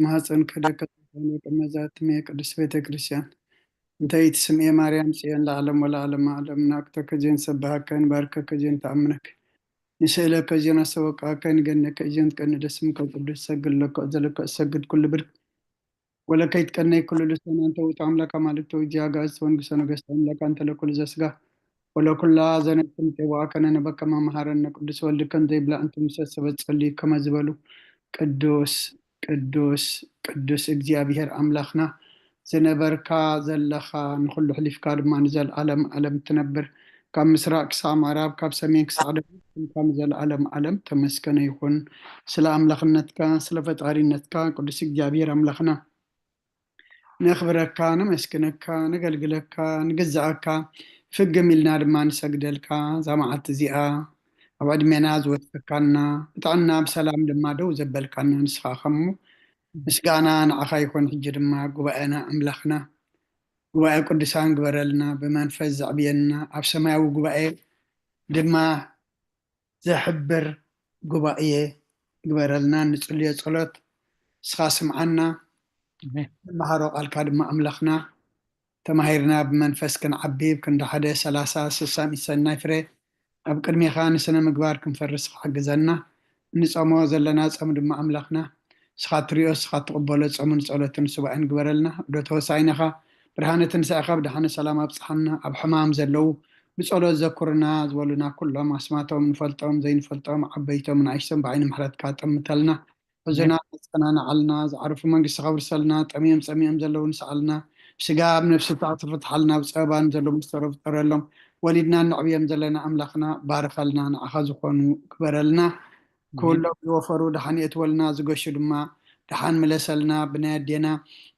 ማህፀን ከደከ መዛትሜ ቅድስት ቤተ ክርስቲያን እንተ ኢትስምኤ ማርያም ጽዮን ለዓለም ወለዓለም ዓለም ናቅተከ ዜን ሰብሃከ ንባርከከ ዜን ተኣምነክ ንስእለከ ዜን ኣሰወቃከ ንገነከ ዜን ትቀንደ ስምከ ቅዱስ ሰግድ ለከ ዘለከ እሰግድ ኩሉ ብርክ ወለከ ይትቀነይ ኩሉ ልሳን አንተ ውእቱ አምላክ አማልክት ወእግዚአ አጋእዝት ወንጉሰ ነገስት አምላክ አንተ ለኩሉ ዘስጋ ወለኩላ ዘነፍስ ንጤዋከ ነነበከ መመሃረነ ቅዱስ ወልድከ እንዘይብላ እንተ ምሰ ሰበት ጸልዩ ከመ ዝበሉ ቅዱስ ቅዱስ ቅዱስ እግዚኣብሔር ኣምላኽና ዝነበርካ ዘለኻ ንኹሉ ሕሊፍካ ድማ ንዘለዓለም ዓለም ትነብር ካብ ምስራቅ ክሳዕ ምዕራብ ካብ ሰሜን ክሳዕ ደቡብ ስምካ ንዘለዓለም ዓለም ተመስገነ ይኹን። ስለ ኣምላኽነትካ ስለ ፈጣሪነትካ ቅዱስ እግዚኣብሔር ኣምላኽና ነኽብረካ፣ ነመስግነካ፣ ነገልግለካ፣ ንግዝኣካ፣ ፍግም ኢልና ድማ ንሰግደልካ። እዛ መዓልቲ እዚኣ ኣብ ዕድሜና ዝወሰካና፣ ብጥዕና ብሰላም ድማ ደው ዘበልካና ንስኻ ከሙ ምስጋና ንዓኻ ይኹን። ሕጂ ድማ ጉባኤና ኣምላኽና ጉባኤ ቅዱሳን ግበረልና፣ ብመንፈስ ዘዕብየና፣ ኣብ ሰማያዊ ጉባኤ ድማ ዘሕብር ጉባኤ ግበረልና። እንጽልዮ ጸሎት ንስኻ ስምዓና። ኣሜን። ንመሃሮ ቃልካ ድማ ኣምላኽና ተማሂርና ብመንፈስ ክንዓቢ፣ ኣብ ክንዲ ሓደ ሰላሳ ስሳ ሚእቲ ሰናይ ፍረ ኣብ ቅድሜኻ ንስነ ምግባር ክንፈርስ ሓግዘና። እንጸሞ ዘለና ጸም ድማ ኣምላኽና ንስኻ ትሪኦ፣ ንስኻ ትቕበሎ ጸምን ጸሎትን ሱባኤን ግበረልና። ዶ ተወሳይነኻ ብርሃነ ትንሳኤኻ ብደሓነ ሰላም ኣብጽሓና። ኣብ ሕማም ዘለዉ ብጸሎት ዘኩርና ዝበሉና ኩሎም ኣስማቶም ንፈልጦም ዘይንፈልጦም ዓበይቶም ንኣሽቶም ብዓይኒ ምሕረትካ ጠምተልና። ሕዙና መጽናና ዓልና። ዝዓርፉ መንግስቲ ከብርሰልና። ጠሚዮም ጸሚኦም ዘለዉ ንስኣልና። ብስጋ ኣብ ነፍሲ ተዓጽፉ ትሓልና። ብጸበባን ዘለዉ መስተሮ ፍጠረሎም። ወሊድና እንዕብዮም ዘለና ኣምላኽና ባርኸልና። ንዓኻ ዝኾኑ ግበረልና። ኩሎም ዝወፈሩ ደሓን የእትወልና፣ ዝገሹ ድማ ደሓን ምለሰልና። ብናይ ኣዴና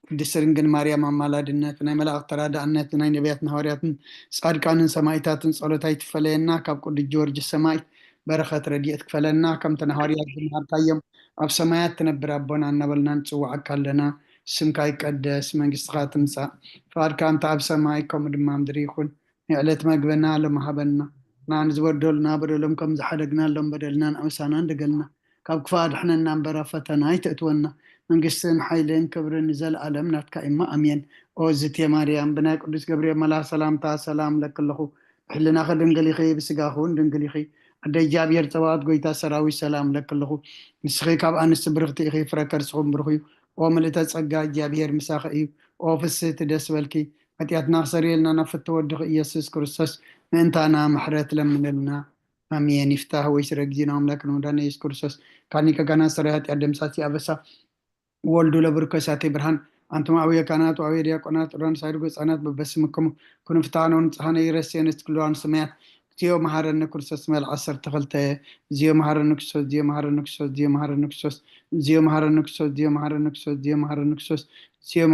ቅድስት ድንግል ማርያም ኣማላድነት፣ ናይ መላእኽቲ ተራዳእነት፣ ናይ ነቢያትን ሃዋርያትን ጻድቃንን ሰማይታትን ጸሎት ኣይትፈለየና። ካብ ቅዱስ ጊዮርጊስ ሰማይት በረኸት ረድኤት ክፈለና። ከምቲ ንሃዋርያት ዝመሃርካዮም ኣብ ሰማያት ትነብር ኣቦና እናበልና ንጽውዓካ ኣለና። ስምካ ይቀደስ፣ መንግስትኻ ትምጻእ፣ ፍቓድካ እንተ ኣብ ሰማይ ከምኡ ድማ ምድሪ ይኹን። ንዕለት መግበና ሎም ሃበና። ንዓን ዝበደሉና በደሎም ከም ዝሓደግና ሎም በደልና ንኣበሳና እንደገልና። ካብ ክፋ ኣድሕነና እምበር ኣብ ፈተና ኣይተእትወና። መንግስትን ሓይልን ክብርን ንዘለኣለም ናትካ እማ ኣሜን። ኦ ዝቴ ማርያም ብናይ ቅዱስ ገብርኤል መልኣኽ ሰላምታ ሰላም ለክለኹ። ብሕልናኺ ድንግል ኢኺ፣ ብስጋኹ እውን ድንግል ኢኺ። ኣደ እግዚኣብሔር ጸባኦት ጎይታ ሰራዊት ሰላም ለክለኹ። ንስኺ ካብ ኣንስቲ ብርኽቲ ኢኺ፣ ፍረ ከርስኹም ብሩኽ እዩ። ኦ ምልእተ ጸጋ እግዚኣብሔር ምሳኺ እዩ። ኦ ፍስህቲ ደስ በልኪ። ሓጢኣትና ክሰርየልና ናብ ፍትወ ወድኺ ኢየሱስ ክርስቶስ ምእንታና ምሕረት ለምነልና። ኣሜን። ይፍታህ ወይ ስረ ጊዜና ኣምላክ ንመዳን ኢየሱስ ክርስቶስ ካኒከ ጋና ሰራይ ሓጢኣት ደምሳሲ ኣበሳ ወልዱ ለብርከ ሳቴ ብርሃን። ኣንቱም ኣውየ ካህናት ወኣውየ ዲያቆናት ዑራን ሳይድ ጎፃናት በበስምክሙ ኩኑ ፍትሃነ ወንፅሃነ ይረሴነ ትክልዋን ስመያት። እግዚኦ መሃረነ ክርስቶስ መል ዓሰርተ ክልተ። እግዚኦ መሃረነ ክርስቶስ፣ እግዚኦ መሃረነ ክርስቶስ፣ እግዚኦ መሃረነ ክርስቶስ፣ እግዚኦ መሃረነ ክርስቶስ፣ እግዚኦ መሃረነ ክርስቶስ፣ እግዚኦ መሃረነ ክርስቶስ፣ እግዚኦ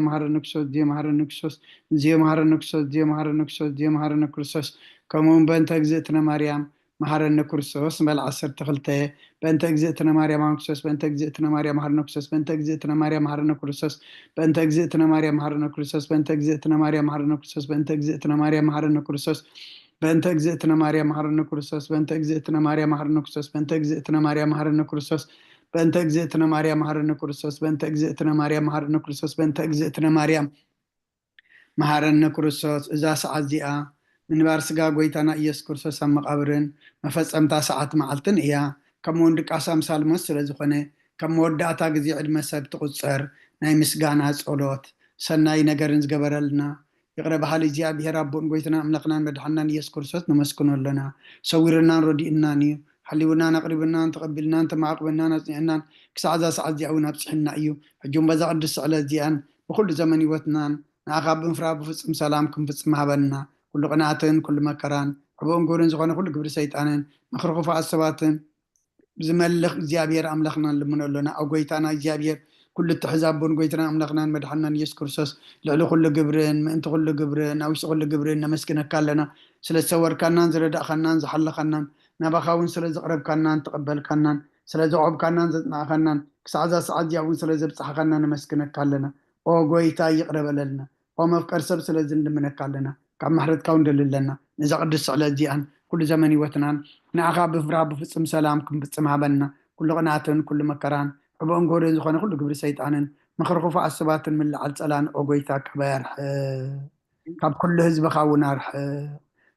መሃረነ ክርስቶስ፣ እግዚኦ መሃረነ ክርስቶስ፣ እግዚኦ መሃረነ ክርስቶስ፣ እግዚኦ መሃረነ ክርስቶስ፣ እግዚኦ መሃረነ ክርስቶስ። ከምኡ እውን በእንተ እግዝእትነ ማርያም መሃረነ ክርስቶስ መል ዓሰርተ ክልተ። በእንተ እግዝእትነ ማርያም መሃረነ ክርስቶስ፣ በእንተ እግዝእትነ ማርያም መሃረነ ክርስቶስ፣ በእንተ እግዝእትነ ማርያም መሃረነ ክርስቶስ፣ በእንተ እግዝእትነ ማርያም መሃረነ ክርስቶስ፣ በእንተ እግዝእትነ ማርያም መሃረነ ክርስቶስ፣ በእንተ እግዝእትነ ማርያም መሃረነ ክርስቶስ፣ በእንተ እግዝእትነ ማርያም መሃረነ ክርስቶስ፣ በእንተ እግዝእትነ ማርያም መሃረነ ክርስቶስ፣ በእንተ እግዝእትነ ማርያም መሃረነ ክርስቶስ፣ በእንተ እግዝእትነ ማርያም መሃረነ ክርስቶስ፣ በእንተ እግዝእትነ ማርያም መሃረነ ክርስቶስ፣ በእንተ እግዝእትነ ማርያም መሃረነ ክርስቶስ። እዛ ሰዓት እዚኣ ምንባር ስጋ ጎይታና ኢየሱስ ክርስቶስ ኣብ መቓብርን መፈጸምታ ሰዓት መዓልትን እያ። ከምኡ እውን ድቃስ ኣምሳል ሞት ስለ ዝኾነ፣ ካብ መወዳእታ ግዜ ዕድመ ሰብ ትቑጸር ናይ ምስጋና ጸሎት፣ ሰናይ ነገርን ዝገበረልና፣ ይቕረ በሃሊ እግዚኣብሔር ኣቦን ጎይታና ኣምላኽናን መድሓናን ኢየሱስ ክርስቶስ ነመስግኖ ኣለና። ሰዊርናን ረዲእናን እዩ። ሓሊውናን ኣቕሪብናን ተቐቢልናን ተማዕቕበናን ኣጽኒዕናን ክሳዕ እዛ ሰዓት እዚኣ እውን ኣብጽሕና እዩ። ሕጂ እውን በዛ ቅድስቲ ዕለት እዚኣን ብኹሉ ዘመን ህይወትናን ንኣኻ ብምፍራህ ብፍጹም ሰላም ክንፍጽም ሃበና። ኩሉ ቅንኣትን ኩሉ መከራን ዕቡእን ግብርን ዝኾነ ኩሉ ግብሪ ሰይጣንን ምኽሪ ክፉኣት ሰባትን ዝመልኽ እግዚኣብሔር ኣምላኽና ንልምኖ ኣሎና። ኣብ ጎይታና እግዚኣብሔር ኩሉ እትሕዝ ኣቦን ጎይታና ኣምላኽናን መድሓናን ኢየሱስ ክርስቶስ ልዕሊ ኩሉ ግብርን ምእንቲ ኩሉ ግብርን ኣብ ውሽጢ ኩሉ ግብርን ነመስግነካ ኣለና። ስለ ዝሰወርካናን ዝረዳእኻናን ዝሓለኻናን ናባኻ እውን ስለ ዝቕረብካናን ተቐበልካናን ስለ ዘዕቆብካናን ዘጽናዕኻናን ክሳዕ እዛ ሰዓት እዚኣ እውን ስለ ዘብጽሓኻና ነመስግነካ ኣለና። ኦ ጎይታ ይቕረ በለልና። ኦ መፍቀር ሰብ ስለዚ ንልምነካ ኣለና። ካብ ምሕረትካ እውን ደሊ ኣለና። ነዛ ቅድስቲ ዕለት እዚኣን ኩሉ ዘመን ህይወትናን ንኣኻ ብፍርሃ ብፍጹም ሰላም ክንፍጽም ሃበና። ኩሉ ቅንኣትን ኩሉ መከራን ዕቡእን ጎደን ዝኾነ ኩሉ ግብሪ ሰይጣንን ምኽሪ ክፉኣት ሰባትን ምልዓል ጸላንኦ ጎይታ ካባይ ኣርሕቕ። ካብ ኩሉ ህዝብኻ እውን ኣርሕቕ።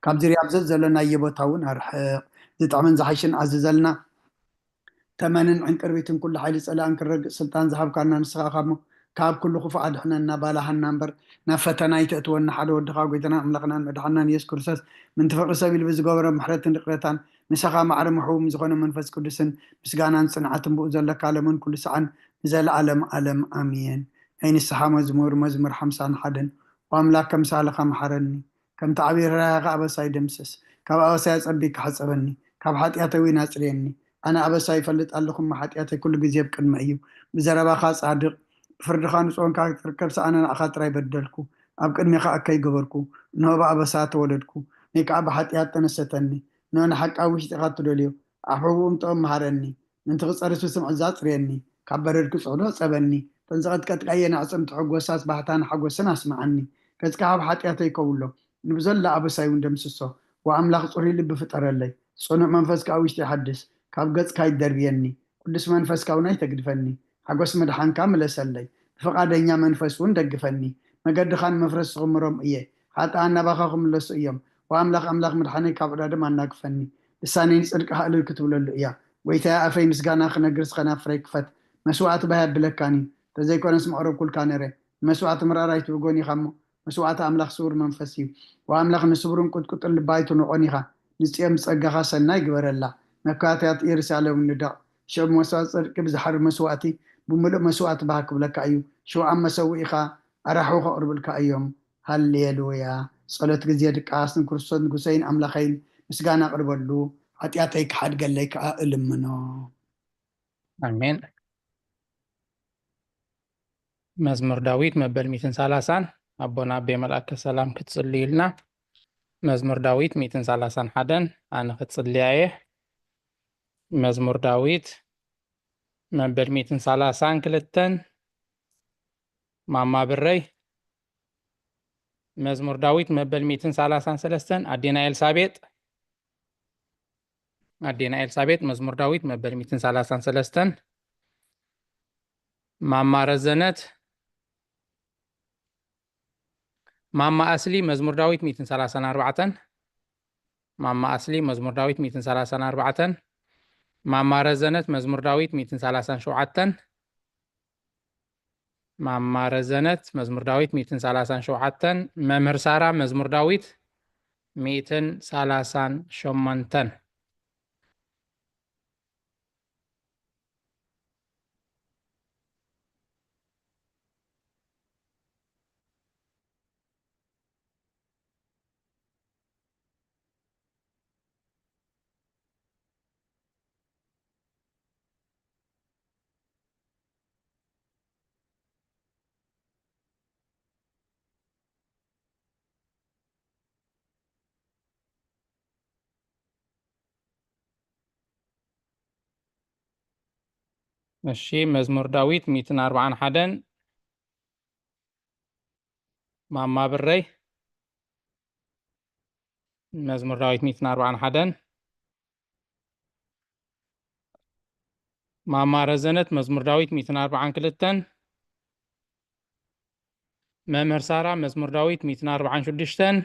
ካብ ዝርያ ብዘት ዘሎ ናይ የቦታ እውን ኣርሕቕ። ዝጥዕምን ዝሓይሽን ኣዝዘልና። ተመንን ዕንቅርቢትን ኩሉ ሓይሊ ጸላእን ክረግጽ ስልጣን ዝሃብካና ንስኻ ኢኻ እሞ፣ ካብ ኩሉ ክፉእ ኣድሕነና፣ ባላሃና እምበር፣ ናብ ፈተና ኣይተእትወና። ሓደ ወድኻ ጎይታናን ኣምላኽናን መድሓናን ኢየሱስ ክርስቶስ፣ ምንቲ ፍቕሪ ሰብ ኢሉ ብዝገበሮ ምሕረትን ይቕረታን፣ ምሳኻ ማዕረ ምሕቡም ዝኾነ መንፈስ ቅዱስን ምስጋናን ጽንዓትን ብኡ ዘለካ ሎምን ኩሉ ሰዓን ንዘለኣለም ኣለም ኣሜን። ናይ ንስሓ መዝሙር፣ መዝሙር ሓምሳን ሓደን። ኦ ኣምላክ፣ ከምሳልኻ መሓረኒ፣ ከምቲ ዓብዪ ርህራሄኻ ኣበሳይ ደምስስ። ካብ ኣበሳይ ኣጸቢካ ሕጸበኒ፣ ካብ ሓጢኣተይ እውን ኣጽርየኒ። ኣነ ኣበሳይ ይፈልጥ ኣለኹ እሞ፣ ሓጢኣተይ ኩሉ ግዜ ኣብ ቅድመይ እዩ። ብዘረባኻ ጻድቕ፣ ብፍርድኻ ንጹህ ኮንካ ክትርከብ፣ ኣነ ንዓኻ ጥራይ በደልኩ፣ ኣብ ቅድሜኻ እከይ ገበርኩ። እንሆ ብኣበሳ ተወለድኩ፣ ወይ ከኣ ብሓጢኣት ተነሰተኒ። እንሆ ንሓቂ ኣብ ውሽጢኻ ትደልዮ፣ ኣብ ሕቡእም ጥበብ መሃረኒ። ምእንቲ ክጸሪ ስስምዕ ዛጽርየኒ፣ ካብ በረድ ክጽዕዶ ጸበኒ። እተን ዝቐጥቀጥካየን ኣዕጽምቲ ሕጎሳት ባህታን ሓጎስን ኣስምዓኒ። ገጽካ ካብ ሓጢኣተይ ከውሎ፣ ንብዘላ ኣበሳይ እውን ደምስሶ። ወኣምላኽ ጽሩይ ልቢ ፍጠረለይ፣ ጽኑዕ መንፈስ ከኣ ውሽጢ ሓድስ። ካብ ገጽካ ይደርብየኒ፣ ቅዱስ መንፈስካ እውን ኣይተግድፈኒ። ሓጎስ ምድሓንካ ምለሰለይ፣ ብፍቓደኛ መንፈስ እውን ደግፈኒ። መገድኻ ንመፍረስ ዝኽምሮም እየ፣ ሓጥኣን ናባኻ ክምለሱ እዮም። ወኣምላኽ ኣምላኽ ምድሓነይ ካብ ዕዳድም ኣናግፈኒ። ልሳነይ ንጽድቅኻ እልል ክትብለሉ እያ። ጎይታየ፣ ኣፈይ ምስጋና ክነግር፣ ስኸናፍረይ ክፈት። መስዋእቲ ባህ የብለካን እዩ፣ እንተዘይኮነስ መቕረብኩልካ ነይረ። ንመስዋእቲ ምርኣር ኣይትብጎን ኢኻ እሞ፣ መስዋእቲ ኣምላኽ ስዉር መንፈስ እዩ። ወኣምላኽ ንስቡርን ቁጥቁጥን ልቢ ኣይትንቖን ኢኻ። ንጽዮን ብጸጋኻ ሰናይ ግበረላ። መካትያት ኢየሩሳሌም ንደቕ። ሽዑ መስዋእቲ ጽድቂ ብዝሓርድ መስዋእቲ፣ ብምሉእ መስዋእቲ ባህ ክብለካ እዩ። ሽውዓም መሰውኢኻ ኣራሑ ከቕርብልካ እዮም። ሃሌሉያ። ጸሎት ግዜ ድቃስ ንክርስቶስ ንጉሰይን ኣምላኸይን ምስጋና ኣቕርበሉ፣ ሓጢኣተይ ክሓድገለይ ከኣ እልምኖ። ኣሜን። መዝሙር ዳዊት መበል ሚእትን ሰላሳን። ኣቦና ኣቤ መልኣከ ሰላም ክትጽልዩልና። መዝሙር ዳዊት ሚእትን ሰላሳን ሓደን። ኣነ ክጽልያ እየ። መዝሙር ዳዊት መበል ሚእትን ሰላሳን ክልተን። ማማ ብረይ። መዝሙር ዳዊት መበል ሚእትን ሰላሳን ሰለስተን። ኣዴና ኤልሳቤጥ። ኣዴና ኤልሳቤጥ፣ መዝሙር ዳዊት መበል ሚእትን ሰላሳን ሰለስተን። ማማ ረዘነት። ማማ ኣስሊ፣ መዝሙር ዳዊት ሚእትን ሰላሳን ኣርባዕተን። ማማ ኣስሊ፣ መዝሙር ዳዊት ሚእትን ሰላሳን ኣርባዕተን። ማማ ረዘነት፣ መዝሙር ዳዊት ሚእትን ሰላሳን ሸውዓተን። ማማ ረዘነት፣ መዝሙር ዳዊት ሚእትን ሰላሳን ሸውዓተን። መምህር ሳራ፣ መዝሙር ዳዊት ሚእትን ሰላሳን ሸሞንተን። እሺ፣ መዝሙር ዳዊት ሚእትን ኣርባዓን ሓደን። ማማ ብረይ፣ መዝሙር ዳዊት ሚእትን ኣርባዓን ሓደን። ማማ ረዘነት፣ መዝሙር ዳዊት ሚእትን ኣርባዓን ክልተን። መምህር ሳራ፣ መዝሙር ዳዊት ሚእትን ኣርባዓን ሽዱሽተን።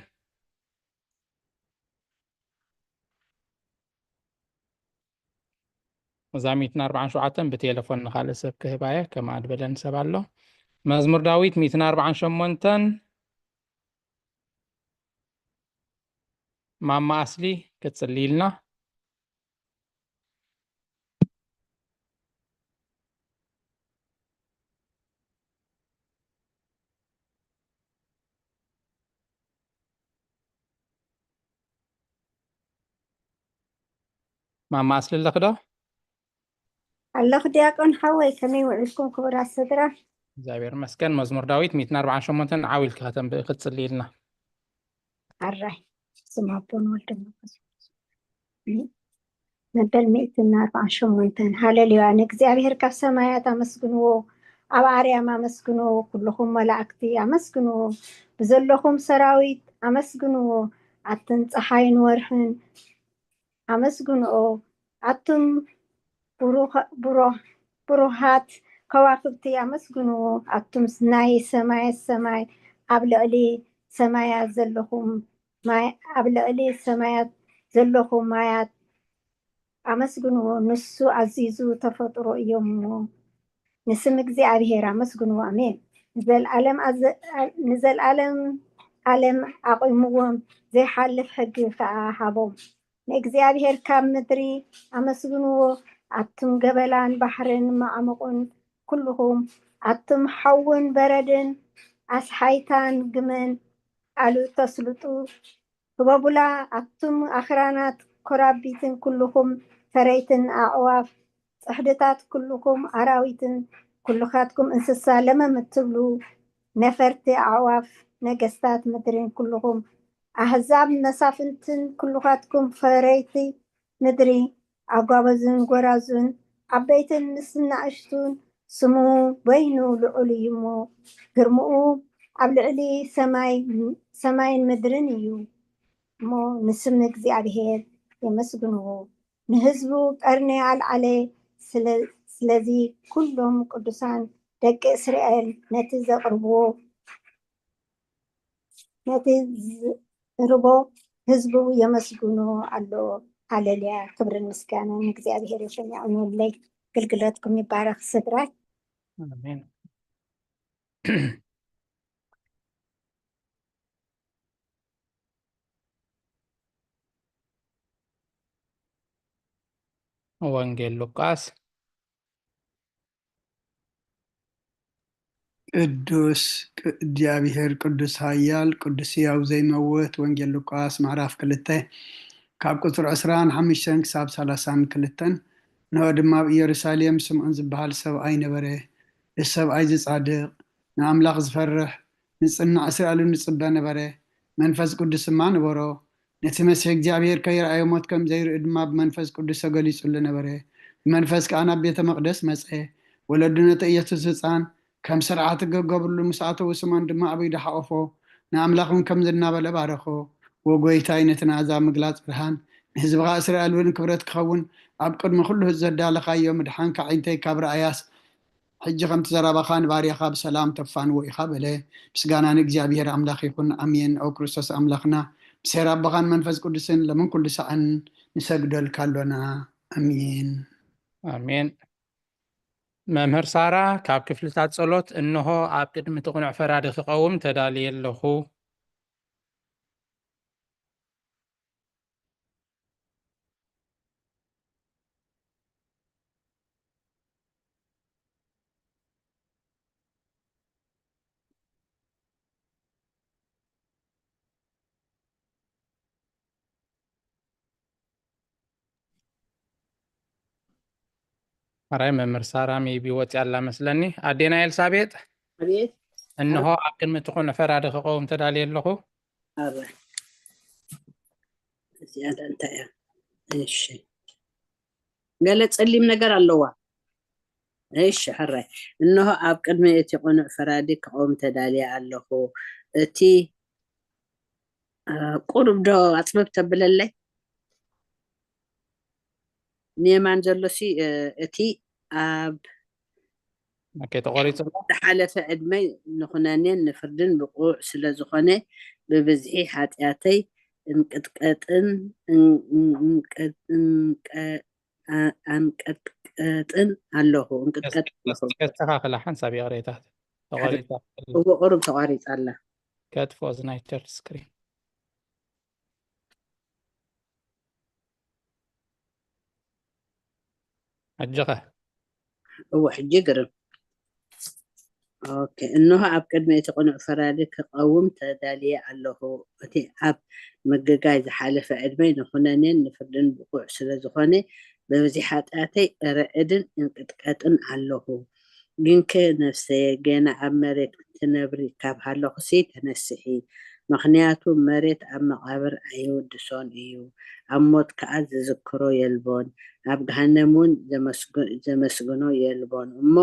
እዛ ሚእትን ኣርባዓን ሸውዓተን ብቴሌፎን ንኻልእ ሰብ ክህባየ፣ ከምኣ ዝበለኒ ሰብ ኣሎ። መዝሙር ዳዊት ሚእትን ኣርባዓን ሸሞንተን። ማማ ኣስሊ ክትጽልይልና። ማማ ኣስሊ ኣለኺ ዶ? ኣለኹ ዲያቆን ሓወይ፣ ከመይ ውዒልኩም ክቡራት ስድራ? እግዚኣብሔር ይመስገን። መዝሙር ዳዊት ሚእትን ኣርባዓን ሸሞንተን ዓው ኢልኪ ከተንብኢ ክትጽልይልና። ኣራይ፣ ስም ኣቦን ወልድን መንፈስ ቅዱስ። መበል ሚእትን ኣርባዓን ሸሞንተን። ሃሌሉያ፣ ንእግዚኣብሔር ካብ ሰማያት ኣመስግንዎ፣ ኣብ ኣርያም ኣመስግንዎ፣ ኩልኹም መላእክቲ ኣመስግንዎ፣ ብዘለኹም ሰራዊት ኣመስግንዎ፣ ኣትን ጸሓይን ወርሕን ኣመስግንኦ፣ ኣቱም ብሩኸ-፣ ብሮ-፣ ብሩሃት ከዋኽብቲ ኣመስግንዎ። ኣቱም ናይ ሰማያት ሰማይ ኣብ ልዕሊ ሰማያት ዘለኹም ማይ ኣብ ልዕሊ ሰማያት ዘለኹም ማያት ኣመስግንዎ። ንሱ ኣዚዙ ተፈጥሮ እዮምዎ። ንስም እግዚኣብሔር ኣመስግንዎ። ኣሜን። ንዘልኣለም ኣዘ- ንዘልኣለም ኣለም ኣቑምዎም፣ ዘይሓልፍ ሕጊ ከኣ ሃቦም። ንእግዚኣብሔር ካብ ምድሪ ኣመስግንዎ፣ ኣቱም ገበላን ባሕርን መዓሙቕን ኩልኹም፣ ኣቱም ሓውን በረድን ኣስሓይታን ግመን ኣሉ ተስልጡ፣ ህበቡላ፣ ኣቱም ኣኽራናት ኮራቢትን ኩልኹም ፈረይትን ኣዕዋፍ ጽሕድታት ኩልኹም ኣራዊትን ኩልኻትኩም እንስሳ ለመም እትብሉ ነፈርቲ ኣዕዋፍ ነገስታት ምድርን ኩልኹም ኣህዛብ መሳፍንትን ኩልኻትኩም ፈረይቲ ምድሪ ኣጓበዝን ጎራዙን ዓበይትን ምስ ንኣሽቱን ስሙ በይኑ ልዑል እዩ እሞ ግርምኡ ኣብ ልዕሊ ሰማይ ሰማይን ምድርን እዩ እሞ ንስም እግዚኣብሔር የመስግንዎ። ንህዝቡ ቀርኒ ኣልዓለ። ስለ- ስለዚ ኩሎም ቅዱሳን ደቂ እስራኤል ነቲ ዘቕርብዎ ነቲ ዝርቦ ህዝቡ የመስግኖ ኣሎ። ሃሌሉያ! ክብርን ምስጋናን ንእግዚኣብሔር ይኹን። የዕንወለይ፣ ግልግሎትኩም ይባረኽ ስድራይ። ኣሜን። ወንጌል ሉቃስ። ቅዱስ ቅ- እግዚኣብሔር ቅዱስ ኃያል ቅዱስ ሕያው ዘይመውት። ወንጌል ሉቃስ ምዕራፍ ክልተ ካብ ቁጽሪ ዕስራን ሓሙሽተን ክሳብ ሰላሳን ክልተን። ንሆ ድማ ኣብ ኢየሩሳሌም ስምዖን ዝበሃል ሰብኣይ ነበረ። እዚ ሰብኣይ እዚ ጻድቕ፣ ንኣምላኽ ዝፈርሕ፣ ንጽናዕ እስራኤልን ዝጽበ ነበረ። መንፈስ ቅዱስ ድማ ነበሮ። ነቲ መሲሕ እግዚኣብሔር ከይረኣዮ ሞት ከም ዘይርኢ ድማ ብመንፈስ ቅዱስ ተገሊጹሉ ነበረ። ብመንፈስ ከኣ ናብ ቤተ መቕደስ መጸ። ወለዱ ነቲ ኢየሱስ ህጻን ከም ስርዓት ክገብርሉ ምስ ኣተዉ ስምዖን ድማ ኣብ ኢዱ ሓቖፎ። ንኣምላኽ እውን ከምዚ እናበለ ባረኾ። ወጎይታይ ነቲ ናዛ ምግላጽ ብርሃን ንህዝብኻ እስራኤል እውን ክብረት ክኸውን ኣብ ቅድሚ ኩሉ ዘዳለኻዮ ምድሓንካ ኣዒንተይ ካብ ረኣያስ ሕጂ ከምቲ ዘረባኻ ንባርያኻ ብሰላም ተፋንዎ ኢኻ በለ። ምስጋና ንእግዚኣብሔር ኣምላኽ ይኹን ኣሜን። ኦ ክርስቶስ ኣምላኽና ብሴር ኣቦኻን መንፈስ ቅዱስን ለምን ኩሉ ሰዓን ንሰግደልካ ኣሎና ኣሜን። ኣሜን። መምህር ሳራ ካብ ክፍልታት ጸሎት እንሆ ኣብ ቅድሚ እቲ ቅኑዕ ፈራዲ ክቐውም ተዳልየ ኣለኹ። ሕራይ መምህር ሳራ ሜቢ ወፂኣ ኣላ መስለኒ። ኣዴና ኤልሳቤጥ ኣቤት እንሆ ኣብ ቅድሚ እቲ ቅኑዕ ፈራዲ ክቐውም ተዳልየ ኣለኹ። ኣረ እዚኣ እንታይ እያ? እሺ ገለ ጸሊም ነገር ኣለዋ። እሺ ሕራይ እንሆ ኣብ ቅድሚ እቲ ቅኑዕ ፈራዲ ክቐውም ተዳልየ ኣለኹ። እቲ ቁሩብ ዶ ኣጽብብ ተብለለይ? ንየማን ዘሎሲ እቲ ኣብ ኦኬ ተቆሪጹ ኣሎ። ዝሓለፈ ዕድመይ ንኹነኔን ንፍርድን ብቑዕ ስለ ዝኾነ ብብዝሒ ሓጢኣተይ እንቅጥቀጥን እንቀ- እንቀ- ኣንቀጥቀጥን ኣለኹ እንቅጥቀጥ ኣለኹ። ከስተኻኽላ ሓንሳብ ይቕሬታ ተቆሪጻ። እዎ ቁሩብ ተቋሪጻ ኣላ። ከጥፍኦ እዚ ናይ ሸር ስክሪን ሕጂ ኸ? እዎ ሕጂ ግርም። ኦኬ እንሆ ኣብ ቅድሚ እቲ ቅኑዕ ፈራዲ ክቐውም ተዳልየ ኣለኹ። እቲ ኣብ ምግጋይ ዝሓለፈ ዕድመይ ንኹነኔን ንፍርድን ብቑዕ ስለ ዝኾነ በብዚ ሓጢኣተይ እርዕድን እንቅጥቀጥን ኣለኹ። ግንከ ነፍሰየ ገና ኣብ መሬት ክትነብሪ ካብ ሃለኹሲ ተነስሒ፣ ምኽንያቱ መሬት ኣብ መቓብር ኣይውድሶን እዩ። ኣብ ሞት ከኣ ዝዝክሮ የልቦን፣ ኣብ ገሃነም እውን ዘመስግኖ የልቦን። እሞ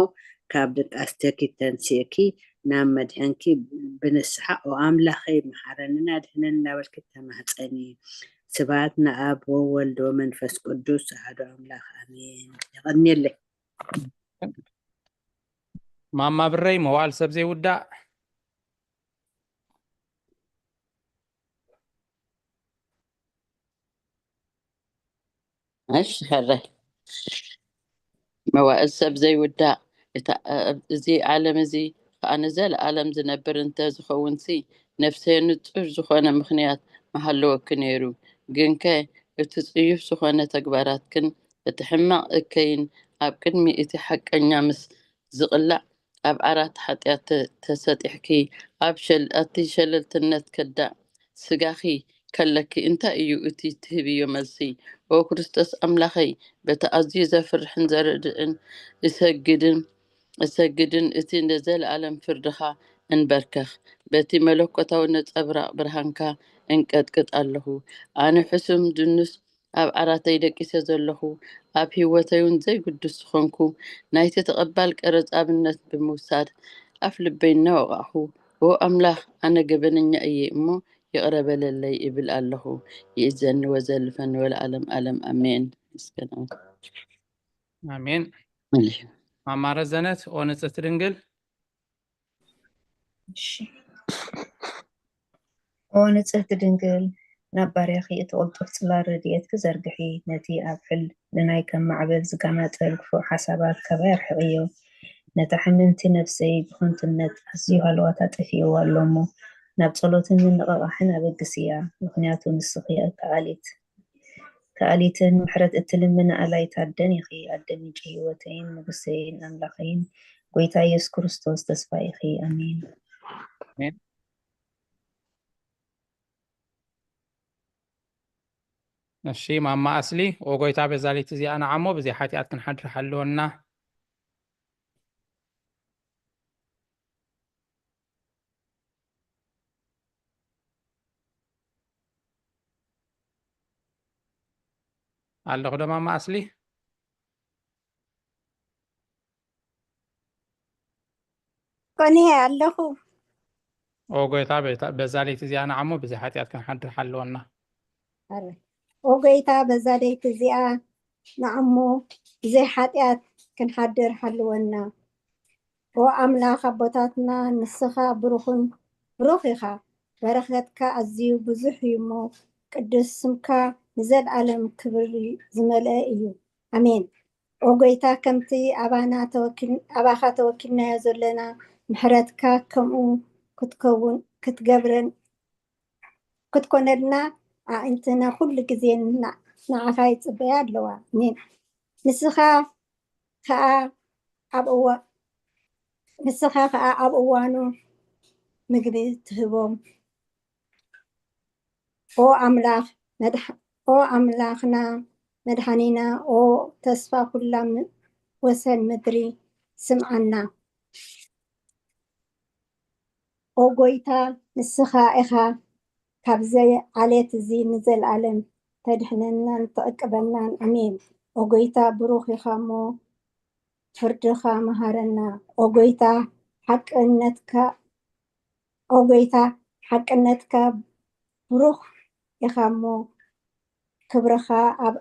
ካብ ድቃስተኪ ተንሲእኪ ናብ መድሕንኪ ብንስሓ ኦ ኣምላኸይ መሓረንን ኣድሕነን እናበልኪ ተማህፀኒ። ስብሐት ንኣብ ወወልድ ወመንፈስ ቅዱስ ኣሐዱ ኣምላኽ ኣሜን። የቐንየለይ። ማማ ብረይ፣ መዋእል ሰብ ዘይውዳእ። እሺ ሕራይ። መዋእል ሰብ ዘይውዳእ፣ እታ ኣብ እዚ ዓለም እዚ ከኣ ንዘለኣለም ዝነብር እንተ ዝኸውንሲ፣ ነፍሰይ ንጹር ዝኾነ ምኽንያት ምሃለወኪ ነይሩ። ግንከ እቲ ጽዩፍ ዝኾነ ተግባራትክን እቲ ሕማቕ እከይን ኣብ ቅድሚ እቲ ሓቀኛ ምስ ዝቕላዕ፣ ኣብ ዓራት ሓጢኣት ተ-፣ ተሰጢሕኪ፣ ኣብ ሸል-፣ ኣብቲ ሸለልትነት ከዳዕ ስጋኺ ከለኪ እንታይ እዩ እቲ ትህብዮ መልሲ? ኦ ክርስቶስ ኣምላኸይ፣ በቲ ኣዝዩ ዘፍርሕን ዘርድእን እሰግድን እሰግድን እቲ ንዘለኣለም ፍርድኻ እንበርከኽ። በቲ መለኮታዊ ነጸብራቕ ብርሃንካ እንቀጥቅጥ ኣለኹ። ኣነ ሕሱም ድኑስ ኣብ ዓራተይ ደቂሰ ዘለኹ፣ ኣብ ህይወተይ እውን ዘይግዱስ ዝኾንኩ፣ ናይቲ ተቐባል ቀረጽ ኣብነት ብምውሳድ ኣፍ ልበይ እናወቓዕኹ፣ ኦ ኣምላኽ፣ ኣነ ገበነኛ እየ እሞ ይቕረ በለለይ እብል ኣለኹ። ይእዘኒ ወዘልፈኒ ወለዓለም ዓለም ኣሜን። መስገን ኣምላኽ። ኣሜን። መሊሑ። ማማ ረዘነት፣ ኦ ንጽሕቲ ድንግል። እሺ። ኦ ንጽህቲ ድንግል፣ ናብ ባርያኺ እቲ ቅልጡፍ ጽላል ረድኤትኪ ዘርግሒ፣ ነቲ ኣብ ሕልናይ ከም ማዕበል ዝጋናጠል ክፉእ ሓሳባት ካባይ ኣርሕቕዮ። ነታ ሕምምቲ ነፍሰይ ብኸንቱነት ኣዝዩ ሃለዋታ ጠፊእዋ ኣሎ እሞ፣ ናብ ጸሎትን ምንቕቓሕን ኣበግስያ፣ ምኽንያቱ ንስኺ እታ ኣሊት ከኣሊትን ምሕረት እትልምኒ ኣላይት ኣደን ኢኺ። ኣደ ምንጪ ህይወተይን ንጉሰይን ኣምላኸይን ጐይታ ኢየሱስ ክርስቶስ ተስፋ ኢኺ። ኣሜን። እሺ ማማ ኣስሊ፣ ኦ ጎይታ በዛ ለይቲ እዚኣ ንዓሞ ብዘይ ሓጢኣት ክንሓድር ሓልወና። ኣለኹ ዶ ማማ ኣስሊ? ኮነ ኣለኹ። ኦ ጎይታ በዛ ለይቲ እዚኣ ንዓሞ ብዘይ ሓጢኣት ክንሓድር ሓልወና። ኦ ጎይታ በዛ ለይቲ እዚኣ ንዓሞ ብዘይ ሓጢኣት ክንሓድር ሓልወና። ኦ ኣምላኽ ኣቦታትና ንስኻ ብሩኽን ብሩኽ ኢኻ። በረኸትካ ኣዝዩ ብዙሕ እዩ እሞ ቅዱስ ስምካ ንዘለኣለም ክብሪ ዝመልአ እዩ። ኣሜን። ኦ ጎይታ ከምቲ ኣባና ተወኪል ኣባኻ ተወኪልናዮ ዘለና ምሕረትካ ከምኡ ክትከውን ክትገብረን ክትኮነልና ኣዒንትና ኩሉ ግዜ ንዓኻ ይጽበያ ኣለዋ። ኣሜን። ንስኻ ከኣ ኣብ እዋ ንስኻ ከኣ ኣብ እዋኑ ምግቢ ትህቦም። ኦ ኣምላኽ መድሓ ኦ ኣምላኽና መድሓኒና ኦ ተስፋ ኩላ ወሰን ምድሪ ስምዓና። ኦ ጎይታ ንስኻ ኢኻ ካብዚ ዓሌት እዚ ንዘለኣለም ተድሕነናን ትዕቅበናን። ኣሜን። ኦ ጎይታ ብሩኽ ኢኻ እሞ ፍርድኻ መሃረና። ኦ ጎይታ ሓቅነትካ ኦ ጎይታ ሓቅነትካ ብሩኽ ኢኻ እሞ ክብርኻ ኣብ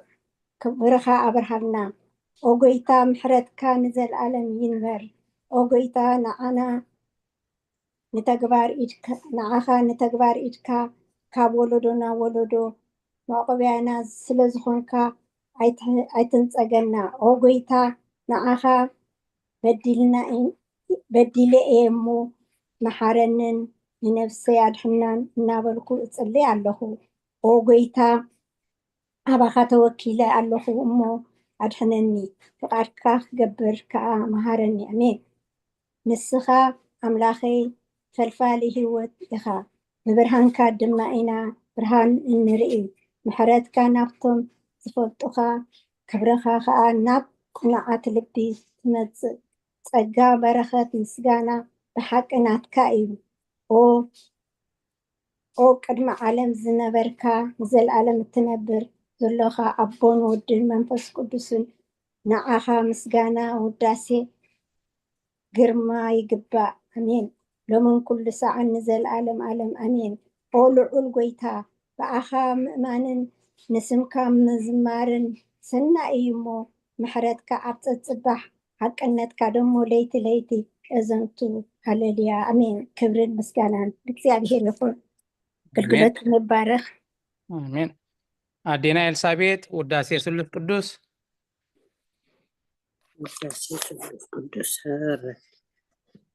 ክብርኻ ኣብርሃልና። ኦ ጎይታ ምሕረትካ ንዘለኣለም ይንበር። ኦ ጎይታ ንዓና ንተግባር ኢድካ ንዓኻ ንተግባር ኢድካ ካብ ወለዶ ናብ ወለዶ መዕቆብያና ስለ ዝኾንካ ኣይትንጸገና። ኦ ጎይታ ንዓኻ በዲልና በዲለ እየ እሞ መሓረንን ንነፍሰይ ኣድሕናን እናበልኩ እጽሊ ኣለኹ። ኦ ጎይታ ኣባኻ ተወኪለ ኣለኹ እሞ ኣድሕነኒ፣ ፍቓድካ ክገብር ከኣ መሃረኒ። ኣሜን። ንስኻ ኣምላኸይ ፈልፋሊ ህይወት ኢኻ፣ ብብርሃንካ ድማ ኢና ብርሃን እንርኢ። ምሕረትካ ናብቶም ዝፈልጡኻ፣ ክብርኻ ኸኣ ናብ ቅኑዓት ልቢ ትመጽእ። ጸጋ፣ በረኸት፣ ምስጋና ብሓቂ ናትካ እዩ። ኦ ኦ ቅድሚ ዓለም ዝነበርካ ንዘለኣለም እትነብር ዘሎኻ ኣቦን ወድን መንፈስ ቅዱስን ንዓኻ ምስጋና ውዳሴ ግርማ ይግባእ። ኣሜን። ሎምን ኩሉ ሰዓን ንዘለኣለም ኣለም ኣሜን። ኦ ልዑል ጎይታ ብኣኻ ምእማንን ንስምካ ምዝማርን ሰናይ እዩ እሞ ምሕረትካ ኣብ ጸጽባሕ ሓቅነትካ ደሞ ለይቲ ለይቲ እዘንቱ። ሃሌሉያ ኣሜን። ክብርን ምስጋናን ንእግዚኣብሔር ይኹን። ኣገልግሎት ይባረኽ። ኣሜን። ኣዴና ኤልሳቤጥ ውዳሴ ስሉስ ቅዱስ። ውዳሴ ስሉስ ቅዱስ።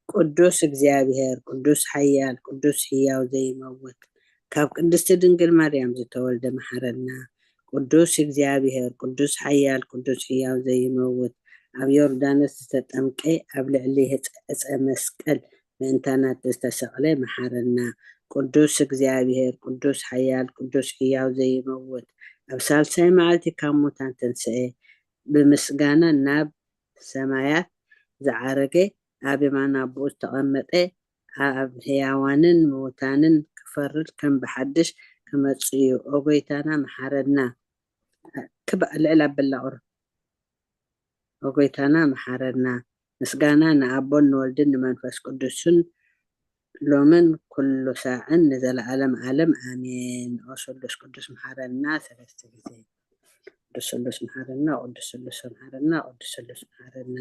ቅዱስ እግዚኣብሔር፣ ቅዱስ ሓያል፣ ቅዱስ ህያው ዘይመውት፣ ካብ ቅድስቲ ድንግል ማርያም ዝተወልደ መሓረና። ቅዱስ እግዚኣብሔር፣ ቅዱስ ሓያል፣ ቅዱስ ህያው ዘይመውት፣ ኣብ ዮርዳኖስ ዝተጠምቀ፣ ኣብ ልዕሊ ዕፀ መስቀል ምእንታና ዝተሰቕለ መሓረና። ቅዱስ እግዚኣብሔር፣ ቅዱስ ሓያል፣ ቅዱስ ህያው ዘይመውት፣ ኣብ ሳልሳይ መዓልቲ ካብ ሙታን ተንስኤ፣ ብምስጋና ናብ ሰማያት ዝዓረገ፣ ኣብ የማን ኣቦኡ ዝተቐመጠ፣ ኣብ ህያዋንን ምውታንን ክፈርድ ከም ብሓድሽ ክመጽእ እዩ። ኦ ጎይታና መሓረና። ክባእ ልዕል ኣበላ ቁሩብ። ኦ ጎይታና መሓረና። ምስጋና ንኣቦን ንወልድን ንመንፈስ ቅዱስን ሎምን ኩሉ ሳዕን ንዘለዓለም ዓለም ኣሜን። ኦ ስሉስ ቅዱስ መሓረና ሰለስተ ግዜ። ቅዱስ ስሉስ መሓረና፣ ቅዱስ ስሉስ መሓረና፣ ቅዱስ ስሉስ መሓረና።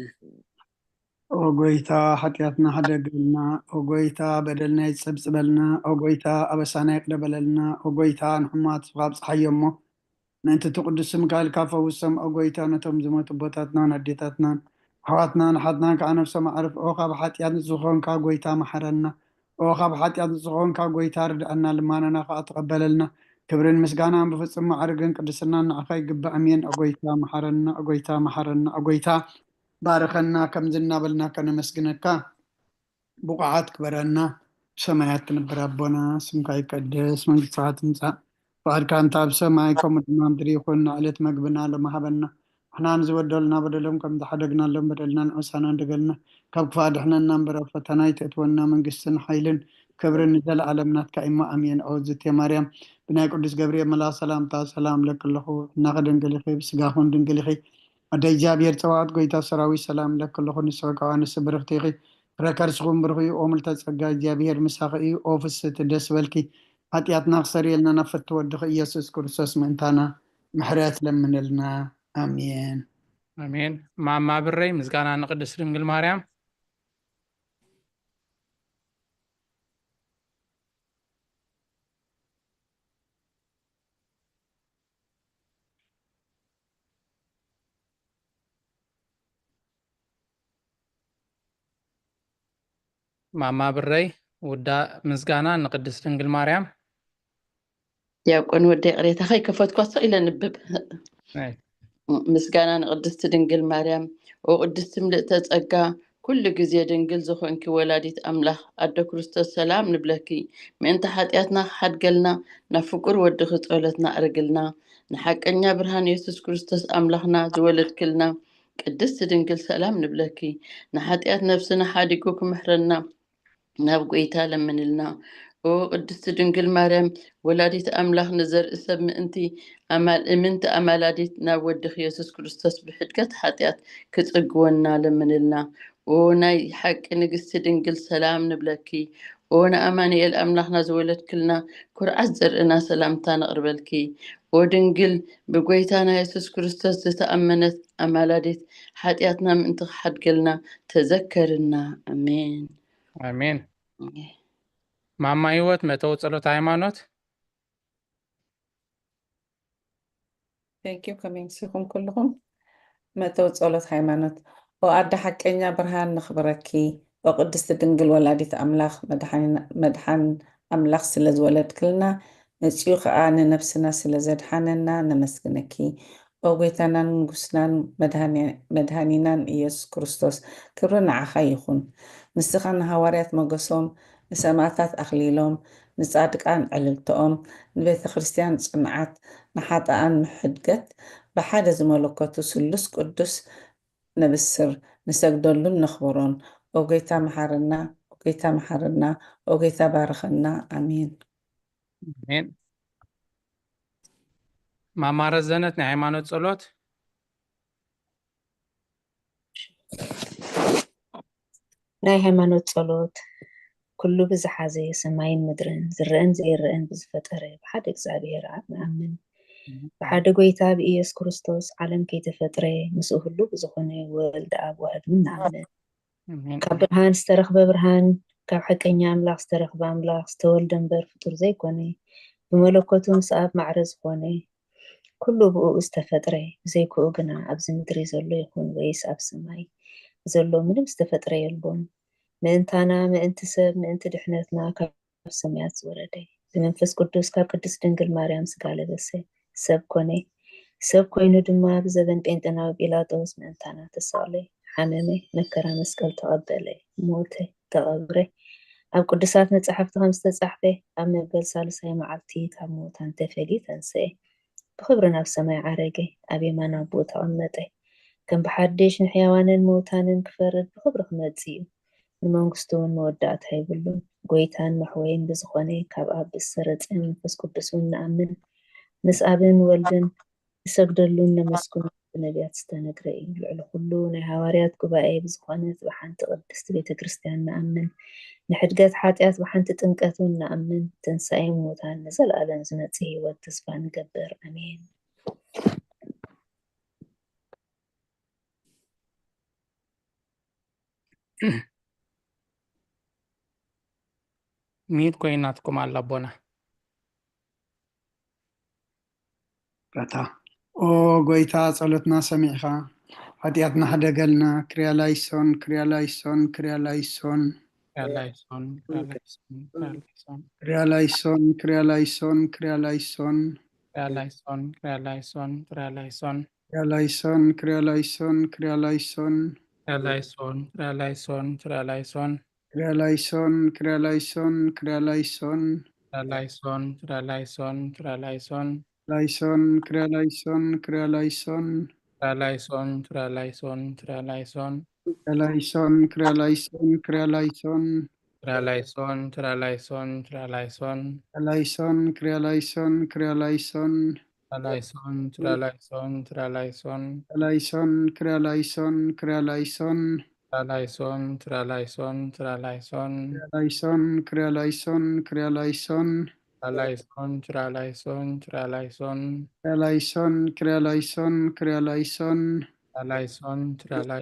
ኦ ጎይታ ሓጢኣትና ሕደገልና። ኦ ጎይታ በደልና ይጸብጽበልና። ኦ ጎይታ ኣበሳና ይቕረ በለልና። ኦ ጎይታ ንሕሙማት ስኻ ኣብጽሓዮ እሞ ምእንቲ እቲ ቅዱስ ስምካ ኢልካ ፈውሶም። ኦ ጎይታ ነቶም ዝሞቱ ኣቦታትናን ኣዴታትናን ኣሕዋትናን ኣሓትናን ከዓ ነፍሶም ኣዕርፍ። ኦ ካብ ሓጢኣት ንጹህ ዝኾንካ ጎይታ መሓረና። ኦ ካብ ሓጢኣት ንጹህ ዝኾንካ ጎይታ ርድኣና፣ ልማናና ከዓ ተቐበለልና። ክብርን ምስጋናን ብፍጹም ማዕርግን ቅድስናን ንዓኻ ይግባእ። ኣሜን። ኦ ጎይታ መሓረና፣ ኦ ጎይታ መሓረና፣ ኦ ጎይታ ባርኸና፣ ከምዚ እናበልና ከነመስግነካ ብቑዓት ግበረና። ብሰማያት ትነብር ኣቦና፣ ስምካ ይቀደስ፣ መንግስትኻ ትምጻእ፣ ፍቓድካ እንተ ኣብ ሰማይ ከምኡ ድማ ምድሪ ይኹን። ንዕለት መግብና ሎሚ ሃበና፣ ንሕና ንዝበደሉና በደሎም ከም ዝሓደግናሎም በደልና ንዑሳና እንደገልና፣ ካብ ክፋ ድሕነና እምበር ኣብ ፈተና ኣይተእትወና። መንግስትን ሓይልን ክብርን ንዘለኣለም ናትካ እሞ ኣሜን። ኦ ዝቴ ማርያም፣ ብናይ ቅዱስ ገብርኤል መልኣኽ ሰላምታ ሰላም ለኪ ኣለኹ። እናኸ ድንግል ኢኺ፣ ብስጋኹን ድንግል ኢኺ። ኣደ እግዚኣብሔር ጸባኦት ጎይታ ሰራዊት ሰላም ለኪ ኣለኹ። ንስኺ ካብ ኣንስቲ ብርኽቲ ኢኺ፣ ፍረ ከርስኹም ብሩኽ እዩ። ኦ ምልተ ጸጋ እግዚኣብሔር ምሳኺ እዩ። ኦ ፍስቲ ደስ በልኪ፣ ሓጢኣትና ክሰርየልና ናብ ፍቲ ወድኺ ኢየሱስ ክርስቶስ ምእንታና ምሕረት ለምንልና። ኣሜን። ኣሜን። ማማ ብረይ ምስጋና ንቅድስት ድንግል ማርያም። ማማ ብረይ ውዳ ምስጋና ንቅድስት ድንግል ማርያም። ዲያቆን ወደ ቅሬታ ከይከፈትኳ ስቕ ኢለ ንብብ። ናይ ምስጋና ንቅድስቲ ድንግል ማርያም። ኦ ቅድስቲ ምልእተ ጸጋ፣ ኩሉ ግዜ ድንግል ዝኾንኪ ወላዲት ኣምላኽ ኣደ ክርስቶስ ሰላም ንብለኪ። ምእንቲ ሓጢኣትና ክሓድገልና ናብ ፍቁር ወድኺ ጸሎትና ኣዕርግልና። ንሓቀኛ ብርሃን የሱስ ክርስቶስ ኣምላኽና ዝወለድክልና ቅድስቲ ድንግል ሰላም ንብለኪ። ንሓጢኣት ነፍስና ሓዲጉ ክምሕረና ናብ ጎይታ ለምንልና። ኦ ቅድስቲ ድንግል ማርያም ወላዲት ኣምላኽ ንዘርኢ ሰብ ምእንቲ ኣማል እምንቲ ኣማላዲት ናብ ወድኺ የሱስ ክርስቶስ ብሕድገት ሓጢኣት ክጽግወና ለምንልና። ኦ ናይ ሓቂ ንግስቲ ድንግል ሰላም ንብለኪ። ኦ ንኣማኑኤል ኣምላኽና ዝወለድክልና ኩርዓት ዘርእና ሰላምታ ነቕርበልኪ። ኦ ድንግል ብጎይታና የሱስ ክርስቶስ ዝተኣመነት ኣማላዲት ሓጢኣትና ምእንቲ ክሓድገልና ተዘከርና። ኣሜን። ኣሜን። ማማ ህይወት መተው ጸሎት ሃይማኖት። Thank you ከመይ ምስኹም ኩልኹም። መተው ጸሎት ሃይማኖት። ኦ ኣደ ሓቀኛ ብርሃን ነኽብረኪ። ኦ ቅድስቲ ድንግል ወላዲት ኣምላኽ መድሓኒና- መድሓን ኣምላኽ ስለ ዝወለድክልና መጺኡ ኸኣ ንነብስና ስለ ዘድሓነና ነመስግነኪ። ኦ ጎይታናን ንጉስናን መድሃኒ- መድሃኒናን ኢየሱስ ክርስቶስ ክብሪ ንዓኻ ይኹን። ንስኻ ንሃዋርያት መገሶም ንሰማእታት ኣኽሊሎም ንጻድቃን ዕልልተኦም ንቤተ ክርስቲያን ጽንዓት ንሓጥኣን ምሕድገት ብሓደ ዝመለከቱ ስሉስ ቅዱስ ነብስር ንሰግደሉን ነኽብሮን። ኦ ጎይታ መሓረና፣ ኦ ጎይታ መሓረና፣ ኦ ጎይታ ባርኸና። ኣሜን። ኣሜን። ማማ ረዘነት ናይ ሃይማኖት ጸሎት። ናይ ሃይማኖት ጸሎት። ኩሉ ብዝሓዘ ሰማይን ምድርን ዝረአን ዘይረአን ብዝፈጠረ ብሓደ እግዚኣብሔር ኣብ ንኣምን። ብሓደ ጎይታ ብኢየሱስ ክርስቶስ ዓለም ከይተፈጥረ ምስኡ ህሉ ብዝኾነ ወልድ ኣብ ዋህድ እውን ንኣምን። ካብ ብርሃን ዝተረኽበ ብርሃን፣ ካብ ሓቀኛ ኣምላኽ ዝተረኽበ ኣምላኽ ዝተወልደ እምበር ፍጡር ዘይኮነ፣ ብመለኮቱ ምስ ኣብ ማዕረ ዝኾነ፣ ኩሉ ብእኡ ዝተፈጥረ፣ ብዘይክኡ ግና ኣብዚ ምድሪ ዘሎ ይኹን ወይስ ኣብ ሰማይ ዘሎ ምንም ዝተፈጥረ የልቦን። ምእንታና፣ ምእንቲ ሰብ፣ ምእንቲ ድሕነትና ካብ ሰማያት ዝወረደ፣ ብመንፈስ ቅዱስ ካብ ቅድስት ድንግል ማርያም ስጋ ለበሰ፣ ሰብ ኮነ። ሰብ ኮይኑ ድማ ብዘበን ጴንጠናዊ ጲላጦስ ምእንታና ተሰቕለ፣ ሓመመ፣ መከራ መስቀል ተቐበለ፣ ሞተ፣ ተቐብረ። ኣብ ቅዱሳት መጻሕፍቲ ከም ዝተጻሕፈ፣ ኣብ መበል ሳልሳይ መዓልቲ ካብ ምዉታን ተፈልዩ ተንስኤ። ብኽብሪ ናብ ሰማይ ዓረገ፣ ኣብ የማን ኣቦኡ ተቐመጠ። ከም ብሓድሽ ንሕያዋንን ምዉታንን ክፈርድ ብኽብሪ ክመጽእ እዩ። ንመንግስቱ እውን መወዳእታ የብሉን። ጎይታን መሕወይን ብዝኾነ ካብ ኣብ ብዝሰረጸ መንፈስ ቅዱስ እውን ንኣምን። ምስ ኣብን ወልድን ንሰግደሉን ነመስግኖ ብነቢያት ዝተነግረ እዩ። ልዕሊ ኩሉ ናይ ሃዋርያት ጉባኤ ብዝኾነት ብሓንቲ ቅድስቲ ቤተ ክርስቲያን ንኣምን። ንሕድገት ሓጢኣት ብሓንቲ ጥምቀት እውን ንኣምን። ትንሳኤ ምዉታን ንዘለኣለም ዝመጽእ ህይወት ተስፋ ንገብር። ኣሜን። ሚዩት ኮይናትኩም ኣላ ኣቦና። ይቅረታ። ኦ ጎይታ፣ ጸሎትና ሰሚዕኻ፣ ሓጢኣትና ሕደገልና። ክርያ ላይሶን፣ ክርያ ላይሶን፣ ክርያ ላይሶን። ክርያ ላይሶን፣ ክርያ ላይሶን፣ ክርያ ላይሶን። ክርያ ላይሶን፣ ክርያ ላይሶን፣ ክርያ ላይሶን። ክርያ ላይሶን፣ ክርያ ላይሶን፣ ክርያ ላይሶን። ክርያ ላይሶን፣ ክርያ ላይሶን፣ ክርያ ላይሶን። ክርያ ላይሶን፣ ክርያ ላይሶን፣ ክርያ ላይሶን። ክርያ ላይሶን፣ ክርያ ላይሶን፣ ክርያ ላይሶን። ክርያ ላይሶን፣ ክርያ ላይሶን፣ ክርያ ላይሶን። ላይሶን፣ ክርያ ላይሶን፣ ክርያ ላይሶን። ክርያ ላይሶን፣ ክርያ ላይሶን፣ ክርያ ላይሶን። ክርያ ላይሶን፣ ክርያ ላይሶን፣ ክርያ ላይሶን። ክርያ ላይሶን፣ ክርያ ላይሶን፣ ክርያ ላይሶን። ላይሶን፣ ክርያ ላይሶን፣ ክርያ ላይሶን። ክርያ ላይሶን፣ ክርያ ላይሶን፣ ክርያ ላይሶን። ላይሶን፣ ክርያ ላይሶን፣ ክርያ ላይሶን። ክርያ ላይሶን፣ ክርያ ላይሶን፣ ክርያ ላይሶን። ላይሶን፣ ክርያ ላይሶን፣ ክርያ ላይሶን። ክርያ ላይሶን፣ ክርያ ላይሶን፣ ክርያ ላይሶን። ክርያ ላይሶን፣ ክርያ ላይሶን፣ ክርያ ላይሶን። ክርያ ላይሶን፣ ክርያ ላይሶን፣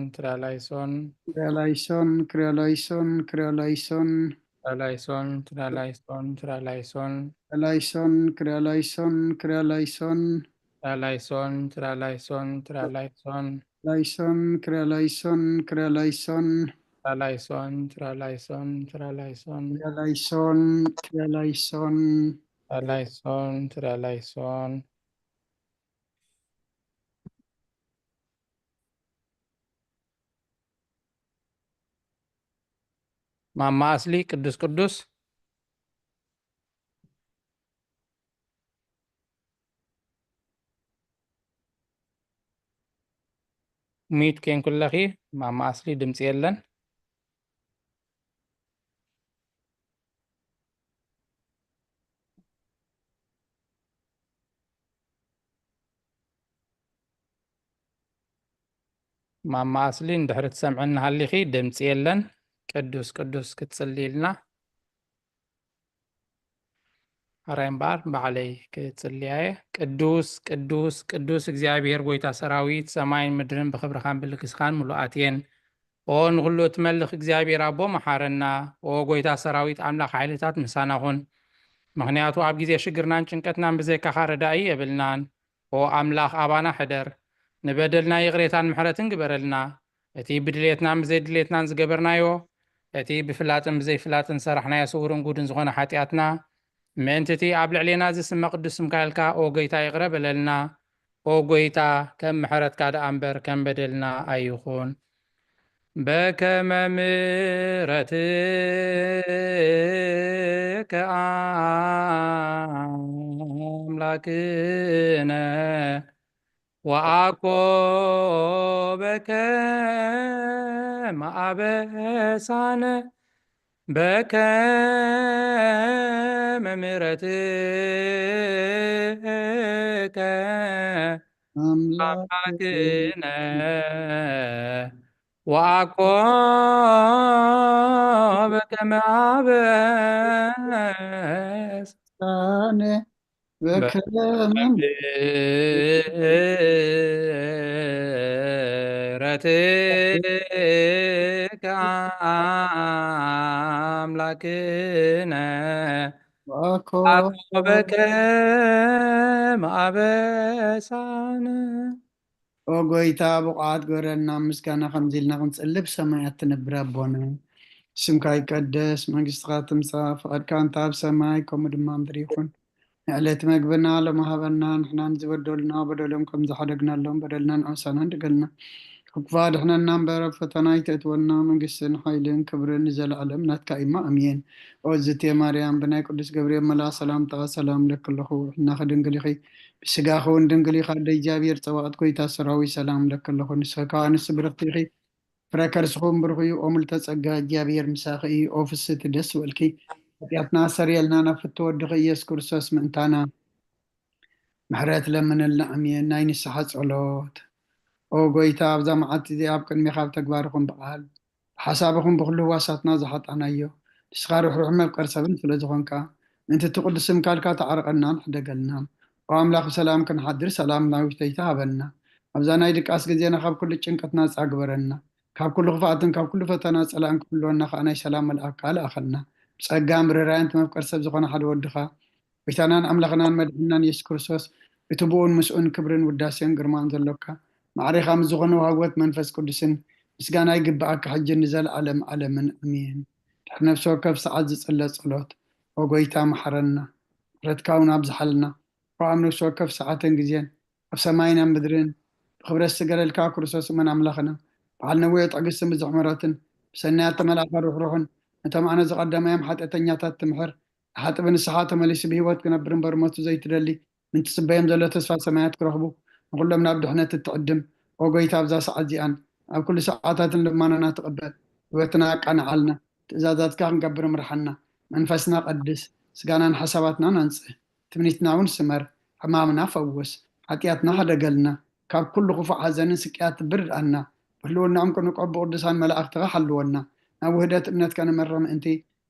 ክርያ ላይሶን። ክርያ ላይሶን፣ ክርያ ላይሶን፣ ክርያ ላይሶን። ክርያ ላይሶን፣ ክርያ ላይሶን፣ ክርያ ላይሶን። ላይሶን፣ ክርያ ላይሶን፣ ክርያ ላይሶን። ክርያ ላይሶን፣ ክርያ ላይሶን፣ ክርያ ላይሶን። ላይሶን፣ ክርያ ላይሶን፣ ክርያ ላይሶን። ክርያ ላይሶን፣ ክርያ ላይሶን፣ ክርያ ላይሶን። ክርያ ላይሶን፣ ክርያ ላይሶን። ክርያ ላይሶን፣ ክርያ ላይሶን። ማማ ኣስሊ ቅዱስ ቅዱስ። ሚዩት ኬንኩለኺ። ማማ ኣስሊ ድምፂ የለን። ማማ ኣስሊ እንድሕሪ ትሰምዕኒ ሃሊኺ ድምፂ የለን። ቅዱስ ቅዱስ ክትፅሊ ኢልና። ሕራይ እምበኣር ባዕለይ ክጽልያ እየ። ቅዱስ ቅዱስ ቅዱስ እግዚኣብሔር ጎይታ ሰራዊት፣ ሰማይን ምድርን ብኽብርኻን ብልግስኻን ምሉኣት እየን። ኦ ንኹሉ እትመልኽ እግዚኣብሔር ኣቦ መሓረና። ኦ ጎይታ ሰራዊት ኣምላኽ ሓይልታት ምሳና ኹን። ምኽንያቱ ኣብ ግዜ ሽግርናን ጭንቀትናን ብዘይካኻ ረዳኢ የብልናን። ኦ ኣምላኽ ኣባና ሕደር። ንበደልና ይቕሬታን ምሕረትን ግበረልና። እቲ ብድሌትናን ብዘይድሌትናን ዝገበርናዮ፣ እቲ ብፍላጥን ብዘይፍላጥን ዝሰራሕናዮ ስውርን ጉድን ዝኾነ ሓጢኣትና፣ ምእንቲ እቲ ኣብ ልዕሌና ዝስመ ቅዱስ ስምካ ኢልካ፣ ኦ ጎይታ፣ ይቕረ በለልና። ኦ ጎይታ፣ ከም ምሕረትካ ደኣ እምበር ከም በደልና ኣይኹን። በከመ ምሕረትከ ኣምላክነ ወአኮ በከመ አበሳነ በከመ ምሕረትከ አምላክነ ወአኮ በከመ አበሳነ በከመ ምሕረትከ ኣምላክነ ኣኮ በከመ ኣበሳነ። ኦ ጎይታ፣ ብቑዓት ግበረና፣ ምስጋና ከምዚ ኢልና ክንጽሊ፣ ብሰማያት ትነብር ኣቦና፣ ስምካ ይቀደስ፣ መንግስትኻ ትምጻእ፣ ፍቓድካ እንተ ኣብ ሰማይ ከምኡ ድማ ምድሪ ይኹን። ንዕለት መግብና ሎሚ ሃበና፣ ንሕና ንዝበደሉና በደሎም ከም ዝሓደግናሎም በደልና ንዓውሳና ንድገልና። ካብ ክፉእ ኣድሕነና እምበር፣ ኣብ ፈተና ኣይተእትወና፣ መንግስትን ሓይልን ክብርን ንዘለኣለም ናትካ እማ፣ ኣሜን። ኦ ዝቴ ማርያም፣ ብናይ ቅዱስ ገብርኤል መልኣ ሰላምታ ሰላም ለኪ ኣለኹ፣ ሕልናኺ ድንግል ኢኺ፣ ብስጋኺ እውን ድንግል ኢኻ፣ ኣደ እግዚኣብሔር ጸባኦት ጎይታ ሰራዊት ሰላም ለኪ ኣለኹ። ንስኺ ከኣ ኣንስቲ ብርኽቲ ኢኺ፣ ፍረ ከርስኹም ብሩኽ እዩ። ኦ ምልተ ጸጋ እግዚኣብሔር ምሳኺ እዩ። ኦ ፍስቲ ደስ ይበልኪ፣ ሓጢኣትና ኣሰርየልና፣ ናብ ፍትወ ወድኺ ኢየሱስ ክርስቶስ ምእንታና ምሕረት ለምንልና። ኣሜን። ናይ ንስሓ ጸሎት። ኦ ጎይታ፣ ኣብዛ መዓልቲ እዚኣ ኣብ ቅድሜኻ ኣብ ተግባርኹም ብቓል ብሓሳብኹም ብኹሉ ህዋሳትና ዝሓጣናዮ፣ ንስኻ ርሕሩሕ መፍቀር ሰብን ስለ ዝኾንካ፣ ምእንቲ እቲ ቅዱስ ስምካ ኢልካ ተዓርቐናን ሕደገልናን። ኦ ኣምላኽ፣ ብሰላም ክንሓድር ሰላም ናዊተይታ ሃበና። ኣብዛ ናይ ድቃስ ግዜና ካብ ኩሉ ጭንቀት ናጻ ግበረና። ካብ ኩሉ ክፍኣትን ካብ ኩሉ ፈተና ጸላእን ክሕልወና ከኣ ናይ ሰላም መልኣክካ ልኣኸልና። ብጸጋን ብርራየን እቲ መፍቀር ሰብ ዝኾነ ሓደ ወድኻ፣ ጎይታናን ኣምላኽናን መድሕንናን የሱስ ክርስቶስ፣ እቲ ብኡን ምስኡን ክብርን ውዳሴን ግርማን ዘሎካ፣ ማዕሬኻ ምስ ዝኾነ ወሃቢ ሕይወት መንፈስ ቅዱስን ምስጋና ይግብኣካ፣ ሕጂ ንዘለኣለም ዓለምን። ኣሜን። ድሕሪ ነፍሲ ወከፍ ሰዓት ዝጽለ ጸሎት፣ ኦ ጎይታ፣ መሓረና፣ ምሕረትካ እውን ኣብዝሓልና። ኦ ኣብ ነፍሲ ወከፍ ሰዓትን ግዜን፣ ኣብ ሰማይን ኣብ ምድርን፣ ብኽብረት ዝገለልካ ክርስቶስ እመን ኣምላኽና፣ በዓል ነዊሕ ትዕግስትን ብዙሕ ምሕረትን፣ ብሰናያት ተመልኣኻ ርሕሩሕን፣ ነቶም ኣነ ዝቐደማዮም ሓጢኣተኛታት ትምሕር፣ ንሓጥቢ ንስሓ ተመሊሱ ብህይወት ክነብር እምበር ሞቱ ዘይትደሊ፣ ምእንቲ ጽበዮም ዘሎ ተስፋ ሰማያት ክረኽቡ፣ ንኹሎም ናብ ድሕነት እትዕድም፣ ኦ ጎይታ፣ ኣብዛ ሰዓት እዚኣን ኣብ ኩሉ ሰዓታትን ልማኖና ትቕበል፣ ህይወትና ኣቃንዓልና፣ ትእዛዛትካ ክንገብር ምርሓና፣ መንፈስና ቀድስ፣ ስጋናን ሓሳባትናን ኣንጽህ፣ ትምኒትና እውን ስመር፣ ሕማምና ፈውስ፣ ሓጢኣትና ሕደገልና፣ ካብ ኩሉ ክፉእ ሓዘንን ስቅያት ብርድኣና፣ ብህልውና ዕምቂ ንቆ ብቅዱሳን መላእኽትኻ ሓልወና፣ ናብ ውህደት እምነትካ ንመርሕ ምእንቲ፣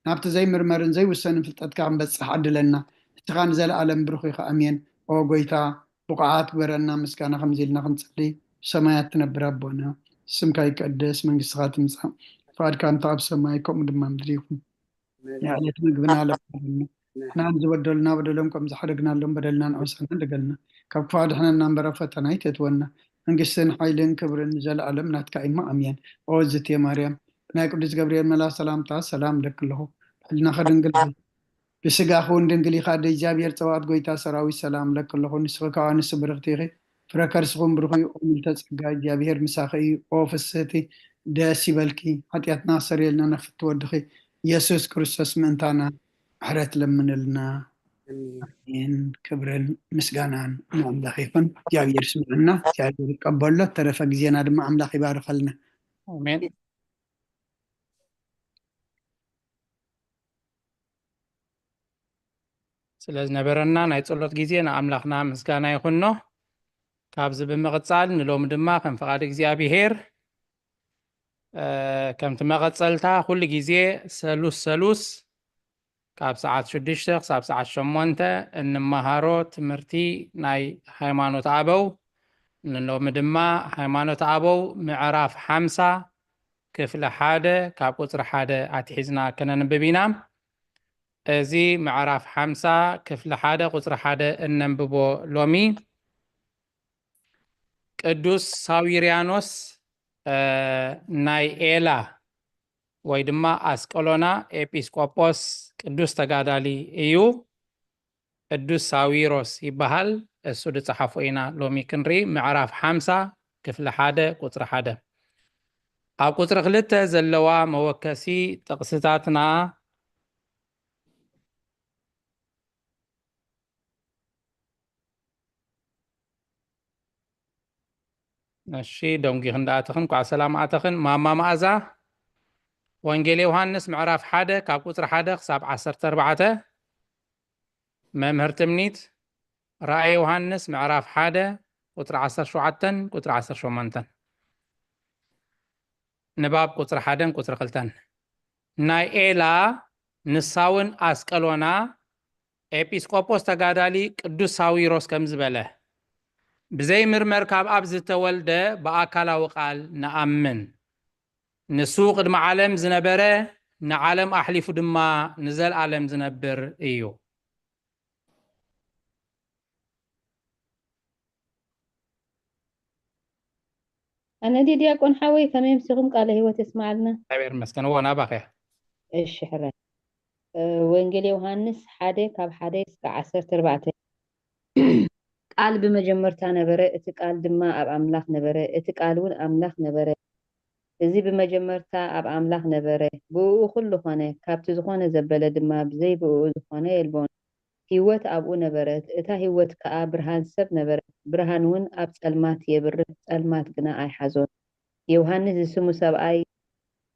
ናብቲ ዘይምርመርን ዘይውሰንን ፍልጠትካ ክንበጽሕ ዓድለና። ንስኻ ንዘለኣለም ብሩኽ ኢኻ። ኣሜን። ኦ ጎይታ፣ ብቑዓት ግበረና፣ ምስጋና ከምዚ ኢልና ክንጽሊ፣ ብሰማያት ትነብር ኣቦና፣ ስምካ ይቀደስ፣ መንግስትኻ ትምጻእ፣ ፍቓድካ እንተ ኣብ ሰማይ፣ ከምኡ ድማ ምድሪ ይኹን። ናይ ዕለት ምግብና ለባህልና፣ ንሕና ንዝበደሉና በደሎም ከም ዝሓደግናሎም በደልና ንዕውሰና ደገልና፣ ካብ ክፉእ ኣድሕነና እምበር ኣብ ፈተና ኣይተእትወና። መንግስትን ሓይልን ክብርን ንዘለኣለም ናትካ እማ፣ ኣሜን። ኦ ዝቴ ማርያም፣ ብናይ ቅዱስ ገብርኤል መልኣኽ ሰላምታ ሰላም እብለኪ ኣለኹ። ብሕልናኺ ድንግል ኢኺ፣ ብስጋኺ እውን ድንግል ኢኻ። ኣደ እግዚኣብሔር ጸባኦት ጎይታ ሰራዊት ሰላም እብለኪ ኣለኹ። ንስኺ ካብ ኣንስቲ ብርኽቲ ኢኺ፣ ፍረ ከርስኹም ብሩኽ እዩ። ኦ ምልተ ጸጋ እግዚኣብሔር ምሳኺ እዩ። ኦ ፍስህቲ ደስ ይበልኪ፣ ሓጢኣትና ኣሰርየልና፣ ናብ ፍትወ ወድኺ ኢየሱስ ክርስቶስ ምእንታና ምሕረት ለምንልና። ኣሜን። ኣሜን። ክብርን ምስጋናን ንኣምላኽ ይኹን። እግዚኣብሔር ይስምዓና፣ እግዚኣብሔር ይቀበሎ። ተረፈ ግዜና ድማ ኣምላኽ ይባርኸልና። ኣሜን። ስለ ዝነበረና ናይ ጸሎት ግዜ ንኣምላኽና ምስጋና ይኹኖ። ካብዚ ብምቕጻል ንሎሚ ድማ ከም ፍቓድ እግዚኣብሔር፣ እ፣ ከምቲ መቐጸልታ ኩሉ ግዜ ሰሉስ ሰሉስ ካብ ሰዓት ሽዱሽተ ክሳብ ሰዓት ሸሞንተ እንመሃሮ ትምህርቲ ናይ ሃይማኖት ኣበው፣ ንሎሚ ድማ ሃይማኖት ኣበው ምዕራፍ ሓምሳ ክፍሊ ሓደ ካብ ቁጽሪ ሓደ ኣትሒዝና ከነንብብ ኢና። እዚ ምዕራፍ ሓምሳ ክፍሊ ሓደ ቁጽሪ ሓደ እነንብቦ ሎሚ። ቅዱስ ሳዊርያኖስ፣ እ፣ ናይ ኤላ ወይ ድማ ኣስቀሎና ኤጲስቆጶስ ቅዱስ ተጋዳሊ እዩ። ቅዱስ ሳዊሮስ ይበሃል። እሱ ዝጸሓፎ ኢና ሎሚ ክንርኢ። ምዕራፍ ሓምሳ ክፍሊ ሓደ ቁጽሪ ሓደ። ኣብ ቁጽሪ ክልተ ዘለዋ መወከሲ ጥቕስታትና፣ እሺ፣ ደንጒኽን ደኣተኽን፣ እንኳዕ ሰላም ኣተኽን። ማማ መኣዛ፣ ወንጌል ዮሃንስ ምዕራፍ ሓደ ካብ ቁጽሪ ሓደ ክሳብ ዓሰርተ ኣርባዕተ። መምህር ትምኒት፣ ራእየ ዮሃንስ ምዕራፍ ሓደ ቁጽሪ ዓሰርተ ሸውዓተን ቁጽሪ ዓሰርተ ሸሞንተን። ንባብ ቁጽሪ ሓደን ቁጽሪ ክልተን። ናይ ኤላ፣ ንሳ እውን ኣስቀሎና፣ ኤጲስቆጶስ ተጋዳሊ ቅዱስ ሳዊሮስ ከምዚ በለ፣ ብዘይ ምርመር ካብ ኣብ ዝተወልደ ብኣካላዊ ቃል ንኣምን። ንሱ ቅድሚ ዓለም ዝነበረ፣ ንዓለም ኣሕሊፉ ድማ ንዘለኣለም ዝነብር እዩ። ኣነዲ ዲያቆን ሓወይ ከመይ ኣምሲኹም? ቃለ ህይወት የስምዓልና። እግዚኣብሔር ይመስገን። እዎ ናባኸ እያ። እሺ ሕራይ። እ፣ ወንጌል ዮሃንስ ሓደ ካብ ሓደ እስከ ዓሰርተ ኣርባዕተ። ቃል ብመጀመርታ ነበረ፣ እቲ ቃል ድማ ኣብ ኣምላኽ ነበረ፣ እቲ ቃል እውን ኣምላኽ ነበረ። እዚ ብመጀመርታ ኣብ ኣምላኽ ነበረ፣ ብእኡ ኩሉ ኾነ፣ ካብቲ ዝኾነ ዘበለ ድማ ብዘይ ብእኡ ዝኾነ የልቦን። ህይወት ኣብኡ ነበረት፣ እታ ህይወት ከኣ ብርሃን ሰብ ነበረት። ብርሃን እውን ኣብ ጸልማት የብርህ፣ ጸልማት ግና ኣይሓዞን። ዮሃንስ ዝስሙ ሰብኣይ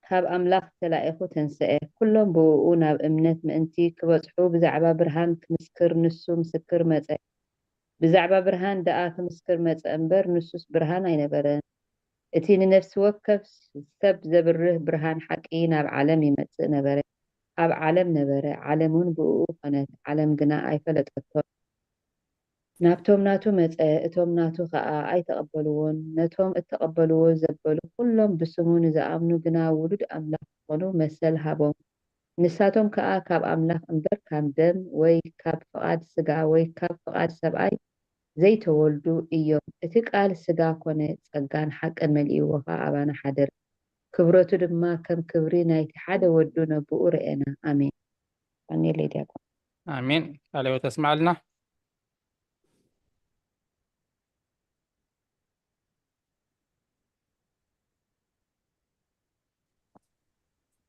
ካብ ኣምላኽ ተላኢኹ ተንስአ። ኩሎም ብእኡ ናብ እምነት ምእንቲ ክበጽሑ ብዛዕባ ብርሃን ክምስክር ንሱ ምስክር መጸ። ብዛዕባ ብርሃን ደኣ ክምስክር መጸ እምበር፣ ንሱስ ብርሃን ኣይነበረን። እቲ ንነፍሲ ወከፍ ሰብ ዘብርህ ብርሃን ሓቂ ናብ ዓለም ይመጽእ ነበረ። ኣብ ዓለም ነበረ፣ ዓለም እውን ብእኡ ኾነት፣ ዓለም ግና ኣይፈለጠቶን። ናብቶም ናቱ መጸ፣ እቶም ናቱ ኸኣ ኣይተቐበልዎን። ነቶም እተቐበልዎ ዘበሉ ኩሎም ብስሙ ንዝኣምኑ ግና ውሉድ ኣምላኽ ክኾኑ መሰል ሃቦም። ንሳቶም ከኣ ካብ ኣምላኽ እምበር ካብ ደም ወይ ካብ ፍቓድ ስጋ ወይ ካብ ፍቓድ ሰብኣይ ዘይተወልዱ እዮም። እቲ ቃል ስጋ ኮነ፣ ጸጋን ሓቅን መሊእዎ ኸኣ ኣባና ሓደረ። ክብረቱ ድማ ከም ክብሪ ናይቲ ሓደ ወዱ ነብኡ ረኤና። ኣሜን። ዳንኤል ዲያቆን። ኣሜን። ቃለ ህይወት የስምዓልና።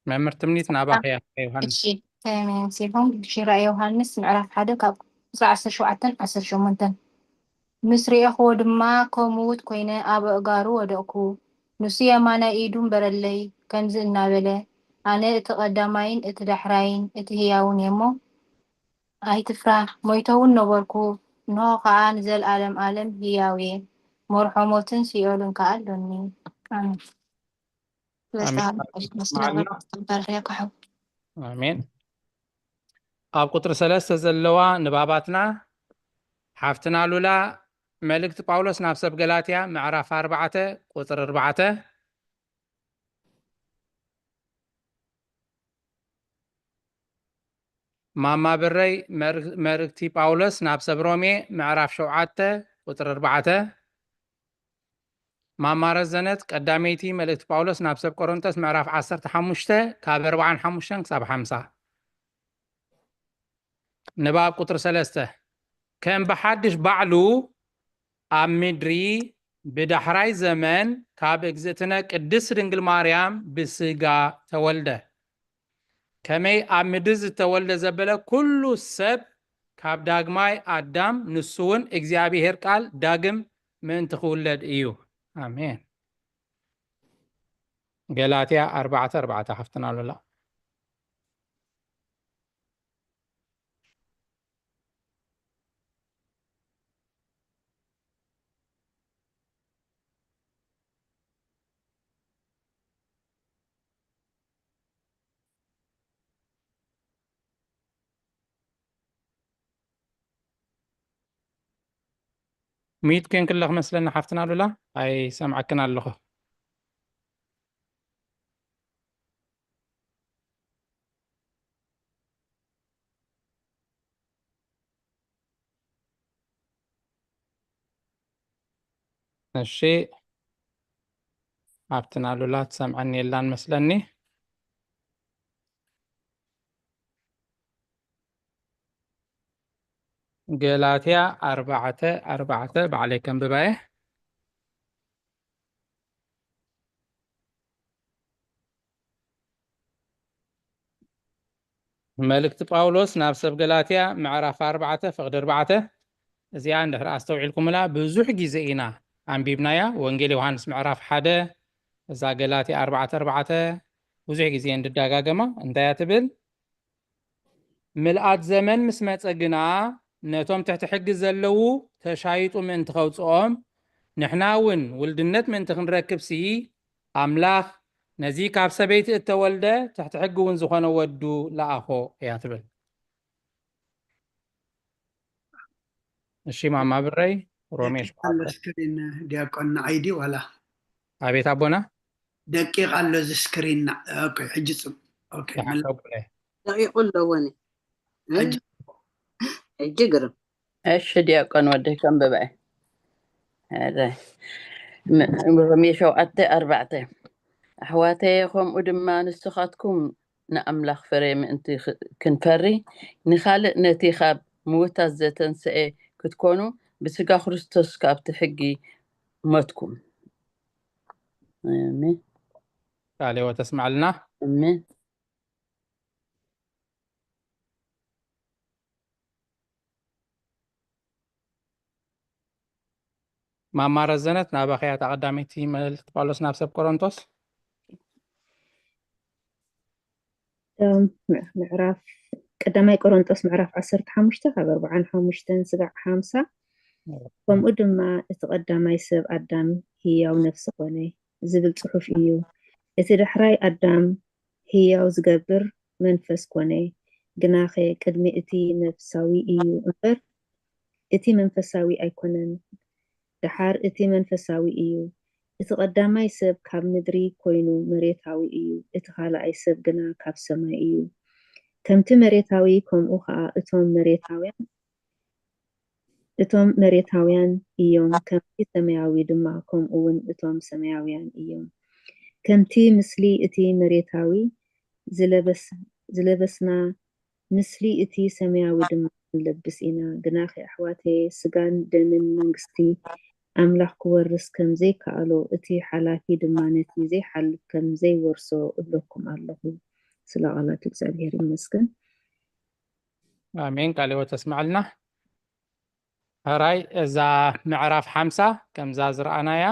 መምህር ትምኒት ናባኺ እያ። ዮሃንስ እሺ። ከመይ ኣምሲልኩም? ብሽራ ዮሃንስ ምዕራፍ ሓደ ካብ ቁጽሪ ዓሰርተ ሸውዓተን ዓሰርተ ሸሞንተን። ምስ ርኤኽዎ ድማ ከምውት ኮይነ ኣብ ኣእጋሩ ወደቕኩ። ንሱ የማናይ ኢዱ እምበረለይ ከምዚ እናበለ፣ ኣነ እቲ ቀዳማይን እቲ ዳሕራይን እቲ ህያውን እየ እሞ፣ ኣይትፍራህ፣ ሞይተ እውን ነበርኩ፣ እንሆ ኸኣ ንዘለኣለም ኣለም ህያው እየ፣ መርሖ ሞትን ሲኦልን ከኣ ኣሎኒ። ኣሜን። ኣሜን። ኣብ ቁጽሪ ሰለስተ ዘለዋ ንባባትና ሓፍትና ሉላ መልእክቲ ጳውሎስ ናብ ሰብ ገላትያ ምዕራፍ ኣርባዕተ ቁጽሪ ኣርባዕተ። ማማ ብረይ መር-፣ መልእክቲ ጳውሎስ ናብ ሰብ ሮሜ ምዕራፍ ሸውዓተ ቁጽሪ ኣርባዕተ። ማማ ረዘነት ቀዳመይቲ መልእክቲ ጳውሎስ ናብ ሰብ ቆሮንቶስ ምዕራፍ ዓሰርተ ሓሙሽተ ካብ ኣርብዓን ሓሙሽተን ክሳብ ሓምሳ። ንባብ ቁጽሪ ሰለስተ። ከም ብሓድሽ ባዕሉ ኣብ ምድሪ ብዳሕራይ ዘመን ካብ እግዝእትነ ቅድስት ድንግል ማርያም ብስጋ ተወልደ። ከመይ ኣብ ምድሪ ዝተወልደ ዘበለ ኩሉ ሰብ ካብ ዳግማይ ኣዳም፣ ንሱ እውን እግዚኣብሔር ቃል ዳግም ምእንቲ ክውለድ እዩ። ኣሜን። ገላትያ ኣርባዕተ ኣርባዕተ ሓፍትና ሉላ። ሚዩት ኮንክለ ክመስለኒ ሓፍትና ሉላ፣ ኣይሰምዓክን ኣለኹ። እሺ፣ ሓፍትና ሉላ ትሰምዐኒ የላን መስለኒ። ገላትያ ኣርባዕተ ኣርባዕተ ባዕለይ ከንብባ እየ። መልእክቲ ጳውሎስ ናብ ሰብ ገላትያ ምዕራፍ ኣርባዕተ ፍቕዲ ኣርባዕተ። እዚኣ እንድሕር ኣስተውዒልኩምላ ብዙሕ ግዜ ኢና ኣንቢብናያ። ወንጌል ዮሃንስ ምዕራፍ ሓደ፣ እዛ ገላትያ ኣርባዕተ ኣርባዕተ ብዙሕ ግዜ እንድዳጋገማ። እንታይ እያ ትብል? ምልኣት ዘመን ምስ መጸ ግና ነቶም ትሕቲ ሕጊ ዘለዉ ተሻይጡ ምእንቲ ኸውጽኦም፣ ንሕና እውን ውልድነት ምእንቲ ክንረክብሲ፣ ኣምላኽ ነዚ ካብ ሰበይቲ እተወልደ ትሕቲ ሕጊ እውን ዝኾነ ወዱ ለኣኾ እያ ትብል። እሺ ማማ ብረይ፣ ሮሜ ደቂቕ ኣሎ ስክሪን ዲያቆን ንዓይ ድዩ ዋላ? ኣቤት ኣቦና። ደቂቕ ኣሎ እዚ ስክሪን። ኦኬ፣ ሕጂ ጽብ ኦኬ፣ መለ- ሓሳቡለ ደቂቑ ኣለዎ ኒ። ሕጂ ሕጂ ግርም። እሺ ዲያቆን ወደይ ከንብበ። ሮሜ ሸውዓተ ኣርባዕተ ኣሕዋተየ፣ ከምኡ ድማ ንስኻትኩም ንኣምላኽ ፍሬ ምእንቲ ኽ- ክንፈሪ ንኻልእ ነቲ ካብ ምውታት ዘተንስኤ ክትኮኑ ብስጋ ክርስቶስ ካብቲ ሕጊ ሞትኩም። ኣሜን። ቃለ ሕይወት ተስማዕልና። ኣሜን። ማማ ረዘነት ናባኸያ እታ ቀዳመይቲ መልእኽቲ ጳውሎስ ናብ ሰብ ቆሮንቶስ። እም፣ ምዕራፍ ቀዳማይ ቆሮንጦስ ምዕራፍ ዓሰርተ ሓሙሽተ ካብ ኣርብዓን ሓሙሽተን ስጋዕ ሓምሳ። ከምኡ ድማ እቲ ቀዳማይ ሰብ ኣዳም ህያው ነፍሲ ኮነ ዝብል ጽሑፍ እዩ። እቲ ዳሕራይ ኣዳም ህያው ዝገብር መንፈስ ኮነ። ግናኸ ቅድሚ እቲ ነፍሳዊ እዩ እምበር እቲ መንፈሳዊ ኣይኮነን። ደሓር እቲ መንፈሳዊ እዩ። እቲ ቀዳማይ ሰብ ካብ ምድሪ ኮይኑ መሬታዊ እዩ፣ እቲ ካልኣይ ሰብ ግና ካብ ሰማይ እዩ። ከምቲ መሬታዊ ከምኡ ኸኣ እቶም መሬታውያን እቶም መሬታውያን እዮም፣ ከምቲ ሰማያዊ ድማ ከምኡ እውን እቶም ሰማያውያን እዮም። ከምቲ ምስሊ እቲ መሬታዊ ዝለበስ- ዝለበስና፣ ምስሊ እቲ ሰማያዊ ድማ ክንለብስ ኢና። ግናኸ ኣሕዋተየ፣ ስጋን ደምን መንግስቲ ኣምላኽ ክወርስ ከም ዘይከኣሎ፣ እቲ ሓላፊ ድማ ነቲ ዘይሓልፍ ከም ዘይወርሶ እብለኩም ኣለኹ። ስለ ቃላት እግዚኣብሔር ይመስገን። ኣሜን። ቃለ ሕይወት ተስማዕልና። ሕራይ እዛ ምዕራፍ ሓምሳ ከምዛ ዝረኣናያ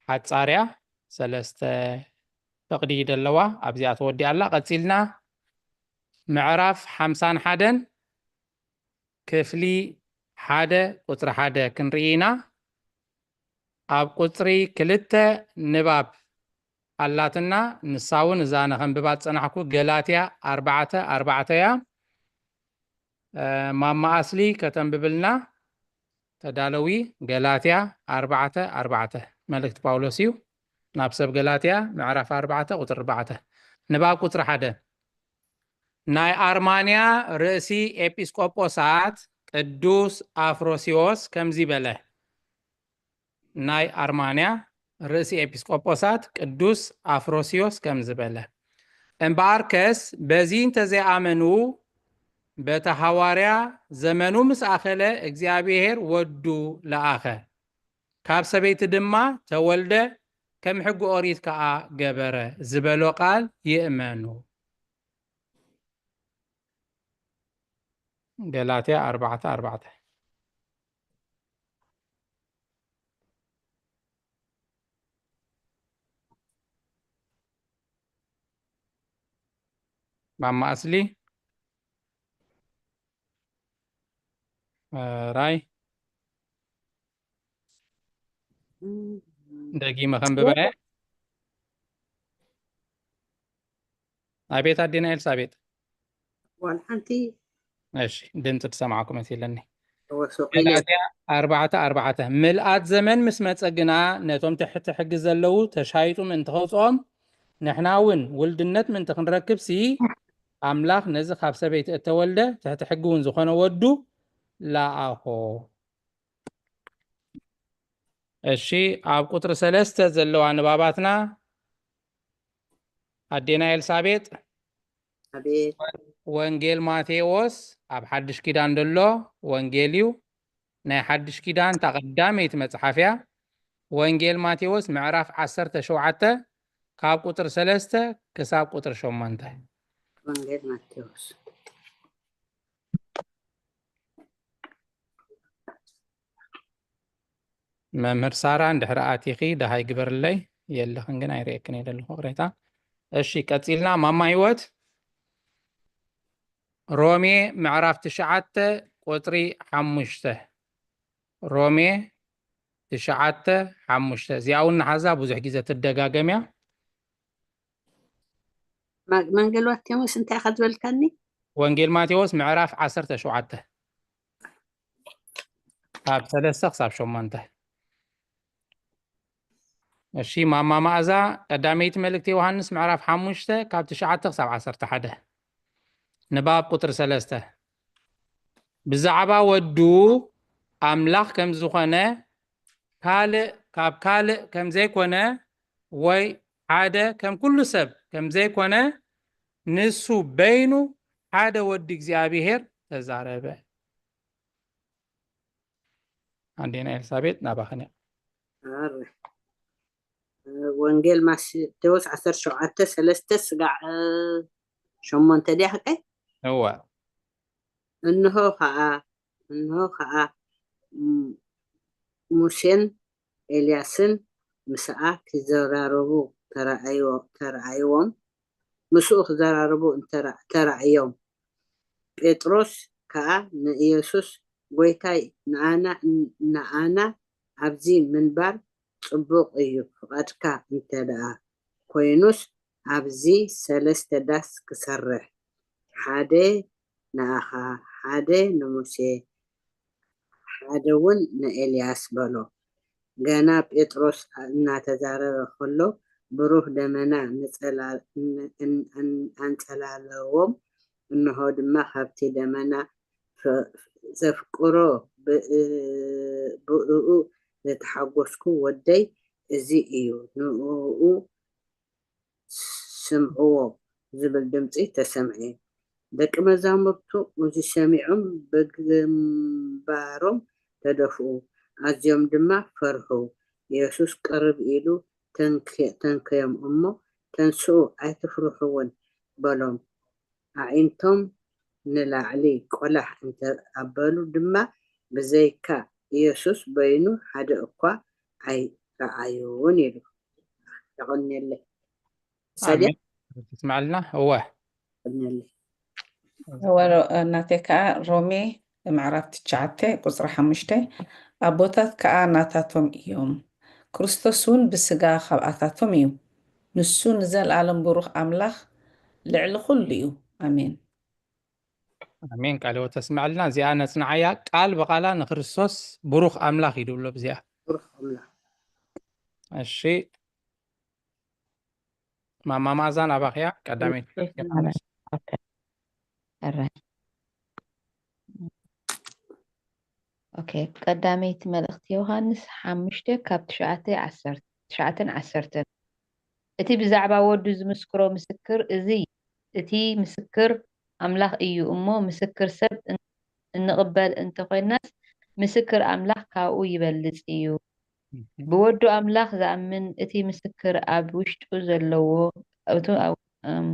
ሓጻርያ ሰለስተ ፍቕዲ ደለዋ ኣብዚኣ ተወዲኣ ኣላ። ቀጺልና ምዕራፍ ሓምሳን ሓደን ክፍሊ ሓደ ቁጽሪ ሓደ ክንርኢ ኢና። ኣብ ቁጽሪ ክልተ ንባብ ኣላትና፣ ንሳ እውን እዛ ነኸንብባ ዝጸናሕኩ ገላትያ ኣርባዕተ ኣርባዕተ እያ። እ፣ ማማ ኣስሊ ከተንብብልና ተዳለዊ። ገላትያ ኣርባዕተ ኣርባዕተ መልእክቲ ጳውሎስ እዩ ናብ ሰብ ገላትያ ምዕራፍ ኣርባዕተ ቁጽሪ ኣርባዕተ። ንባብ ቁጽሪ ሓደ። ናይ ኣርማንያ ርእሲ ኤጲስቆጶሳት ቅዱስ ኣፍሮስዮስ ከምዚ በለ። ናይ ኣርማንያ ርእሲ ኤጲስቆጶሳት ቅዱስ ኣፍሮስዮስ ከምዚ በለ። እምበኣርከስ በዚ እንተዘይኣመኑ በቲ ሃዋርያ ዘመኑ ምስ ኣኸለ እግዚኣብሔር ወዱ ለኣኸ፣ ካብ ሰበይቲ ድማ ተወልደ፣ ከም ሕጊ ኦሪት ከኣ ገበረ ዝበሎ ቃል ይእመኑ። ገላትያ ኣርባዕተ ኣርባዕተ። ማማ ኣስሊ። ራይ። ደጊመ ከንብበ። ኣቤት ኣዴና ኤልሳቤጥ። ዋላ ሓንቲ እሺ፣ ድምፂ ትሰማዕኩም መሲለኒ። ተወሰኺ ገላትያ ኣርባዕተ ኣርባዕተ። ምልኣት ዘመን ምስ መጸ ግና ነቶም ትሕቲ ሕጊ ዘለዉ ተሻይጡ ምእንቲ ከውፅኦም፣ ንሕና እውን ውልድነት ምእንቲ ክንረክብሲ፣ ኣምላኽ ነዚ ካብ ሰበይቲ እተወልደ ትሕቲ ሕጊ እውን ዝኾነ ወዱ ለኣኾ። እሺ፣ ኣብ ቁጽሪ ሰለስተ ዘለዋ ንባባትና ኣዴና ኤልሳቤጥ፣ ኣቤት ወንጌል ማቴዎስ ኣብ ሓድሽ ኪዳን ዘሎ ወንጌል እዩ። ናይ ሓድሽ ኪዳን እታ ቀዳመይቲ መጽሓፍ እያ። ወንጌል ማቴዎስ ምዕራፍ ዓሰርተ ሸውዓተ ካብ ቁጽሪ ሰለስተ ክሳብ ቁጽሪ ሸሞንተ። ወንጌል ማቴዎስ። መምህር ሳራ እንድሕር ኣቲኺ ደሃይ ግበርለይ። የለኽን ግን ኣይርእየክን እየ ዘለኹ ቅሬታ። እሺ ቀጺልና ማማ ህይወት ሮሜ ምዕራፍ ትሽዓተ ቁጽሪ ሓሙሽተ። ሮሜ ትሽዓተ ሓሙሽተ። እዚኣ እውን ንሓዛ ብዙሕ ግዜ ትደጋገም እያ። ማ- መንገል ማቴዎስ እንታይ ኢኻ ዝበልካኒ? ወንጌል ማቴዎስ ምዕራፍ ዓሰርተ ሸውዓተ። ካብ ሰለስተ ክሳብ ሸሞንተ። እሺ፣ ማማ መኣዛ፣ ቀዳመይቲ መልእክቲ ዮሃንስ ምዕራፍ ሓሙሽተ ካብ ትሽዓተ ክሳብ ዓሰርተ ሓደ። ንባብ ቁጥሪ ሰለስተ። ብዛዕባ ወዱ ኣምላኽ ከም ዝኾነ፣ ካልእ፣ ካብ ካልእ ከም ዘይኮነ፣ ወይ ሓደ ከም ኩሉ ሰብ ከም ዘይኮነ፣ ንሱ በይኑ ሓደ ወዲ እግዚኣብሔር ተዛረበ። ኣዴና ኤልሳቤጥ፣ ናባኽን እያ። ኣረ። ወንጌል ማቴዎስ ዓሰርተ ሸውዓተ ሰለስተ ስጋዕ ሸሞንተ ድያ ሓቀይ? እወ። እንሆ ኸዓ፣ እንሆ ኸዓ፣ ም-፣ ሙሴን ኤልያስን ምስኣ ክዘራረቡ ተራእዮ-፣ ተራእይዎም፣ ምስኡ ክዘራረቡ እንተራ-፣ ተራእዮም። ጴጥሮስ ከኣ ንኢየሱስ፣ "ጐይታይ፣ ንኣና፣ ንኣና ኣብዚ ምንባር ጽቡቕ እዩ፣ ፍቓድካ እንተ ደኣ ኰይኑስ፣ ኣብዚ ሰለስተ ዳስ ክሰርሕ፣ ሓደ ንኣኻ፣ ሓደ ንሙሴ፣ ሓደ እውን ንኤልያስ" በሎ። ገና ጴጥሮስ እናተዛረበ ከሎ፣ ብሩህ ደመና ንጸላ-፣ ን-፣ ን-፣ ኣን-፣ ኣንጸላለዎም። እንሆ ድማ፣ ካብቲ ደመና፣ "ዘፍቅሮ፣ ብ-፣ ብእኡ ዝተሓጎስኩ ወደይ እዚ እዩ፣ ንእኡ ስምዕዎ" ዝብል ድምጺ ተሰምዐ። ደቂ መዛሙርቱ እዚ ሰሚዖም ብግንባሮም ተደፍኡ፣ ኣዝዮም ድማ ፈርሑ። የሱስ ቅርብ ኢሉ ተንክ-፣ ተንከዮም እሞ፣ "ተንስኡ፣ ኣይትፍርሑ እውን" በሎም። ኣዒንቶም ንላዕሊ ቆላሕ እንተ ኣበሉ ድማ፣ ብዘይካ የሱስ በይኑ ሓደ እኳ ኣይረኣዩን ኢሉ። የቐንየለይ። ሰድያ? ኣሜን። ትስምዓልና? እወ። የቐንየለይ። እወ፣ ሮ-፣ ናተይ ከኣ ሮሜ ምዕራፍ ትሽዓተ ቁጽሪ ሓሙሽተ፣ ኣቦታት ከኣ ናታቶም እዮም፣ ክርስቶስ እውን ብስጋ ካብኣታቶም እዩ። ንሱ ንዘለኣለም ብሩኽ ኣምላኽ ልዕሊ ኩሉ እዩ። ኣሜን። ኣሜን። ቃለ ሕይወት ተስምዐልና። እዚኣ ነጽንዓያ። ቃል ብቓላ ንክርስቶስ ብሩኽ ኣምላኽ እዩ ድብሎ ብዚኣ። ብሩኽ ኣምላኽ። እሺ። ማማ መኣዛ ናባኽያ ቀዳመይቲ። ኦኬ። ኣረ። ኦኬ። ቀዳመይቲ መልእኽቲ ዮሃንስ ሓሙሽተ ካብ ትሽዓተ ዓሰርተ፣ ትሽዓተን ዓሰርተን። እቲ ብዛዕባ ወዱ ዝምስክሮ ምስክር እዚ እዩ። እቲ ምስክር ኣምላኽ እዩ እሞ፣ ምስክር ሰብ እን-፣ እንቕበል እንተኾይናስ፣ ምስክር ኣምላኽ ካብኡ ይበልጽ እዩ። እህ። ብወዱ ኣምላኽ ዝኣምን እቲ ምስክር ኣብ ውሽጡ ዘለዎ፣ እቱ-፣ ኣብ-፣ እም፣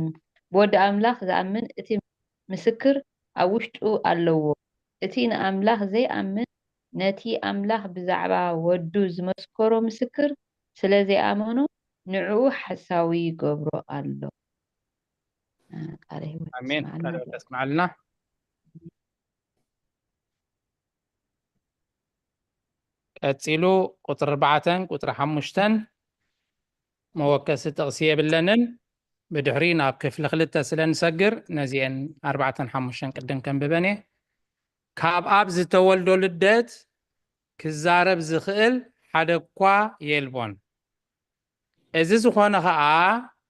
ብወዱ ኣምላኽ ዝኣምን እቲ ምስክር ኣብ ውሽጡ ኣለዎ። እቲ ንኣምላኽ ዘይኣምን፣ ነቲ ኣምላኽ ብዛዕባ ወዱ ዝመስከሮ ምስክር ስለ ዘይኣመኖ፣ ንዕኡ ሓሳዊ ይገብሮ ኣሎ። ቃለ ህይወት ኣሜን። የስምዓልና። ቃለ ህይወት የስምዓልና። ቀጺሉ ቁጽሪ ኣርባዕተን ቁጽሪ ሓሙሽተን መወከሲ ጥቕሲ የብለንን። ብድሕሪ ናብ ክፍሊ ክልተ ስለ ንሰግር፣ ነዚኤን ኣርባዕተን ሓሙሽተን ቅድም ከንብበን እየ። ካብ ኣብ ዝተወልዶ ልደት ክዛረብ ዝኽእል ሓደ እኳ የልቦን። እዚ ዝኾነ ኸኣ፣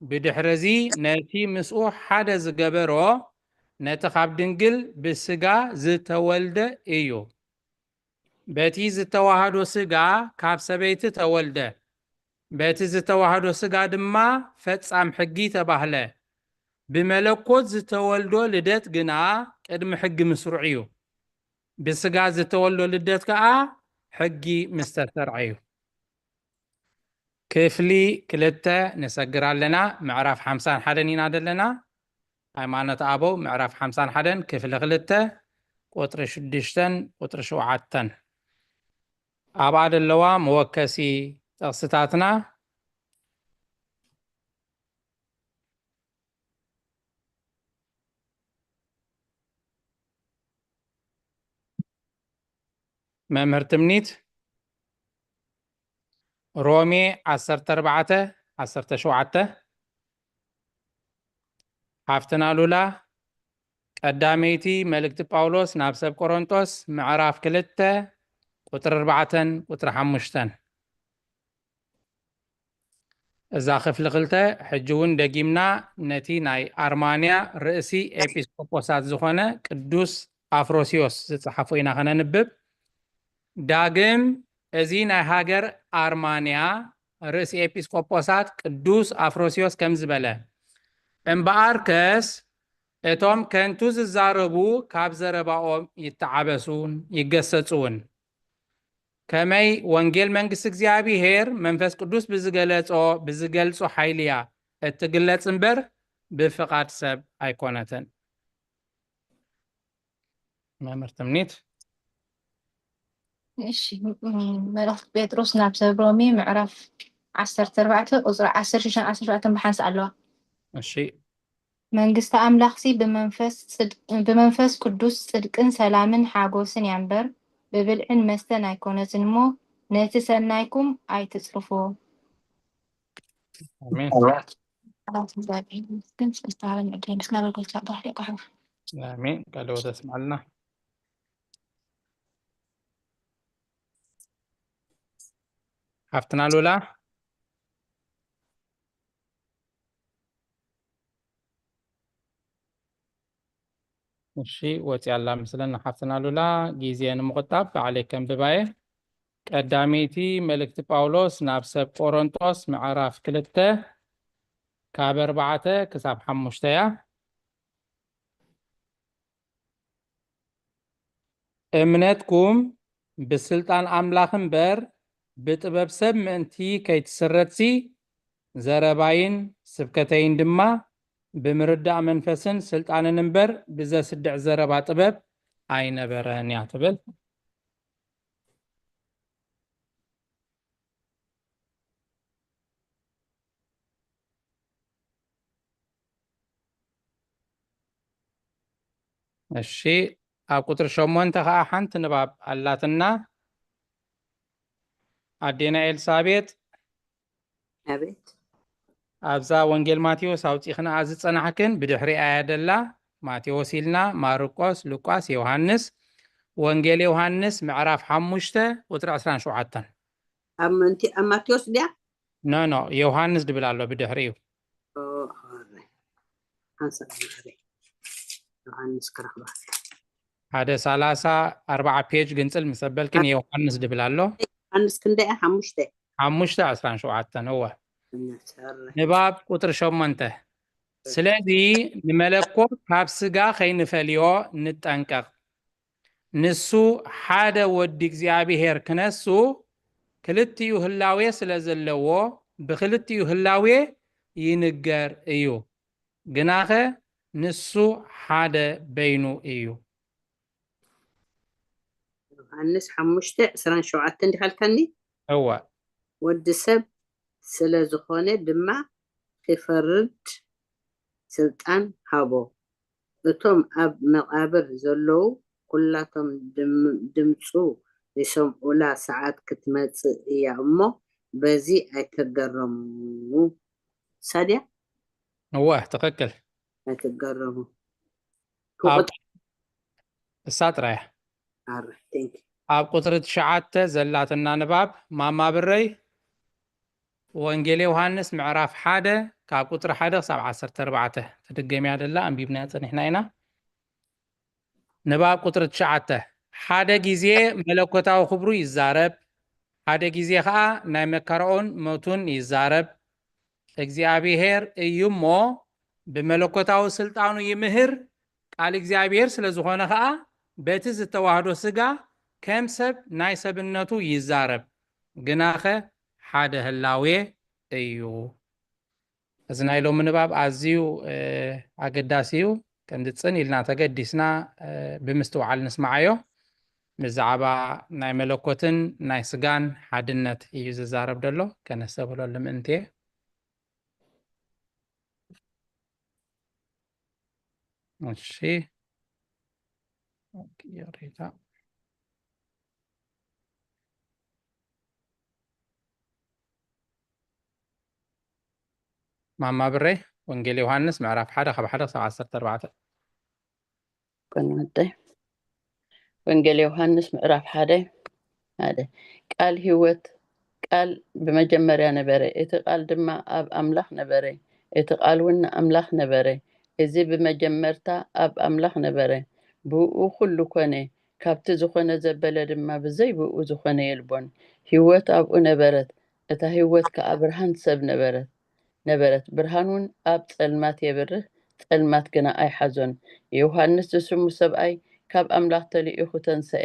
ብድሕሪ እዚ ነቲ ምስኡ ሓደ ዝገበሮ፣ ነቲ ካብ ድንግል ብስጋ ዝተወልደ እዩ። በቲ ዝተዋህዶ ስጋ ካብ ሰበይቲ ተወልደ፣ በቲ ዝተዋህዶ ስጋ ድማ ፈጻም ሕጊ ተባህለ። ብመለኮት ዝተወልዶ ልደት ግና ቅድሚ ሕጊ ምስርዑ እዩ። ብስጋ ዝተወልዶ ልደት ከኣ ሕጊ ምስ ተሰርዐ እዩ። ክፍሊ ክልተ ንሰግር ኣለና። ምዕራፍ ሓምሳን ሓደን ኢና ዘለና። ሃይማኖት ኣበው ምዕራፍ ሓምሳን ሓደን ክፍሊ ክልተ ቁጽሪ ሽዱሽተን ቁጽሪ ሸውዓተን። ኣብኣ ዘለዋ መወከሲ ጥቕስታትና። መምህር ትምኒት፣ ሮሜ ዓሰርተ ኣርባዕተ፣ ዓሰርተ ሸውዓተ። ሓፍትና ሉላ፣ ቀዳመይቲ መልእክቲ ጳውሎስ ናብ ሰብ ቆሮንጦስ ምዕራፍ ክልተ ቁፅሪ ኣርባዕተን ቁፅሪ ሓሙሽተን። እዛ ክፍሊ ክልተ ሕጂ እውን ደጊምና ነቲ ናይ ኣርማንያ ርእሲ ኤጲስቆጶሳት ዝኾነ ቅዱስ ኣፍሮስዮስ ዝጸሓፎ ኢና ከነንብብ። ዳግም እዚ ናይ ሃገር ኣርማንያ ርእሲ ኤጲስቆጶሳት ቅዱስ ኣፍሮስዮስ ከምዚ በለ፣ እምበኣርከስ እቶም ከንቱ ዝዛረቡ ካብ ዘረባኦም ይተዓበሱን ይገሰጹውን። ከመይ ወንጌል መንግስቲ እግዚኣብሔር መንፈስ ቅዱስ ብዝገለጾ ብዝገልጾ ሓይሊ እያ እትግለጽ እምበር ብፍቓድ ሰብ ኣይኮነትን። መምህር ትምኒት። እሺ፣ ም- መልእኽቲ ጴጥሮስ ናብ ሰብ ሮሜ ምዕራፍ ዓሰርተ ኣርባዕተ ቁፅሪ ዓሰርተ ሽዱሽተ ዓሰርተ ሸውዓተ ብሓንሳእ ኣለዋ። እሺ መንግስቲ ኣምላኽሲ ብመንፈስ ጽድቅ- ብመንፈስ ቅዱስ ጽድቅን ሰላምን ሓጎስን እያ እምበር ብብልዕን መስተን ኣይኮነትን እሞ ነቲ ሰናይኩም ኣይትጽርፎ። ኣሜን። ቃላት እግዚኣብሔር ይመስገን። ስለዝተዋሃበኒ ዕድል ምስጋና ይብጻሕ። ይቋሕፍ። ኣሜን። ቃለ ወተስማልና ሓፍትና ሉላ። እሺ፣ ወፂኣላ ምስለን ሓፍትና ሉላ። ግዜ ንምቑጣብ ባዕለይ ከንብባየ። ቀዳመይቲ መልእክቲ ጳውሎስ ናብ ሰብ ቆሮንጦስ ምዕራፍ ክልተ ካብ ኣርባዕተ ክሳብ ሓሙሽተ እያ። እምነትኩም ብስልጣን ኣምላኽ እምበር ብጥበብ ሰብ ምእንቲ ከይትስረትሲ ዘረባይን ስብከተይን ድማ ብምርዳእ መንፈስን ስልጣንን እምበር ብዘስድዕ ዘረባ ጥበብ ኣይነበረን እያ ትብል። እሺ፣ ኣብ ቁፅሪ ሸሞንተ ከዓ ሓንቲ ንባብ ኣላትና። ኣዴና ኤልሳቤጥ፣ ኣቤት ኣብዛ ወንጌል ማቴዎስ ኣውፂኽንኣ ዝፀናሕክን ብድሕሪኣ እያ ደላ። ማቴዎስ ኢልና ማርቆስ፣ ሉቃስ፣ ዮሃንስ። ወንጌል ዮሃንስ ምዕራፍ ሓሙሽተ ቁፅሪ ዕስራን ሸውዓተን። ኣብ ምንቲ ኣብ ማቴዎስ ድያ? ኖ ኖ፣ ዮሃንስ ድብል ኣሎ ብድሕሪኡ። ኦ፣ ኣረ። ሓንሳብ ማዕረ። ዮሃንስ ክረኽባ። ሓደ ሰላሳ ኣርባዓ ፔጅ ግንፅል ምስ ኣበልክን ዮሃንስ ድብል ኣሎ። ዮሃንስ ክንደይ? ሓሙሽተ። ሓሙሽተ ዕስራን ሸውዓተን። እወ። እምነት፣ ኣረ። ንባብ ቁፅሪ ሸሞንተ። ስለዚ ንመለኮት ካብ ስጋ ከይንፈልዮ ንጠንቀቕ። ንሱ ሓደ ወዲ እግዚኣብሔር ክነሱ ክልቲኡ ህላዌ ስለ ዘለዎ ብክልቲኡ ህላዌ ይንገር እዩ። ግናኸ ንሱ ሓደ በይኑ እዩ። ዮሃንስ ሓሙሽተ ዕስራን ሸውዓተን እንዲኻ ኢልካኒ? እወ። ወዲ ሰብ ስለ ዝኾነ ድማ ክፈርድ ስልጣን ሃቦ። እቶም ኣብ መቓብር ዘለዉ ኩላቶም ድም- ድምፁ ዝሰምዑላ ሰዓት ክትመፅእ እያ እሞ በዚ ኣይትገረሙ። ሳድያ እወ፣ ትኽክል። ኣይትገረሙ። ኣብ ክቑጥ- እሳ ጥራያ ኣረ፣ thank you። ኣብ ቁፅሪ ትሽዓተ ዘላትና ንባብ ማማ ብረይ ወንጌል ዮሃንስ ምዕራፍ ሓደ ካብ ቁፅሪ ሓደ ክሳብ ዓሰርተ ኣርባዕተ ትድገምያ ደላ ኣንቢብናያ ፀኒሕና ኢና። ንባብ ቁፅሪ ትሽዓተ ሓደ ግዜ መለኮታዊ ክብሩ ይዛረብ፣ ሓደ ግዜ ከዓ ናይ መከራኡን ሞቱን ይዛረብ። እግዚኣብሔር እዩ እሞ ብመለኮታዊ ስልጣኑ ይምህር፣ ቃል እግዚኣብሔር ስለ ዝኾነ ከዓ በቲ ዝተዋህዶ ስጋ ከም ሰብ ናይ ሰብነቱ ይዛረብ፣ ግናኸ ሓደ ህላዌ እዩ። እዚ ናይ ሎሚ ንባብ ኣዝዩ ኣገዳሲ እዩ። ከምዚ ፅን ኢልና ተገዲስና ብምስትውዓል ንስማዓዮ። ብዛዕባ ናይ መለኮትን ናይ ስጋን ሓድነት እዩ ዝዛረብ ዘሎ። ከነስተብህለሉ ምእንቲ እየ። እሺ። ኦኬ፣ ሪታ። ማማ ብረይ፣ ወንጌል ዮሃንስ ምዕራፍ ሓደ ካብ ሓደ ክሳብ ዓሰርተ ኣርባዕተ። ቀናጠ ወንጌል ዮሃንስ ምዕራፍ ሓደ ሓደ ቃል ህይወት፣ ቃል ብመጀመርያ ነበረ፣ እቲ ቃል ድማ ኣብ ኣምላኽ ነበረ፣ እቲ ቃል እውን ንኣምላኽ ነበረ። እዚ ብመጀመርታ ኣብ ኣምላኽ ነበረ። ብኡ ኩሉ ኮነ፣ ካብቲ ዝኾነ ዘበለ ድማ ብዘይ ብኡ ዝኾነ የልቦን። ህይወት ኣብኡ ነበረት፣ እታ ህይወት ከኣ ብርሃን ሰብ ነበረት። ነበረት። ብርሃን እውን ኣብ ጸልማት የብርህ፣ ጸልማት ግና ኣይሓዞን። ዮሃንስ ዝስሙ ሰብኣይ ካብ ኣምላኽ ተልኢኹ ተንሰአ።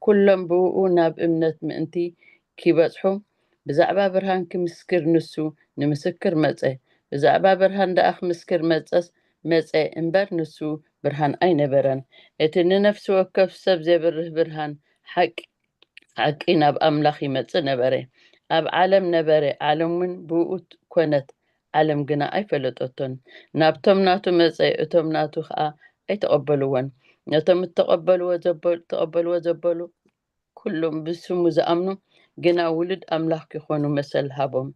ኩሎም ብእኡ ናብ እምነት ምእንቲ ኪበጽሑ ብዛዕባ ብርሃን ክምስክር ንሱ ንምስክር መጸ። ብዛዕባ ብርሃን ደኣ ክምስክር መጸስ መጸ እምበር ንሱ ብርሃን ኣይነበረን። እቲ ንነፍሲ ወከፍ ሰብ ዜብርህ ብርሃን ሓቂ ሓቂ ናብ ኣምላኽ ይመጽእ ነበረ። ኣብ ዓለም ነበረ፣ ዓለም እውን ብእኡ ኮነት፣ ዓለም ግና ኣይፈለጠቶን። ናብቶም ናቱ መጸ፣ እቶም ናቱ ኸኣ ኣይተቐበልዎን። ነቶም እተቐበልዎ ዘበ- እተቐበልዎ ዘበሉ ኩሎም ብስሙ ዝኣምኑ ግና ውሉድ ኣምላኽ ኪኾኑ መሰል ሃቦም።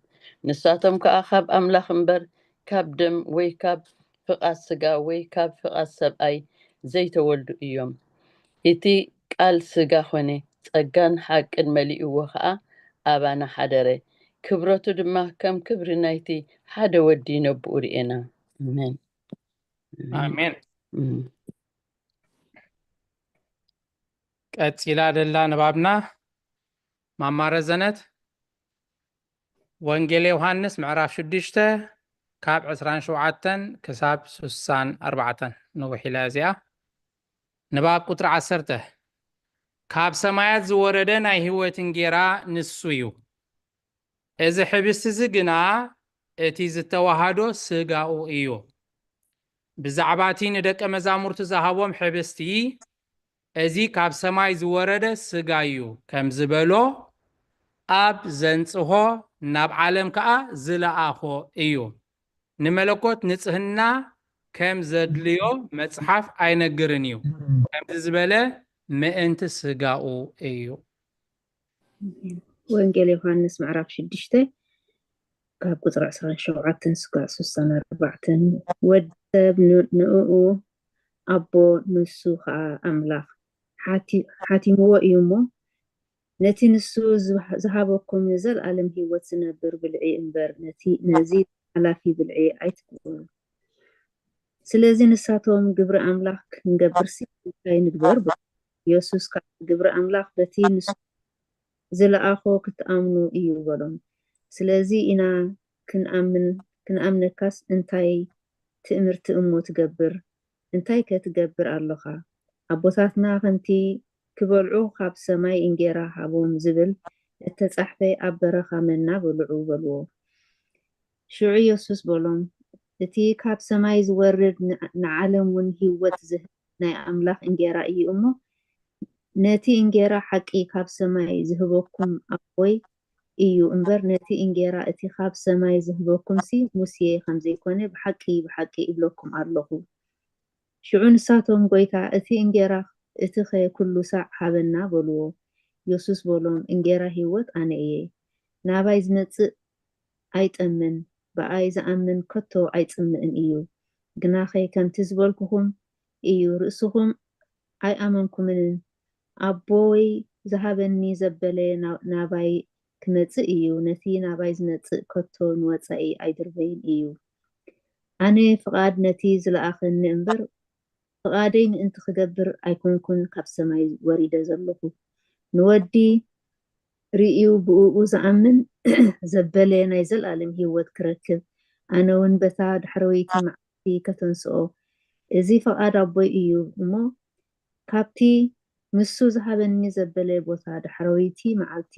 ንሳቶም ከኣ ካብ ኣምላኽ እምበር ካብ ደም ወይ ካብ ፍቓድ ስጋ ወይ ካብ ፍቓድ ሰብኣይ ዘይተወልዱ እዮም። እቲ ቃል ስጋ ኾነ፣ ጸጋን ሓቅን መሊእዎ ኸኣ ኣባና ሓደረ። ክብረቱ ድማ ከም ክብሪ ናይቲ ሓደ ወዲ ነብኡ ርኤና። ኣሜን። ኣሜን። ቀጺላ ደላ ንባብና ማማ ረዘነት፣ ወንጌል ዮሃንስ ምዕራፍ ሽዱሽተ ካብ ዕስራን ሸውዓተን ክሳብ ስሳን ኣርባዕተን፣ ንውሕ ኢላ እዚኣ። ንባብ ቁጽሪ ዓሰርተ፣ ካብ ሰማያት ዝወረደ ናይ ህይወት እንጌራ ንሱ እዩ። እዚ ሕብስቲ እዚ ግና እቲ ዝተዋሃዶ ስጋኡ እዩ። ብዛዕባ እቲ ንደቀ መዛሙርቱ ዝሃቦም ሕብስቲ፣ እዚ ካብ ሰማይ ዝወረደ ስጋ እዩ ከም ዝበሎ፣ ኣብ ዘንጽሆ ናብ ዓለም ከኣ ዝለኣኾ እዩ። ንመለኮት ንጽህና ከም ዘድልዮ መጽሓፍ ኣይነግርን እዩ። ከምዚ ዝበለ ምእንቲ ስጋኡ እዩ። ወንጌል ዮሃንስ ምዕራፍ ሽዱሽተ ካብ ቁፅሪ ዕስራን ሸውዓተን ስጋዕ ስሳን ኣርባዕተን፣ ወዲ ሰብ ን- ንእኡ ኣቦ ንሱ ከዓ ኣምላኽ ሓቲ- ሓቲምዎ እዩ እሞ፣ ነቲ ንሱ ዝሃ- ዝሃበኩም ንዘለኣለም ህይወት ዝነብር ብልዒ እምበር፣ ነቲ ነዚ ሓላፊ ብልዒ ኣይትብልዑ። ስለዚ ንሳቶም፣ ግብሪ ኣምላኽ ክንገብርሲ እንታይ ንግበር? በሉ። ኢየሱስ ከዓ፣ ግብሪ ኣምላኽ በቲ ንሱ ዝለኣኾ ክትኣምኑ እዩ በሎም። ስለዚ ኢና ክንኣምን ክንኣምነካስ እንታይ ትእምርቲ እሞ ትገብር? እንታይከ ትገብር ኣሎኻ? ኣቦታትና ከምቲ ክበልዑ ካብ ሰማይ እንጌራ ሃቦም ዝብል እተጻሕፈ ኣብ በረኻ መና በልዑ በልዎ። ሽዑ ኢየሱስ በሎም፣ እቲ ካብ ሰማይ ዝወርድ ንዓለም እውን ህይወት ዝህብ ናይ ኣምላኽ እንጌራ እዩ እሞ፣ ነቲ እንጌራ ሓቂ ካብ ሰማይ ዝህበኩም ኣቦይ እዩ እምበር፣ ነቲ እንጌራ እቲ ካብ ሰማይ ዝህበኩምሲ ሙሴ ከም ዘይኮነ ብሓቂ ብሓቂ እብለኩም ኣለኹ። ሽዑ ንሳቶም፣ ጐይታ፣ እቲ እንጌራ እቲኸ ኩሉ ሳዕ ሃበና በልዎ። የሱስ በሎም፣ እንጌራ ህይወት ኣነ እየ። ናባይ ዝመጽእ ኣይጠምን፣ ብኣይ ዝኣምን ከቶ ኣይጽምእን እዩ። ግናኸ ከምቲ ዝበልኩኹም እዩ፣ ርእስኹም ኣይኣመንኩምንን። ኣቦይ ዝሃበኒ ዘበለ ናባይ ክመጽእ እዩ፣ ነቲ ናባይ ዝመጽእ ከቶ ንወጻኢ ኣይድርበይን እዩ። ኣነ ፍቓድ ነቲ ዝለኣኸኒ እምበር፣ ፍቓደይ ምእንቲ ክገብር ኣይኮንኩን ካብ ሰማይ ወሪደ ዘለኹ። ንወዲ ርእዩ ብእኡ ዝኣምን ዘበለ ናይ ዘለኣለም ህይወት ክረክብ፣ ኣነ እውን በታ ዳሕረወይቲ መዓልቲ ከተንስኦ፣ እዚ ፍቓድ ኣቦይ እዩ እሞ፣ ካብቲ ንሱ ዝሃበኒ ዘበለ ቦታ ዳሕረወይቲ መዓልቲ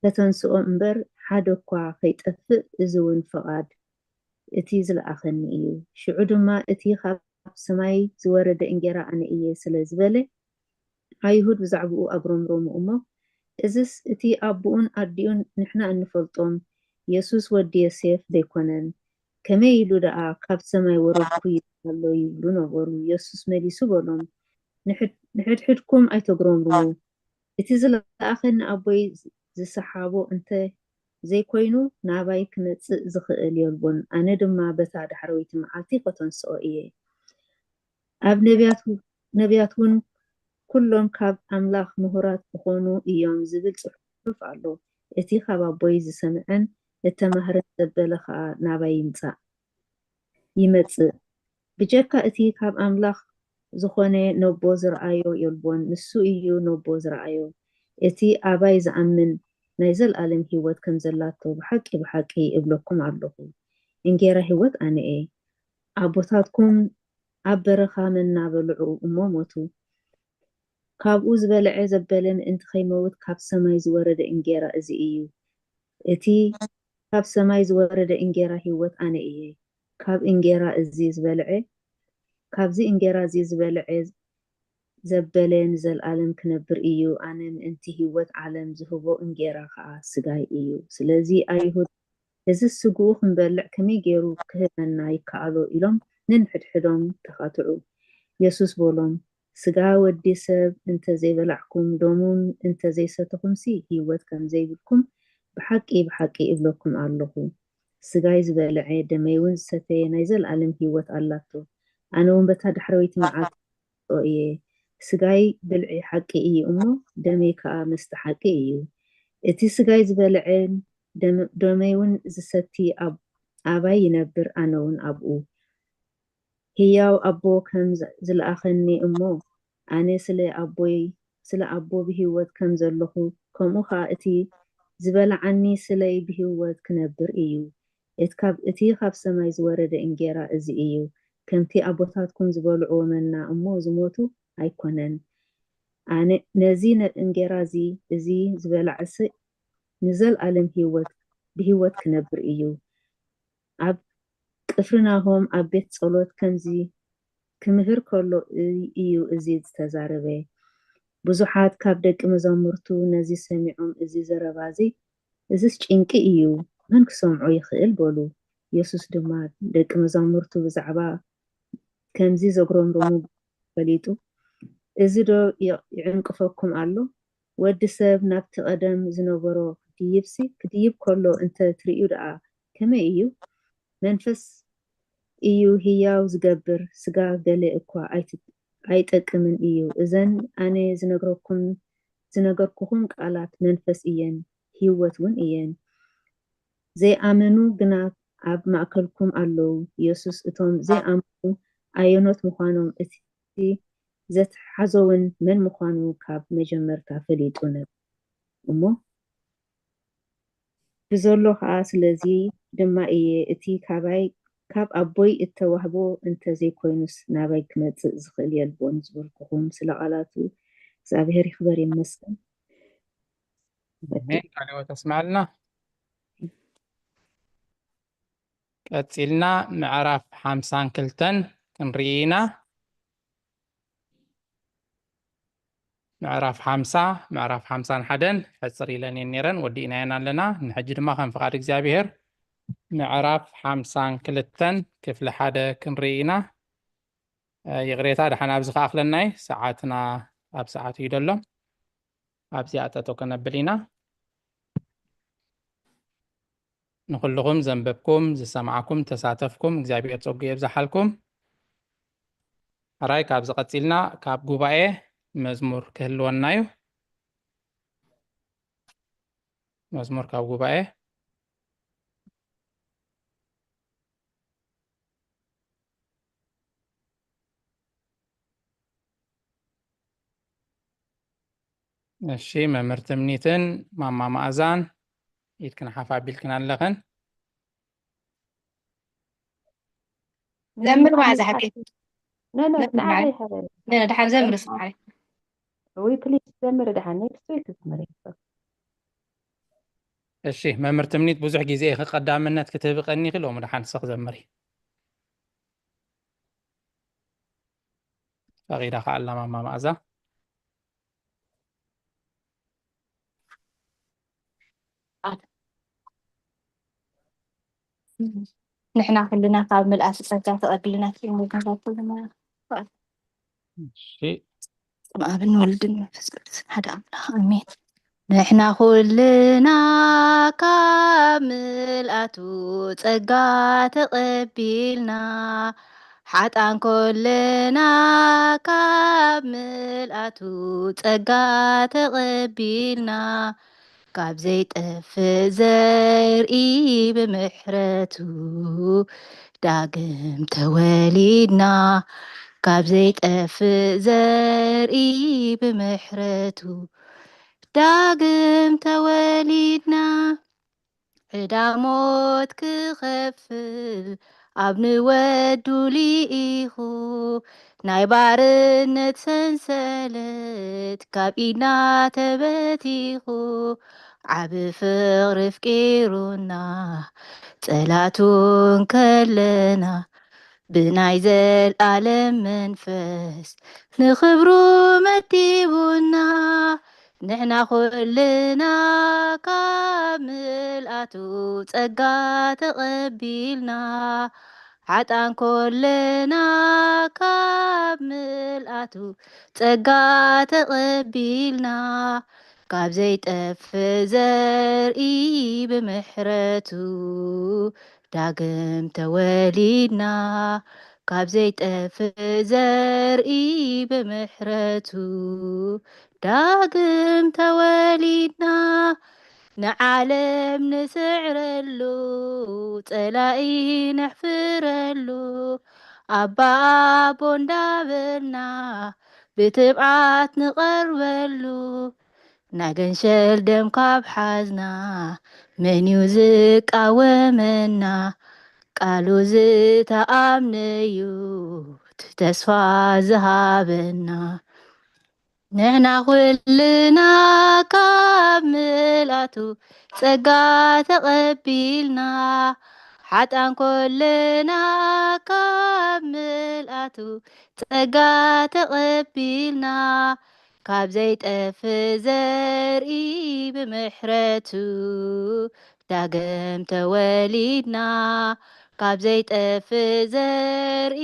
ከተንስኦ እምበር፣ ሓደ እኳ ከይጠፍእ፣ እዚ እውን ፍቓድ እቲ ዝለኣኸኒ እዩ። ሽዑ ድማ እቲ ካብ ሰማይ ዝወረደ እንጌራ ኣነ እየ ስለ ዝበለ፣ ኣይሁድ ብዛዕባኡ ኣጉረምረሙ እሞ፣ እዝስ እቲ ኣቦኡን ኣዲኡን ንሕና እንፈልጦም የሱስ ወዲ ዮሴፍ ደይኮነን? ከመይ ኢሉ ደኣ ካብ ሰማይ ወረድኩ ይብል ኣሎ ይብሉ ነበሩ። የሱስ መሊሱ በሎም፣ ንሕድሕድኩም ኣይተጉረምርሙ። እቲ ዝለኣኸኒ ኣቦይ ዝሰሓቦ እንተ ዘይኮይኑ ናባይ ክመጽእ ዝኽእል የልቦን። ኣነ ድማ በታ ዳሕረወይቲ መዓልቲ ከተንስኦ እየ። ኣብ ነቢያት እውን ኩሎም ካብ ኣምላኽ ምሁራት ክኾኑ እዮም ዝብል ጽሑፍ ኣሎ። እቲ ካብ ኣቦይ ዝሰምዐን እተማህረን ዘበለ ኸኣ ናባይ ይምጻእ፣ ይመጽእ። ብጀካ እቲ ካብ ኣምላኽ ዝኾነ ነቦ ዝረኣዮ የልቦን፣ ንሱ እዩ ነቦ ዝረኣዮ። እቲ ኣባይ ዝኣምን ናይ ዘልኣለም ህይወት ከም ዘላቶ ብሓቂ ብሓቂ እብለኩም ኣለኹ። እንጌራ ህይወት ኣነ እየ። ኣቦታትኩም ኣብ በረኻ መና በልዑ እሞ ሞቱ። ካብኡ ዝበልዐ ዘበለ ምእንቲ ከይመውት ካብ ሰማይ ዝወረደ እንጌራ እዚ እዩ። እቲ ካብ ሰማይ ዝወረደ እንጌራ ህይወት ኣነ እየ። ካብ እንጌራ እዚ ዝበልዐ ካብዚ እንጌራ እዚ ዝበልዐ ዘበለ ንዘልኣለም ክነብር እዩ። ኣነ ምእንቲ ህይወት ዓለም ዝህቦ እንጌራ ኸኣ ስጋይ እዩ። ስለዚ ኣይሁድ እዚ ስግኡ ክንበልዕ ከመይ ገይሩ ክህበና ይከኣሎ? ኢሎም ነንሕድሕዶም ተኻትዑ። የሱስ በሎም፣ ስጋ ወዲ ሰብ እንተ ዘይበላዕኩም ደሙን እንተ ዘይሰተኹምሲ ህይወት ከም ዘይብልኩም ብሓቂ ብሓቂ እብለኩም ኣለኹ። ስጋይ ዝበልዐ ደመይ እውን ዝሰተየ ናይ ዘለኣለም ህይወት ኣላቶ። ኣነ እውን በታ ዳሕረወይቲ መዓልቲ እየ። ስጋይ ብልዒ ሓቂ እዩ እሞ ደመይ ከኣ መስተ ሓቂ እዩ። እቲ ስጋይ ዝበልዐን ደመይ እውን ዝሰቲ ኣባይ ይነብር፣ ኣነ እውን ኣብኡ። ህያው ኣቦ ከም ዝለኣኸኒ እሞ ኣነ ስለ ኣቦይ ስለ ኣቦ ብህይወት ከም ዘለኹ ከምኡ ኸኣ እቲ ዝበልዓኒ ስለይ ብህይወት ክነብር እዩ። እቲ ካብ ሰማይ ዝወረደ እንጌራ እዚ እዩ። ከምቲ ኣቦታትኩም ዝበልዕዎ መና እሞ ዝሞቱ ኣይኮነን። ኣነ ነዚ እንጌራ እዚ እዚ ዝበልዐስ ንዘልኣለም ህይወት ብህይወት ክነብር እዩ። ኣብ ቅፍርናሆም ኣብ ቤት ጸሎት ከምዚ ክምህር ከሎ እዩ እዚ ዝተዛረበ። ብዙሓት ካብ ደቂ መዛሙርቱ ነዚ ሰሚዖም፣ እዚ ዘረባ እዚ እዝስ ጭንቂ እዩ፣ መን ክሰምዖ ይኽእል? በሉ። የሱስ ድማ ደቂ መዛሙርቱ ብዛዕባ ከምዚ ዘጉረምርሙ ፈሊጡ፣ እዚ ዶ ይዕንቅፈኩም ኣሎ? ወዲ ሰብ ናብቲ ቀደም ዝነበሮ ክድይብሲ ክድይብ ከሎ እንተ ትርእዩ ደኣ ከመይ እዩ? መንፈስ እዩ ህያው ዝገብር፣ ስጋ ገለ እኳ ኣይጠቅምን እዩ። እዘን ኣነ ዝነግረኩም ዝነገርኩኹም ቃላት መንፈስ እየን፣ ህይወት እውን እየን። ዘይኣመኑ ግና ኣብ ማእከልኩም ኣለዉ። የሱስ እቶም ዘይኣምኑ ኣየኖት ምዃኖም እቲ ዘትሓዞውን መን ምዃኑ ካብ መጀመርታ ፈሊጡ ነበር እሞ ብዘሎ ኸኣ ስለዚ ድማ እየ እቲ ካባይ ካብ ኣቦይ እተዋህቦ እንተ ዘይኮይኑስ ናባይ ክመጽእ ዝኽእል የልቦን ዝበልኩኹም ስለ ቃላቱ እግዚኣብሔር ይኽበር ይመስገን። ኣሜን። ቃለ ሕይወት ኣስምዓልና። ቀጺልና ምዕራፍ ሓምሳን ክልተን ክንርኢ ኢና። ምዕራፍ ሓምሳ፣ ምዕራፍ ሓምሳን ሓደን ሕጽር ኢለን እየን ነይረን፣ ወዲእናየን ኣለና። ንሕጂ ድማ ከም ፍቓድ እግዚኣብሔር ምዕራፍ ሓምሳን ክልተን ክፍሊ ሓደ ክንርኢ ኢና። ይቕሬታ፣ ደሓን ኣብዚ ከኣኽለናይ ሰዓትና ኣብ ሰዓቱ እዩ ደሎ። ኣብዚኣ ጠጠው ከነብል ኢና። ንኹልኹም ዘንበብኩም፣ ዝሰማዕኩም፣ ተሳተፍኩም እግዚኣብሔር ጸጉ የብዝሓልኩም። ሕራይ ካብዚ ቀጺልና ካብ ጉባኤ መዝሙር ክህልወና እዩ። መዝሙር ካብ ጉባኤ። እሺ፣ መምህር ትምኒትን ማማ መኣዛን ኢድክን ሓፍ ኣቢልክን ኣለኽን። ዘምር መኣዛ ሓቂ ኖ ኖ ንዓይ ደሓር ዘምር ስማሪ ወይ ፕሊስ ዘምር ደሓን ኔክስት ዊክ ዘምር እሺ፣ መምህር ትምኒት ብዙሕ ግዜ ኢኺ ቀዳምነት ክትህቢ ቀኒኺ፣ ሎሚ ደሓን ንስኺ ዘምሪ። ፈቒዳ ከኣ ኣላ ማማ መኣዛ። ንሕና ኩልና ካብ ምልኣት ጸጋ ተቐቢልና ኪሙ ገዛቱ ዝመራ እሺ ስም ኣብን ወልድን መንፈስ ቅዱስን ሓደ ኣምላኽ ኣሜን። ንሕና ኩልና ካብ ምልኣቱ ጸጋ ተቐቢልና ሓጣን ኮለና ካብ ምልኣቱ ጸጋ ተቐቢልና፣ ካብ ዘይጠፍእ ዘርኢ ብምሕረቱ ዳግም ተወሊድና፣ ካብ ዘይጠፍእ ዘርኢ ብምሕረቱ ዳግም ተወሊድና። ዕዳ ሞት ክኸፍል ኣብ ንወዱ ልኢኹ፣ ናይ ባርነት ሰንሰለት ካብ ኢድና ተበቲኹ፣ ዓቢ ፍቕሪ ኣፍቂሩና፣ ጸላቱ እንከለና፣ ብናይ ዘልኣለም መንፈስ ንኽብሩ መዲቡና። ንሕና ኩልና ካብ ምልኣቱ ጸጋ ተቐቢልና፣ ሓጣን ኮለና ካብ ምልኣቱ ጸጋ ተቐቢልና፣ ካብ ዘይጠፍእ ዘርኢ ብምሕረቱ ዳግም ተወሊድና፣ ካብ ዘይጠፍእ ዘርኢ ብምሕረቱ ዳግም ተወሊድና። ንዓለም ንስዕረሉ፣ ጸላኢ ነሕፍረሉ፣ ኣባ ኣቦ እንዳበልና ብትብዓት ንቐርበሉ። ናይ ገንሸል ደም ካብ ሓዝና፣ መን እዩ ዝቃወመና? ቃሉ ዝተኣምነዩ፣ እቲ ተስፋ ዝሃበና። ንሕና ኩልና ካብ ምልኣቱ ጸጋ ተቐቢልና፣ ሓጣን ኮለና ካብ ምልኣቱ ጸጋ ተቐቢልና፣ ካብ ዘይጠፍእ ዘርኢ ብምሕረቱ ዳግም ተወሊድና፣ ካብ ዘይጠፍእ ዘርኢ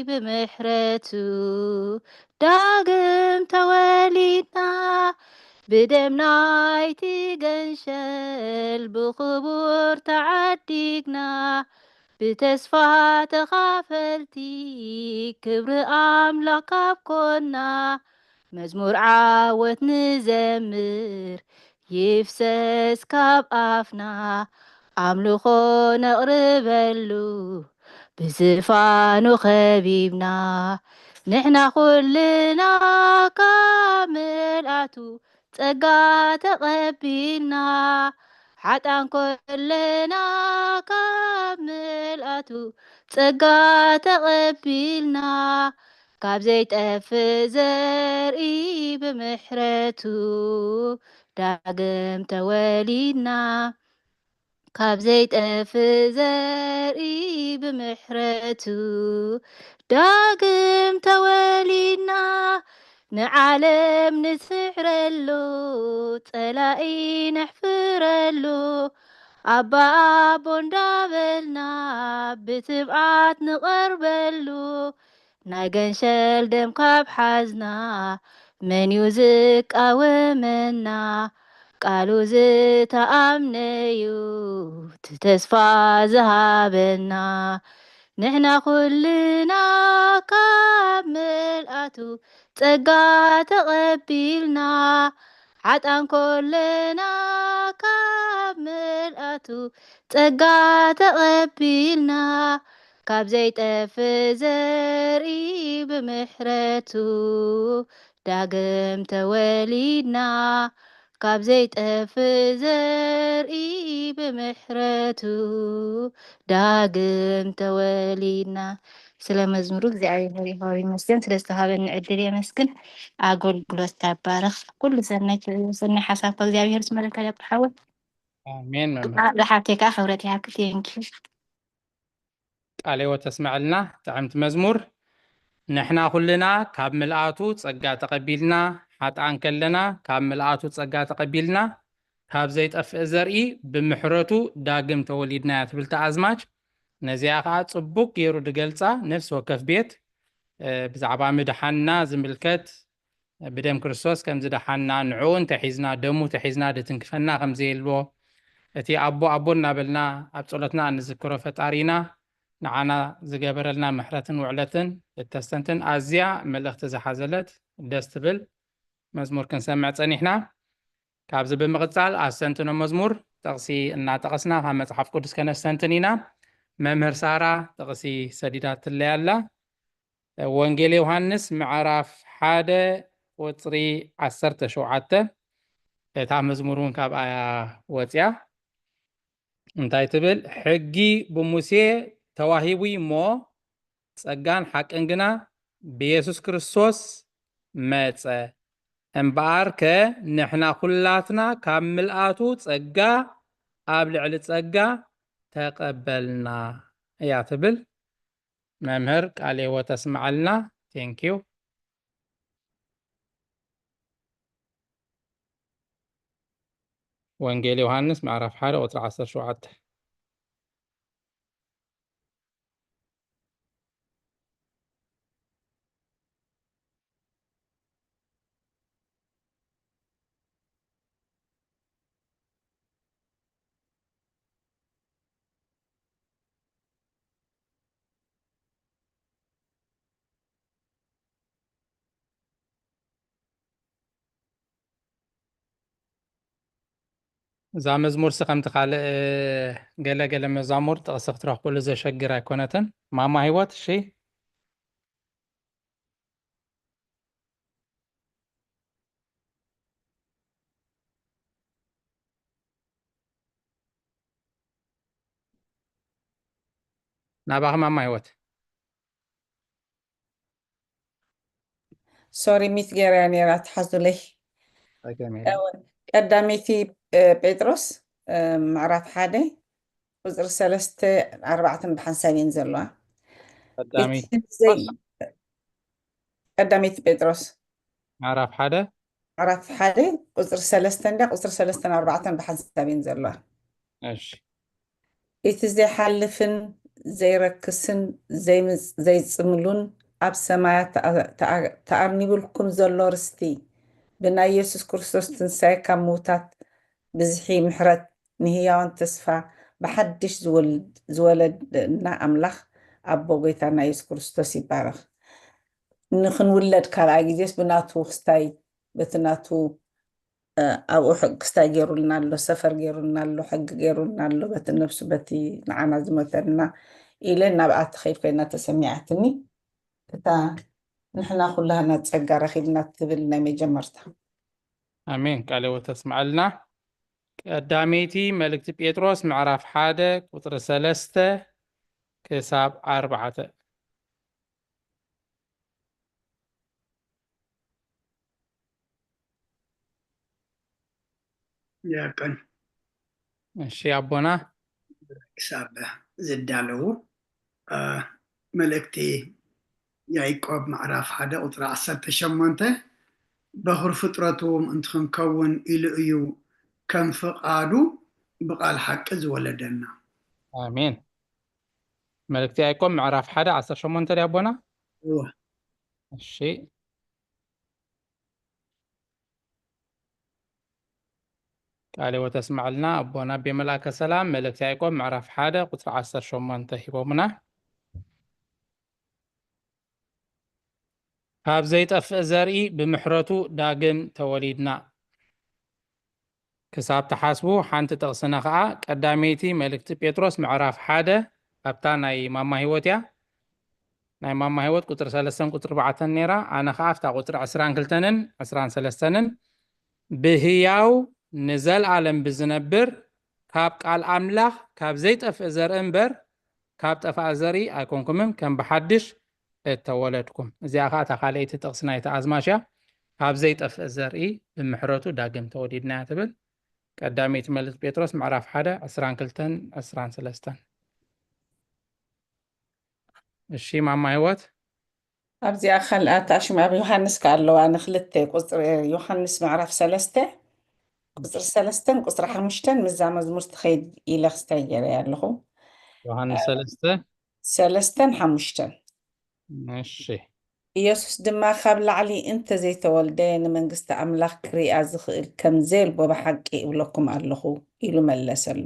ብምሕረቱ ዳግም ተወሊድና። ብደም ናይቲ ገንሸል ብኽቡር ተዓዲግና፣ ብተስፋ ተኻፈልቲ ክብሪ ኣምላኽ ካብ ኮና፣ መዝሙር ዓወት ንዘምር ይፍሰስ ካብ ኣፍና፣ ኣምልኾ ነቕርበሉ ብዝፋኑ ኸቢብና። ንሕና ኩልና ካብ ምልኣቱ ጸጋ ተቐቢልና፣ ሓጣን ኮለና ካብ ምልኣቱ ጸጋ ተቐቢልና፣ ካብ ዘይጠፍእ ዘርኢ ብምሕረቱ ዳግም ተወሊድና። ካብ ዘይጠፍእ ዘርኢ ብምሕረቱ ዳግም ተወሊድና። ንዓለም ንስዕረሉ፣ ጸላኢ ነሕፍረሉ፣ ኣባ ኣቦ እንዳበልና ብትብዓት ንቐርበሉ። ናይ ገንሸል ደም ካብ ሓዝና፣ መን እዩ ዝቃወመና? ቃሉ ዝተኣምነዩ፣ እቲ ተስፋ ዝሃበና። ንሕና ኩልና ካብ ምልኣቱ ጸጋ ተቐቢልና፣ ሓጣን ኮለና ካብ ምልኣቱ ጸጋ ተቐቢልና፣ ካብ ዘይጠፍእ ዘርኢ ብምሕረቱ ዳግም ተወሊድና፣ ካብ ዘይጠፍእ ዘርኢ ብምሕረቱ ዳግም ተወሊድና። ስለ መዝሙሩ እግዚኣብሔር ይኸው ይመስገን፣ ስለ ዝተሃበኒ ዕድል የመስግን። ኣገልግሎት ታባረኽ። ኩሉ ሰናይ፣ ሰናይ ሓሳብካ እግዚኣብሔር ዝመለካ ዲያቆን ሓወይ። ኣሜን መምህር። ዝሓብተይ ከዓ ክብረት ይሃብክ። ቴንኪዩ። ቃለ ሕይወት ተስመዐልና ጥዕምቲ መዝሙር። ንሕና ኩልና ካብ ምልኣቱ ጸጋ ተቐቢልና፣ ሓጥኣን ከለና ካብ ምልኣቱ ጸጋ ተቐቢልና፣ ካብ ዘይጠፍእ ዘርኢ ብምሕረቱ ዳግም ተወሊድና እያ ትብል እታ ኣዝማች። ነዚኣ ኸዓ ጽቡቅ ገይሩ ድገልጻ ነፍሲ ወከፍ ቤት፣ እ፣ ብዛዕባ ምድሓንና ዝምልከት ብደም ክርስቶስ ከም ዝደሓንና፣ ንዕኡ እንተሒዝና፣ ደሙ ተሒዝና ድትንክፈና ከም ዘየልዎ፣ እቲ ኣቦ ኣቦ እናበልና ኣብ ጸሎትና እንዝክሮ ፈጣሪና፣ ንዓና ዝገበረልና ምሕረትን ውዕለትን እተስተንትን ኣዝያ መልእኽቲ ዝሓዘለት ደስ ትብል መዝሙር ክንሰምዕ ጸኒሕና። ካብዚ ብምቕጻል ኣስተንትኖ መዝሙር ጥቕሲ እናጠቐስና ካብ መጽሓፍ ቅዱስ ከነስተንትን ኢና። መምህር ሳራ ጥቕሲ ሰዲዳትለይ ኣላ። ወንጌል ዮሃንስ ምዕራፍ ሓደ ቁጽሪ ዓሰርተ ሸውዓተ። እታ መዝሙር እውን ካብኣ እያ ወጽያ። እንታይ ትብል? ሕጊ ብሙሴ ተዋሂቡ እሞ ጸጋን ሓቅን ግና ብየሱስ ክርስቶስ መጸ። እምበኣርከ ንሕና ኩላትና ካብ ምልኣቱ ጸጋ ኣብ ልዕሊ ጸጋ ተቐበልና እያ ትብል። መምህር ቃለ ህይወት ኣስምዓልና። Thank you። ወንጌል ዮሃንስ ምዕራፍ ሓደ ቁጽሪ ዓሰርተ ሸውዓተ። እዛ መዝሙርሲ ከምቲ ካልእ ገለ ገለ መዛሙር ጥቕሲ ክትረኽቡሉ ዘሸግር ኣይኮነትን። ማማ ህይወት፣ እሺ። ናባኺ ማማ ህይወት። ሶሪ፣ ሚት ገይረያ ነይራ፣ ትሓዙለይ። ጸገም ቀዳመይቲ ጴጥሮስ ምዕራፍ ሓደ ቁፅሪ ሰለስተ ኣርባዕተን ብሓንሳብ እየን ዘለዋ። ቀዳመይቲ ቀዳመይቲ ጴጥሮስ ምዕራፍ ሓደ ምዕራፍ ሓደ ቁፅሪ ሰለስተ እንዳ ቁፅሪ ሰለስተን ኣርባዕተን ብሓንሳብ እየን ዘለዋ። እሺ እቲ ዘይሓልፍን ዘይረክስን ዘይምጽ- ዘይጽምሉን ኣብ ሰማያት ተኣ- ተኣ- ተኣርኒቡልኩም ዘሎ ርስቲ፣ ብናይ የሱስ ክርስቶስ ትንሳኤ ካብ ምዉታት ብዝሒ ምሕረት፣ ንህያውን ተስፋ ብሓድሽ ዝወል- ዝወለደና ኣምላኽ ኣቦ ጐይታና የሱስ ክርስቶስ ይባረኽ። ንኽንውለድ ካልኣይ ግዜስ ብናቱ ክስታይ በቲ ናቱ ኣብኡ ሕጊ ክስታይ ገይሩልና ኣሎ፣ ሰፈር ገይሩልና ኣሎ፣ ሕጊ ገይሩልና ኣሎ፣ በቲ ነብሱ በቲ ንዓና ዝሞተልና ኢለ ናብኣ ትኸይድ ኮይና ተሰሚዓትኒ። እታ ንሕና ኩላህና ጸጋ ረኺብና ትብል ናይ መጀመርታ። ኣሜን። ቃለ ሕይወት ተስምዓልና። ቀዳመይቲ መልእክቲ ጴጥሮስ ምዕራፍ ሓደ ቁጽሪ ሰለስተ ክሳብ ኣርባዕተ። ያቀን እሺ ኣቦና ክሳብ ዝዳለዉ እ፣ መልእክቲ ያዕቆብ ምዕራፍ ሓደ ቁፅሪ ዓሰርተ ሸሞንተ በኹር ፍጥረቱ ምእንቲ ክንከውን ኢሉ እዩ ከም ፍቓዱ ብቓል ሓቂ ዝወለደና። ኣሜን። መልእክቲ ያዕቆብ ምዕራፍ ሓደ ዓሰርተ ሸሞንተ ድያ ኣቦና? እወ። እሺ ቃለ ሕይወት ኣስምዓልና ኣቦና ኣቤ መልኣከ ሰላም። መልእክቲ ያዕቆብ ምዕራፍ ሓደ ቁፅሪ ዓሰርተ ሸሞንተ ሂቦምና። ካብ ዘይጠፍእ ዘርኢ ብምሕረቱ ዳግም ተወሊድና ክሳብ ትሓስቡ ሓንቲ ጥቕስና ኸዓ ቀዳመይቲ መልእክቲ ጴጥሮስ ምዕራፍ ሓደ ኣብታ ናይ ማማ ህይወት እያ። ናይ ማማ ህይወት ቁፅሪ ሰለስተን ቁፅሪ ኣርባዕተን ነይራ። ኣነ ኸዓ ኣብታ ቁፅሪ ዕስራን ክልተንን ዕስራን ሰለስተንን ብህያው ንዘልኣለም ብዝነብር ካብ ቃል ኣምላኽ ካብ ዘይጠፍእ ዘርኢ እምበር ካብ ጠፍኣ ዘርኢ ኣይኮንኩምን ከም ብሓድሽ እተወለድኩም። እዚኣ ኸዓ እታ ካልኣይቲ ጥቕሲ ናይቲ ኣዝማች እያ። ካብ ዘይጠፍእ ዘርኢ ብምሕረቱ ዳግም ተወሊድና እያ ትብል። ቀዳመይቲ መልእክቲ ጴጥሮስ ምዕራፍ ሓደ ዕስራን ክልተን ዕስራን ሰለስተን። እሺ ማማ ህይወት ኣብዚኣ ካልኣት ኣሽም ኣብ ዮሃንስ ከ ኣለዋ። ንክልተ ቁፅሪ ዮሃንስ ምዕራፍ ሰለስተ ቁፅሪ ሰለስተን ቁፅሪ ሓሙሽተን ምዛ መዝሙር ትኸይድ ኢለ ክስታይ ገይረያ ኣለኹ። ዮሃንስ ሰለስተ ሰለስተን ሓሙሽተን እሺ ኢየሱስ ድማ ካብ ላዕሊ እንተ ዘይተወልደ ንመንግስቲ ኣምላኽ ክሪኣ ዝኽእል ከም ዘየልቦ ብሓቂ እብለኩም ኣለኹ ኢሉ መለሰሉ።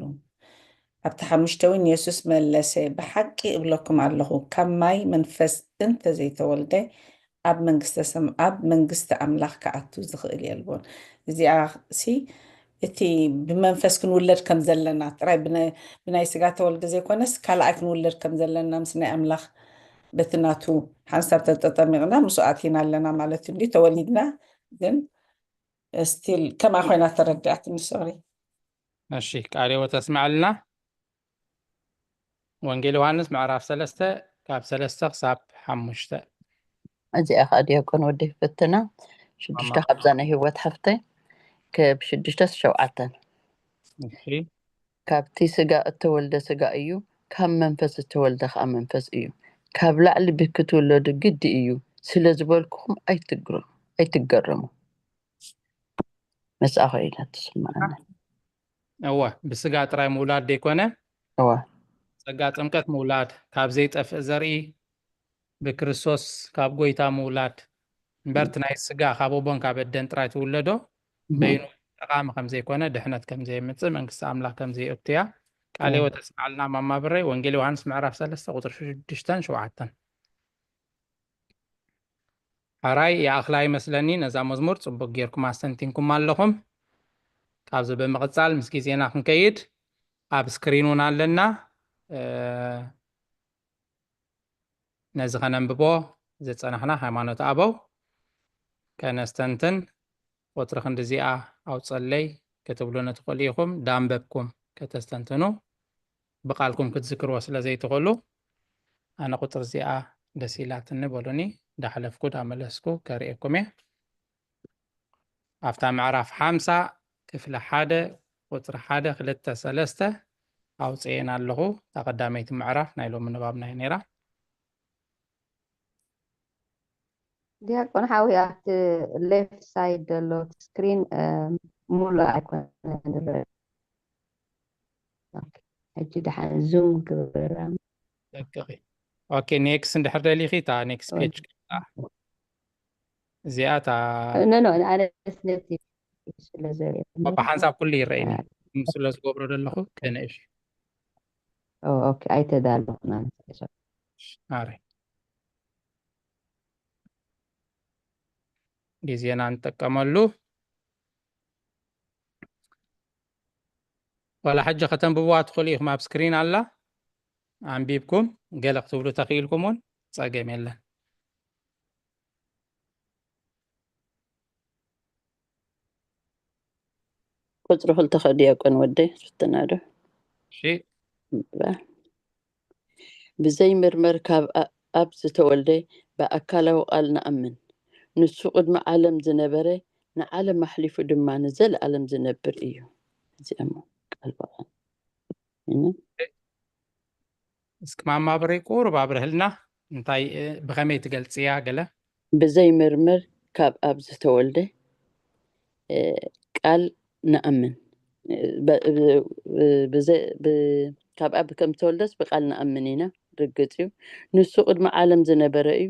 ኣብቲ ሓሙሽተ እውን የሱስ መለሰ፣ ብሓቂ እብለኩም ኣለኹ፣ ካብ ማይ መንፈስ እንተ ዘይተወልደ ኣብ መንግስተ ሰም-፣ ኣብ መንግስቲ ኣምላኽ ክኣቱ ዝኽእል የልቦን። እዚኣ ሲ እቲ ብመንፈስ ክንውለድ ከም ዘለና ጥራይ ብነ-፣ ብናይ ስጋ ተወልደ ዘይኮነስ ካልኣይ ክንውለድ ከም ዘለና ምስ ናይ ኣምላኽ በቲ ናቱ ሓንሳብ ተጠጠሚቕና ምስኡ ኣቲና ኣለና ማለት እንዲ ተወሊድና ግን ስቲል ከምኣ ኮይና ተረዲኣትኒ። ሶሪ። እሺ፣ ቃለ ሕይወት ኣስምዓልና። ወንጌል ዮሃንስ ምዕራፍ ሰለስተ ካብ ሰለስተ ክሳብ ሓሙሽተ። እዚኣ ከዓ ዲያቆን ወዲ ፍትና ሽዱሽተ ካብዛ ናይ ህይወት ሓፍተይ ከብ ሽዱሽተ ሸውዓተን እሺ፣ ካብቲ ስጋ እተወልደ ስጋ እዩ፣ ካብ መንፈስ እተወልደ ከዓ መንፈስ እዩ። ካብ ላዕሊ ብክትውለዱ ግዲ እዩ ስለ ዝበልኩኹም ኣይትግረ-፣ ኣይትገረሙ። መስኣ ኮይና ትስማዓና። እወ፣ ብስጋ ጥራይ ምውላድ ዘይኮነ እወ ጸጋ ጥምቀት ምውላድ፣ ካብ ዘይጠፍእ ዘርኢ ብክርስቶስ ካብ ጎይታ ምውላድ እምበር፣ እቲ ናይ ስጋ ካብ ኣቦን ካብ ኣደን ጥራይ ትውለዶ እህ። በይኑ ጠቓሚ ከም ዘይኮነ፣ ድሕነት ከም ዘየምጽእ፣ መንግስቲ ኣምላኽ ከም ዘየእቱ እያ። ቃለ እህ። ሕይወት ኣስምዓልና ማማ ብረይ። ወንጌል ዮሃንስ ምዕራፍ ሰለስተ ቁጽሪ ሽዱሽተን ሸውዓተን። ሕራይ ይኣኽላ ይመስለኒ። ነዛ መዝሙር ጽቡቕ ጌርኩም ኣስተንቲንኩም ኣለኹም። ካብዚ ብምቕጻል ምስ ግዜና ክንከይድ ኣብ ስክሪን እውን ኣለና። እ፣ ነዚ ከነንብቦ ዝጸናሕና ሃይማኖት ኣበው ከነስተንትን ቁጽሪ ክንዲ እዚኣ ኣውጸለይ ክትብሉኒ ትኽእሉ ኢኹም። ዳንበብኩም ከተስተንትኑ ብቓልኩም ክትዝክርዎ ስለ ዘይትኽእሉ፣ ኣነ ቁጽሪ እዚኣ ደስ ኢላትኒ በሉኒ። ዳሕለፍኩ ዳመለስኩ ከርእየኩም እየ። ኣብታ ምዕራፍ ሓምሳ ክፍሊ ሓደ ቁጽሪ ሓደ፣ ክልተ፣ ሰለስተ ኣውጽኤን ኣለኹ። እታ ቀዳመይቲ ምዕራፍ ናይ ሎሚ ንባብና እያ ነይራ። ዲያቆን ሓዊ ኣብቲ ሌፍት ሳይድ ዘሎ ስክሪን ሙሉእ ኣይኮነን ዝረአ። ኦኬ፣ ሕጂ ደሓን ዙም ግበራ። ደቅኺ። ኦኬ፣ ኔክስት እንድሕር ደሊኺ እታ ኔክስት ፔጅ እዚኣ እታ ኖ ኖ፣ ኣነስ ነቲ ስለ ዘርኢ ብሓንሳብ ኩሉ ይረኣይኒ። ስለ ዝገብሮ ዘለኹ ከንእሽ። ኦ፣ ኦኬ፣ ኣይተዳለኹን ኣነ። ኣረ ግዜና ንጥቀመሉ። ዋላ ሕጂ ከተንብብዋ ትኽእሉ ኢኹም። ኣብ ስክሪን ኣላ፣ ኣንቢብኩም ገለ ክትብሉ ተኽኢልኩም እውን ጸገም የለን። ቁጽሪ ክልተ ከ ዲያቆን ወደይ ፍትና ዶ? እሺ። ብዘይምርመር ካብ ኣ-፣ ኣብ ዝተወልደ ብኣካላዊ ቃል ንኣምን። ንሱ ቅድሚ ዓለም ዝነበረ፣ ንዓለም ኣሕሊፉ ድማ ንዘለኣለም ዝነብር እዩ። እዚኦም ቃል ብቓል። እም። እስኪ ማማ ብረይ ቁሩብ ኣብርህልና፣ እንታይ፣ እ፣ ብኸመይ ትገልጽያ ገለ? ብዘይምርምር ካብ ኣብ ዝተወልደ፣ እ፣ ቃል ንኣምን። እ፣ በ-፣ ብ-፣ ብ-፣ ብዘ-፣ ብ-፣ ካብ ኣብ ከም ዝተወልደስ ብቃል ንኣምን ኢና። ርግጽ እዩ። ንሱ ቅድሚ ዓለም ዝነበረ እዩ።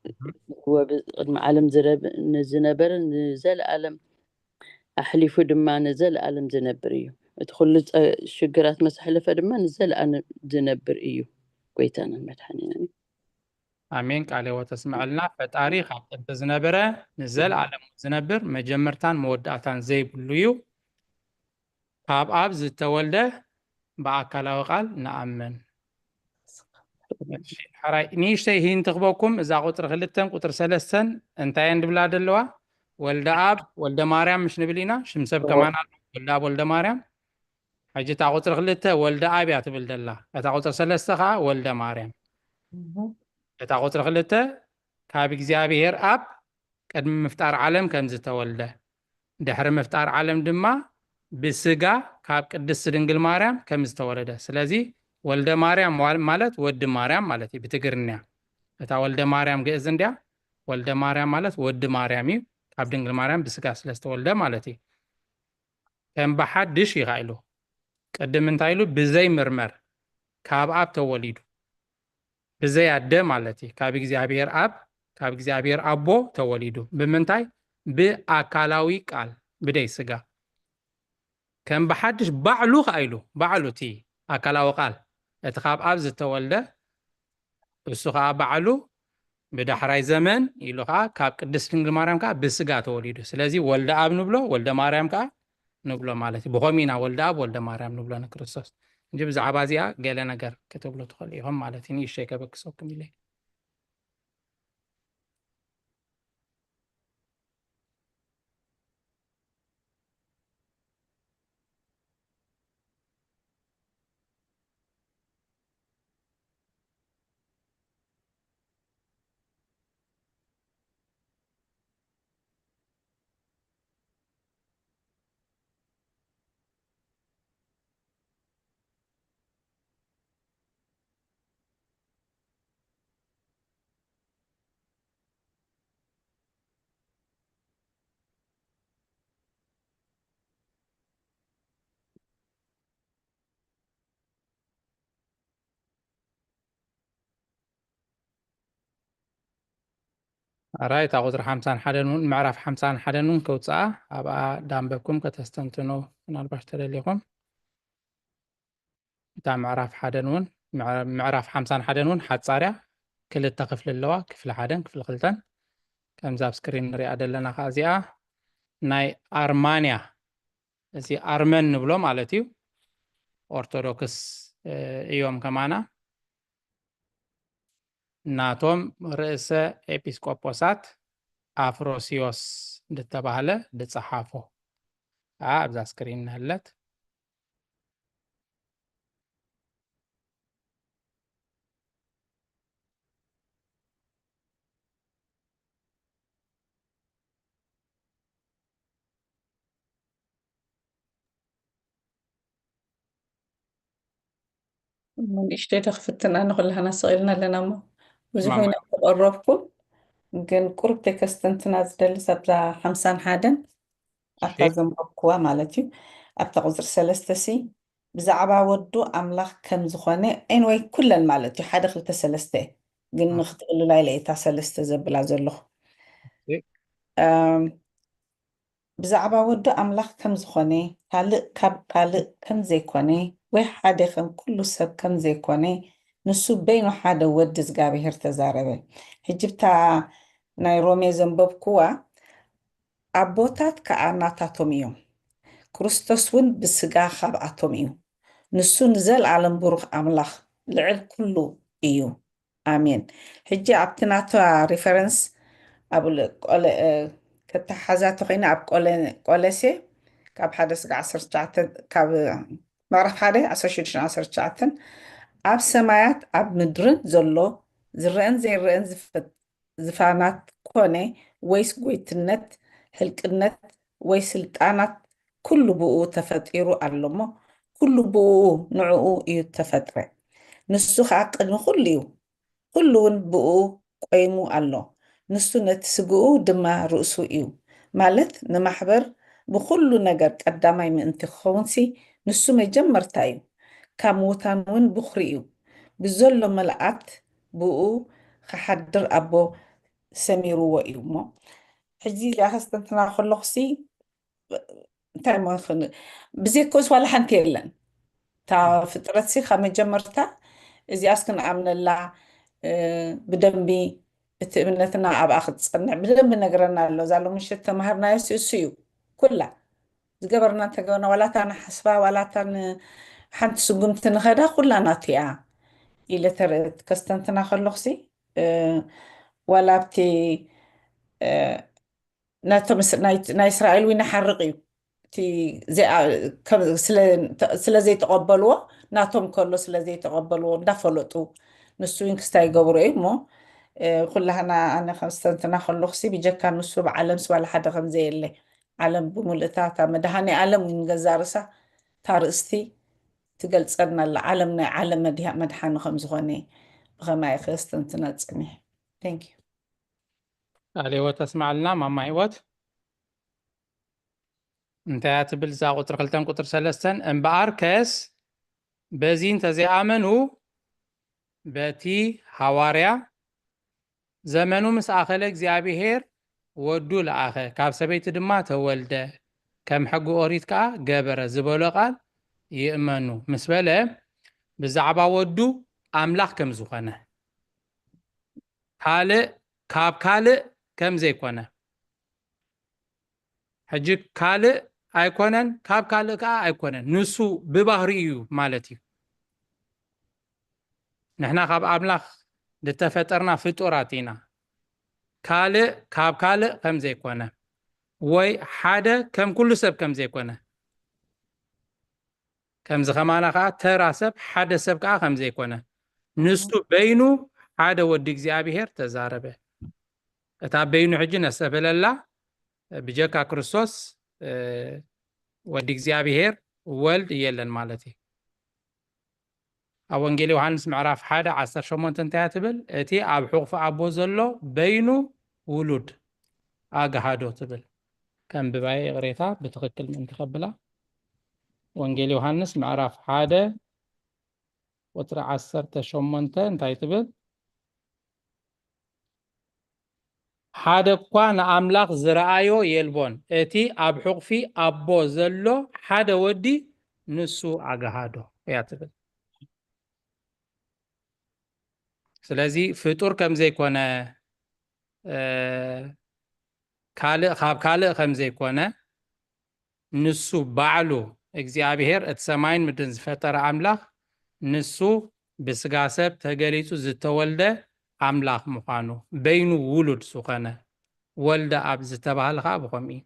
እም። ወብ-፣ ቅድሚ ዓለም ዝረብ-፣ ንዝነበረ ንዘለኣለም ኣሕሊፉ ድማ ንዘለኣለም ዝነብር እዩ። እቲ ኩሉ ጸ-፣ ሽግራት ምስ ኣሕለፈ ድማ ንዘለኣለም ዝነብር እዩ። ጎይታናን መድሓኒናን እዩ። ኣሜን። ቃለ ሕይወት ተስምዐልና። ፈጣሪ ካብ ጥንቲ ዝነበረ ንዘለኣለም ዝነብር መጀመርታን መወዳእታን ዘይብሉ እዩ። ካብ ኣብ ዝተወልደ ብኣካላዊ ቃል ንኣምን። እሺ፣ ሕራይ ንእሽተይ ሂንት ክበኩም፣ እዛ ቁጽሪ ክልተን ቁጽሪ ሰለስተን እንታይ እየን ድብላ ደለዋ? ወልደ ኣብ፣ ወልደ ማርያም ምሽ ንብል ኢና፣ ሽም ሰብ እዎ። ከማን ኣሎ፣ ወልደ ኣብ፣ ወልደ ማርያም። ሕጂ እታ ቁጽሪ ክልተ ወልደ ኣብ እያ ትብል ደላ፣ እታ ቁጽሪ ሰለስተ ኸዓ ወልደ ማርያም። እህ። እታ ቁጽሪ ክልተ ካብ እግዚኣብሔር ኣብ ቅድሚ ምፍጣር ዓለም ከም ዝተወልደ፣ ድሕሪ ምፍጣር ዓለም ድማ ብስጋ ካብ ቅድስቲ ድንግል ማርያም ከም ዝተወለደ። ስለዚ ወልደ ማርያም ዋ-፣ ማለት ወዲ ማርያም ማለት እዩ ብትግርኛ። እታ ወልደ ማርያም ግእዝ እንድያ፣ ወልደ ማርያም ማለት ወዲ ማርያም እዩ፣ ካብ ድንግል ማርያም ብስጋ ስለ ዝተወልደ ማለት እዩ። ከም ብሓድሽ ኢኻ ኢሉ። ቅድም እንታይ ኢሉ? ብዘይ ምርመር ካብ ኣብ ተወሊዱ። ብዘይ ኣደ ማለት እዩ። ካብ እግዚኣብሔር ኣብ፣ ካብ እግዚኣብሔር ኣቦ ተወሊዱ። ብምንታይ? ብኣካላዊ ቃል፣ ብደይ ስጋ። ከም ብሓድሽ ባዕሉ ኸዓ ኢሉ፣ ባዕሉ እቲ ኣካላዊ ቃል፣ እቲ ካብ ኣብ ዝተወልደ፣ እሱ ኸዓ ባዕሉ ብዳሕራይ ዘመን ኢሉ ኸዓ ካብ ቅድስት ድንግል ማርያም ከኣ ብስጋ ተወሊዱ። ስለዚ ወልደ ኣብ ንብሎ፣ ወልደ ማርያም ከኣ ንብሎ ማለት እዩ። ብኸምኡ ኢና ወልደ ኣብ፣ ወልደ ማርያም ንብሎ ንክርስቶስ። እንጂ ብዛዕባ እዚኣ ገለ ነገር ክትብሉ ትኽእሉ ኢኹም ማለት እዩ። ንእሽተይ ከበክሰኩም ኢለ። ኣራይ፣ እታ ቁፅሪ ሓምሳን ሓደን እውን፣ ምዕራፍ ሓምሳን ሓደን እውን ከውፅኣ፣ ኣብኣ ዳንበብኩም ከተስተንትኑ ምናልባሽ ተደሊኹም። እታ ምዕራፍ ሓደን እውን፣ ምዕ-፣ ምዕራፍ ሓምሳን ሓደን እውን ሓፃርያ ክልተ ክፍሊ ኣለዋ፣ ክፍሊ ሓደን ክፍሊ ክልተን። ከምዛ ኣብ ስክሪን ንሪኣ ዘለና ከዓ እዚኣ ናይ ኣርማንያ፣ እዚ ኣርመን ንብሎ ማለት እዩ። ኦርቶዶክስ፣ እ፣ እዮም ከማና። ናቶም ርእሰ ኤጲስቆጶሳት ኣፍሮስዮስ ዝተባህለ ዝጸሓፎ። ከዓ ኣብዛ ስክሪን ንህለት። እሞ ንእሽተይ ዶ ክፍትን፣ ኣነ ኩላህና ስቕ ኢልና ኣለና እሞ ብዙሕ እማማ። ኢና ተቐረብኩ፣ ግን ቁሩብ ተከስተንትና ዝደልስ ኣብዛ ሓምሳን ሓደን ኣብታ እሺ። ዘንበብኩዋ ማለት እዩ። ኣብታ ቁፅሪ ሰለስተ ሲ ብዛዕባ ወዱ ኣምላኽ ከም ዝኾነ፣ ኤንወይ ኩለን ማለት እዩ፣ ሓደ ክልተ ሰለስተ፣ ግን ኣዎ። ንክትቕልላ ኢለ እታ ሰለስተ ዘብላ ዘለኹ። እሺ። እም፣ ብዛዕባ ወዱ ኣምላኽ ከም ዝኾነ፣ ካልእ ካብ ካልእ ከም ዘይኮነ፣ ወይ ሓደ ከም ኩሉ ሰብ ከም ዘይኮነ፣ ንሱ በይኑ ሓደ ወዲ እግዚኣብሔር ተዛረበ። ሕጂ ብታ ናይ ሮሜ ዘንበብኩዋ፣ ኣቦታት ከኣ ናታቶም እዮም፣ ክርስቶስ እውን ብስጋ ካብኣቶም እዩ። ንሱ ንዘለኣለም ብሩኽ ኣምላኽ ልዕል ኩሉ እዩ። ኣሜን። ሕጂ ኣብቲ ናታ ሪፈረንስ ኣብ ል-፣ ቆለ-፣ እ፣ ከተሓዛ ተኾይና ኣብ ቆለ-፣ ቆለሴ ካብ ሓደ ስጋዕ ዓሰርተ ትሽዓተ፣ ካብ ምዕራፍ ሓደ ዓሰርተ ሽዱሽተ ዓሰርተ ትሽዓተ፣ ኣብ ሰማያት ኣብ ምድርን ዘሎ ዝረአን ዘይረአን ዝፈ-፣ ዝፋናት ኮነ ወይስ ጎይትነት፣ ህልቅነት ወይ ስልጣናት፣ ኩሉ ብኡ ተፈጢሩ ኣሎ እሞ፣ ኩሉ ብኡ ንዕኡ እዩ ተፈጥረ። ንሱ ኸኣ ቅድሚ ኩሉ እዩ፣ ኩሉ እውን ብኡ ቆይሙ ኣሎ። ንሱ ነቲ ስግኡ ድማ ርእሱ እዩ፣ ማለት ንማሕበር ብኹሉ ነገር ቀዳማይ ምእንቲ ክኸውንሲ፣ ንሱ መጀመርታ እዩ። ካብ ምዉታን እውን ብኹሪ እዩ። ብዘሎ ምልኣት ብኡ ክሓድር ኣቦ ሰሚርዎ እዩ እሞ። ሕጂ እዚኣ ከስተንትና ከለኹሲ፣ እንታይ እሞ ክን-፣ ብዘይኮስ ዋላ ሓንቲ የለን። እታ ፍጥረትሲ ካብ መጀመርታ እዚኣስ ክንኣምነላ፣ እ፣ ብደንቢ እቲ እምነትና ኣብኣ ክትጸንዕ ብደንቢ ነግረና ኣሎ። እዛ ሎሚ ምሸት ተማሃርናዮ እሱ እዩ። ኩላ ዝገበርና እንተገበርና፣ ዋላ እታ ንሓስባ፣ ዋላ እታ ን-፣ ሓንቲ ስጉምቲ ንኸዳ፣ ኩላ ናቱ እያ ኢለ ተረ-፣ ከስተንትና ከለኹሲ፣ እ፣ ዋላ ኣብቲ፣ እ፣ ናቶም እስ-፣ ናይ፣ ናይ እስራኤል እውን ይሓርቕ እዩ። እቲ ዘይኣ-፣ ከም፣ ስለ፣ ስለ ዘይተቐበልዎ፣ ናቶም ከሎ ስለ ዘይተቐበልዎ እንዳፈለጡ፣ ንሱ እውን ክስታይ ይገብሮ እዩ እሞ፣ እ፣ ኩላህና ኣነ ከስተንትና ከለኹሲ፣ ብጀካ ንሱ ብዓለምሲ ዋላ ሓደ ከም ዘየለ፣ ዓለም ብምልእታ እታ መድሃኔ ዓለም እውን ገዛ ርእሳ እታ ርእስቲ ትገልጸልና ኣላ። ዓለም ናይ ዓለም መድሃ-፣ መድሓኒ ከም ዝኾነ ብኸማይ ከስተንትና ጸኒሐ። Thank you። ቃለ ህይወት ተስማዕልና ማማ ህይወት። እንታይ እያ ትብል እዛ ቁፅሪ ክልተን ቁፅሪ ሰለስተን? እምበኣርከስ በዚ እንተዘይኣመኑ በቲ ሃዋርያ ዘመኑ ምስ ኣኸለ እግዚኣብሔር ወዱ ለኣኸ፣ ካብ ሰበይቲ ድማ ተወልደ፣ ከም ሕጊ ኦሪት ከኣ ገበረ ዝበሎ ቃል ይእመኑ ምስ በለ፣ ብዛዕባ ወዱ ኣምላኽ ከም ዝኾነ፣ ካልእ ካብ ካልእ ከም ዘይኮነ። ሕጂ ካልእ ኣይኮነን፣ ካብ ካልእ ከኣ ኣይኮነን። ንሱ ብባህሪኡ እዩ ማለት እዩ። ንሕና ካብ ኣምላኽ ዝተፈጠርና ፍጡራት ኢና። ካልእ ካብ ካልእ ከም ዘይኮነ፣ ወይ ሓደ ከም ኩሉ ሰብ ከም ዘይኮነ፣ ከምዚ ከማና ከኣ ተራ ሰብ ሓደ ሰብ ከኣ ከም ዘይኮነ፣ ንሱ በይኑ ሓደ ወዲ እግዚኣብሔር ተዛረበ። እታ በይኑ ሕጂ ነስተብህለላ፣ ብጀካ ክርስቶስ፣ እ፣ ወዲ እግዚኣብሔር ወልድ የለን ማለት እዩ። ኣብ ወንጌል ዮሃንስ ምዕራፍ ሓደ ዓሰርተ ሸሞንተ እንታይ እያ ትብል? እቲ ኣብ ሕቑፊ ኣቦ ዘሎ በይኑ ውሉድ ኣግሃዶ ትብል። ከንብባየ ይቕሬታ፣ ብትኽክል ምእንቲ ከብላ። ወንጌል ዮሃንስ ምዕራፍ ሓደ ቁጽሪ ዓሰርተ ሸሞንተ እንታይ ትብል? ሓደ እኳ ንኣምላኽ ዝረኣዮ የልቦን፣ እቲ ኣብ ሕቑፊ ኣቦ ዘሎ ሓደ ወዲ ንሱ ኣግሃዶ እያ ትብል። ስለዚ ፍጡር ከም ዘይኮነ፣ እ፣ ካልእ ካብ ካልእ ከም ዘይኮነ፣ ንሱ ባዕሉ እግዚኣብሔር እቲ ሰማይን ምድርን ዝፈጠረ ኣምላኽ፣ ንሱ ብስጋ ሰብ ተገሊጹ ዝተወልደ ኣምላኽ ምዃኑ፣ በይኑ ውሉድ ዝኾነ፣ ወልደ ኣብ ዝተባህለ ኸኣ ብኸምኡ እዩ።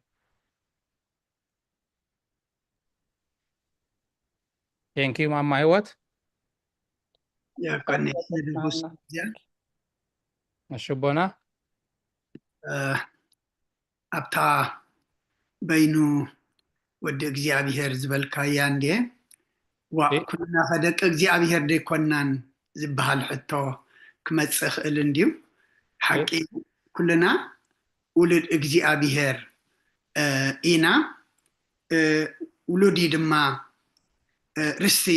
ቴንኪዩ ማማ ህይወት። የቀኔ ንጉስ እዚኣ እሺ ኣቦና። እ፣ ኣብታ በይኑ ወዲ እግዚኣብሔር ዝበልካያ እንዴ? ዋ እ? ኩልና ከደቂ እግዚኣብሔር ደይኮናን ዝበሃል ሕቶ ክመጽእ ይኽእል እንድዩ። ሓቂ ኩልና ውሉድ እግዚኣብሔር፣ እ፣ ኢና። እ፣ ውሉድ እዩ ድማ፣ እ፣ ርስቲ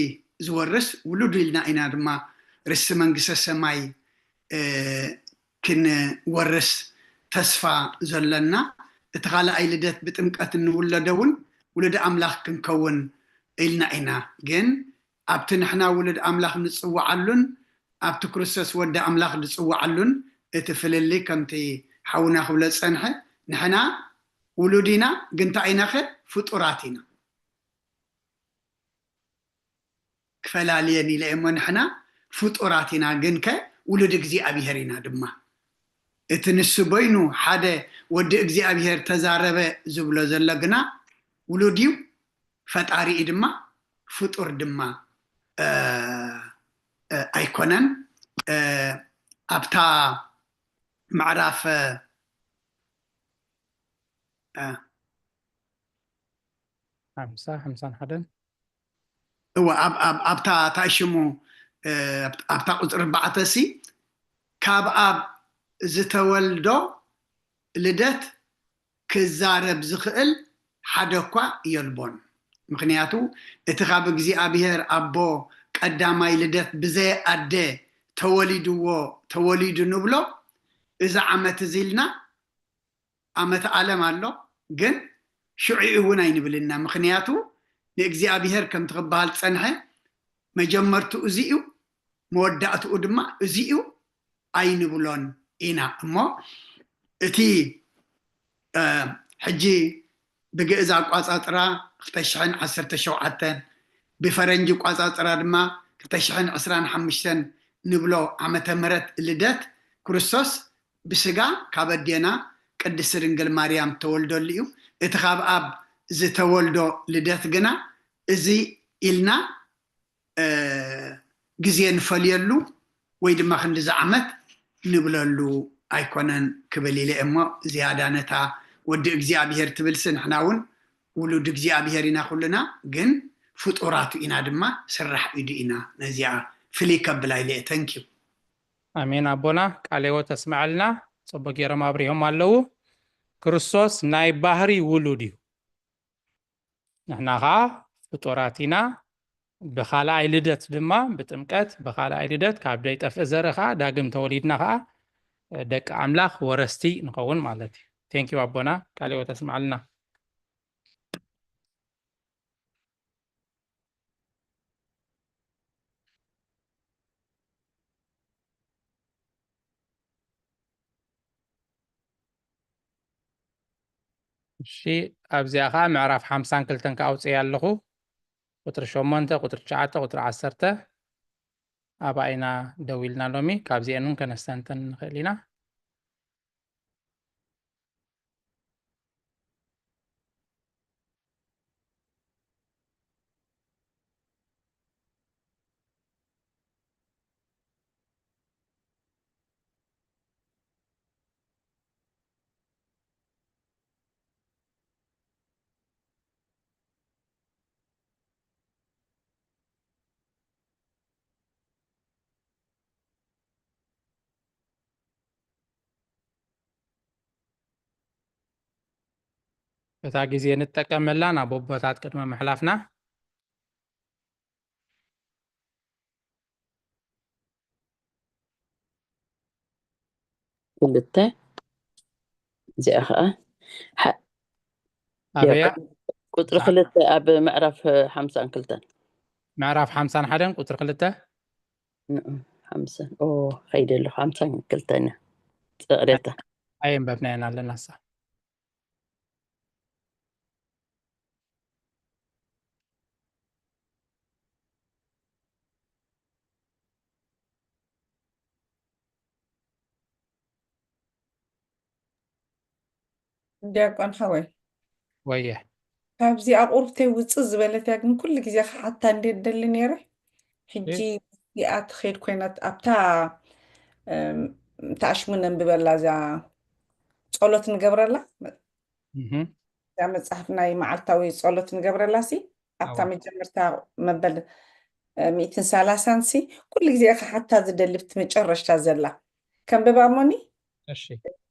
ዝወርስ፣ ውሉድ ኢልና ኢና ድማ ርስቲ መንግስተ ሰማይ፣ እ፣ ክንወርስ ተስፋ ዘለና። እቲ ካልኣይ ልደት ብጥምቀት እንውለዶ እውን ውሉድ ኣምላኽ ክንከውን ኢልና ኢና። ግን ኣብቲ ንሕና ውሉድ ኣምላኽ ንጽውዓሉን ኣብቲ ክርስቶስ ወዲ ኣምላኽ ዝጽውዓሉን እቲ ፍልልይ ከምቲ ሓውና ክብሎ ዝጸንሐ፣ ንሕና ውሉድ ኢና፣ ግን እንታይ ኢናኸ? ፍጡራት ኢና። ክፈላልየን ኢለ እሞ ንሕና ፍጡራት ኢና፣ ግንከ ውሉድ እግዚኣብሔር ኢና ድማ። እቲ ንሱ በይኑ ሓደ ወዲ እግዚኣብሔር ተዛረበ ዝብሎ ዘሎ ግና ውሉድ እዩ፣ ፈጣሪ እዩ ድማ፣ ፍጡር ድማ፣ እ፣ እ፣ ኣይኮነን። እ፣ ኣብታ ምዕራፍ፣ እ፣ ሓምሳ፣ ሓምሳን ሓደን። እወ፣ ኣብ፣ ኣብ፣ ኣብታ ታይ ሽሙ፣ እ፣ ኣብ፣ ኣብታ ቁጽሪ ኣርባዕተ ሲ፣ ካብ ኣብ ዝተወልዶ ልደት ክዛረብ ዝኽእል ሓደ እኳ የልቦን። ምኽንያቱ እቲ ካብ እግዚኣብሔር ኣቦ ቀዳማይ ልደት ብዘይ ኣደ ተወሊድዎ፣ ተወሊዱ ንብሎ፣ እዚ ዓመት እዚ ኢልና ዓመተ ዓለም ኣሎ፣ ግን ሽዑኡ እውን ኣይንብልና። ምኽንያቱ ንእግዚኣብሔር ከምቲ ክበሃል ዝጸንሐ መጀመርትኡ እዚ እዩ፣ መወዳእትኡ ድማ እዚ እዩ ኣይንብሎን ኢና። እሞ እቲ፣ እ፣ ሕጂ ብግእዝ ኣቋጻጽራ ክልተ ሽሕን ዓሰርተ ሸውዓተን፣ ብፈረንጂ ኣቋጻጽራ ድማ ክልተ ሽሕን ዕስራን ሓሙሽተን ንብሎ ዓመተ ምህረት ልደት ክርስቶስ ብስጋ ካብ ኣዴና ቅድስቲ ድንግል ማርያም ተወልደሉ እዩ። እቲ ካብ ኣብ ዝተወልዶ ልደት ግና እዚ ኢልና፣ እ፣ ግዜ ንፈልየሉ ወይ ድማ ክንዲዚ ዓመት ንብለሉ ኣይኮነን ክብል ኢለ እሞ፣ ዝያዳ ነታ ወዲ እግዚኣብሔር ትብልሲ ንሕና እውን ውሉድ እግዚኣብሔር ኢና ኩልና፣ ግን ፍጡራቱ ኢና ድማ፣ ስራሕ ኢዱ ኢና ነዚኣ ፍልይ ከብላ ኢለ እየ። ተንኪዩ። ኣሜን ኣቦና፣ ቃለ ሕይወት ተስምዐልና። ጽቡቅ ገይሮም ኣብሪሆም ኣለዉ። ክርስቶስ ናይ ባህሪ ውሉድ እዩ። ንሕና ኸዓ ፍጡራት ኢና። ብኻልኣይ ልደት ድማ፣ ብጥምቀት ብኻልኣይ ልደት ካብ ዘይጠፍእ ዘርኢ ኸዓ ዳግም ተወሊድና ኸዓ ደቂ ኣምላኽ ወረስቲ ንኸውን ማለት እዩ። ቴንኪዩ ኣቦና፣ ቃለ ሕይወት ተስምዐልና። እሺ፣ ኣብዚኣ ኸዓ ምዕራፍ ሓምሳን ክልተን ክኣውፅእ ኣለኹ። ቁፅሪ ሸሞንተ፣ ቁፅሪ ትሽዓተ፣ ቁፅሪ ዓሰርተ ኣብኣ ኢና ደው ኢልና ሎሚ። ካብዚአን እውን ከነስተንትን ንኽእል ኢና። እታ ግዜ ንጠቀመላ ናብ ኣቦታት ቅድሚ ምሕላፍና። ክልተ እዚኣ ከዓ ሓ- ኣበያ? ቁፅሪ ክልተ ኣብ ምዕራፍ ሓምሳን ክልተን ምዕራፍ ሓምሳን ሓደን ቁፅሪ ክልተ። ንዑ፣ ሓምሳን ኦ ከይደ ኣለኹ ሓምሳን ክልተን እያ። ይቕሬታ። ኣየንበብናየን ኣለና ሳ። ዲያቆን ሓወይ፣ ወየ ካብዚ ኣቑርብተይ ውፅእ ዝበለት እያ፣ ግን ኩሉ ግዜ ክሓታ እንዴ ደሊ ነይረ። ሕጂ እዚኣ ትኸይድ ኮይናት ኣብታ እም፣ ተኣሽሙ ነንብበላ እዛ ጸሎት ንገብረላ እህ፣ እዛ መጽሓፍ ናይ መዓልታዊ ጸሎት ንገብረላ ሲ ኣብታ ኣዋ። መጀመርታ መበል እ፣ ሚእትን ሰላሳን ሲ ኩሉ ግዜ እየ ክሓታ ዝደሊ ብቲ መጨረሽታ ዘላ ከንብባ እሞኒ እሺ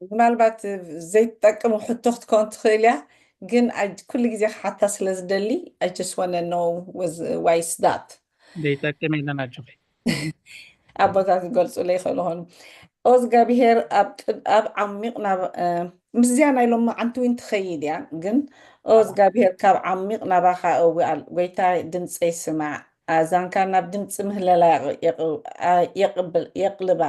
ምናልባት ዘይትጠቅም ሕቶ ክትከውን ትኽእል እያ፣ ግን ኣጅ- ኩሉ ግዜ ክሓታ ስለ ዝደሊ I just wanna know was why is that ዘይጠቅም የለን ኣጆኺ። ኣቦታት ክገልፁለይ ይኽእሉ ኾኑ። ኦ እግዚኣብሄር ኣብ ጥ- ኣብ ዓሚቕ ናብ እ፣ ምስዚያ ናይ ሎሚ ዓንቲ እውን ትኸይድ እያ፣ ግን ኦ እግዚኣብሄር ካብ ዓሚቕ ናባኻ እዊ ኣል ጎይታ ድምፀይ ስማዕ፣ ኣእዛንካ ናብ ድምፂ ምህለላ የቕ- የቕ- ኣ- የቕብል- የቕልባ።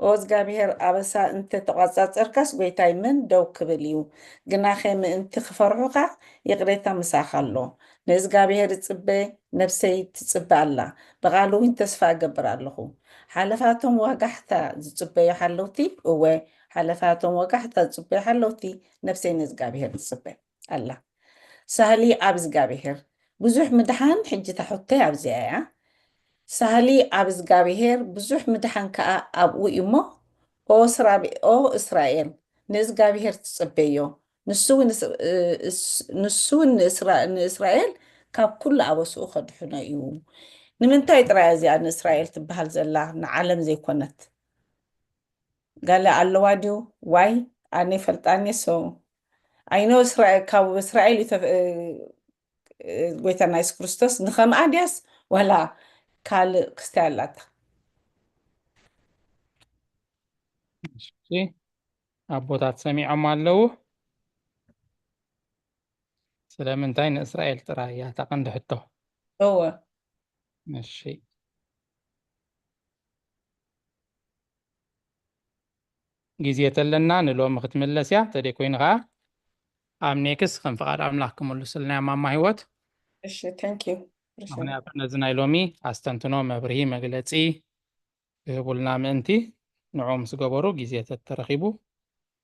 ኦ እግዚኣብሄር ኣበሳ እንተ ተቋጻጸርካስ ጎይታይ መን ደው ክብል እዩ? ግናኸ ምእንቲ ክፈርሑኻ ይቕሬታ ምሳኻ ኣሎ። ንእዝጋብሄር እጽበ፣ ነብሰይ ትጽበ ኣላ፣ ብቓሉ እውን ተስፋ እገብር ኣለኹ። ሓለፋቶም ዋጋሕታ ዝጽበዩ ሓለውቲ፣ እወ፣ ሓለፋቶም ዋጋሕታ ዝጽበዩ ሓለውቲ፣ ነብሰይ ንእዝጋብሄር ትጽበ ኣላ። ሳህሊ ኣብ እዝጋብሄር ብዙሕ ምድሓን፣ ሕጂ እታ ሕቶይ ኣብዚኣ እያ። ሳህሊ ኣብ እዝጋብሄር ብዙሕ ምድሓን ከኣ ኣብኡ እዩ እሞ፣ ኦ እስራብ- ኦ እስራኤል፣ ንእዝጋብሄር ትጽበዮ፣ ንሱ እውን እስ- እስ- ንሱ እውን ንእስራ- ንእስራኤል ካብ ኩሉ ኣበስኡ ከድሕኖ እዩ። ንምንታይ ጥራይ እዚኣ ንእስራኤል ትበሃል ዘላ ንዓለም ዘይኮነት? ገለ ኣለዋ ድዩ? ዋይ ኣነ ይፈልጣኒ ሶ ኣይኖ እስራኤል ካብ እስራኤል እዩ ተፈ- እ- እ- ጎይታና የሱስ ክርስቶስ ንኸምኣ ድያስ ዋላ ካልእ ክስታይ ኣላታ? እሺ፣ ኣቦታት ሰሚዖም ኣለዉ። ስለምንታይ ንእስራኤል ጥራይ እያ እታ ቀንዲ ሕቶ? እወ እሺ፣ ግዜ ተለና ንሎሚ ክትምለስ እያ። ተደይ ኮይኑ ከዓ ኣብ ኔክስ ከም ፍቓድ ኣምላኽ ክምልሱልና እዮም ማማ ህይወት። እሺ thank you። ምክንያቱ ነዚ ናይ ሎሚ ኣስተንትኖ፣ መብርሂ፣ መግለፂ ክህቡልና ምእንቲ ንዕኡ ምስ ገበሩ ግዜ ተተረኺቡ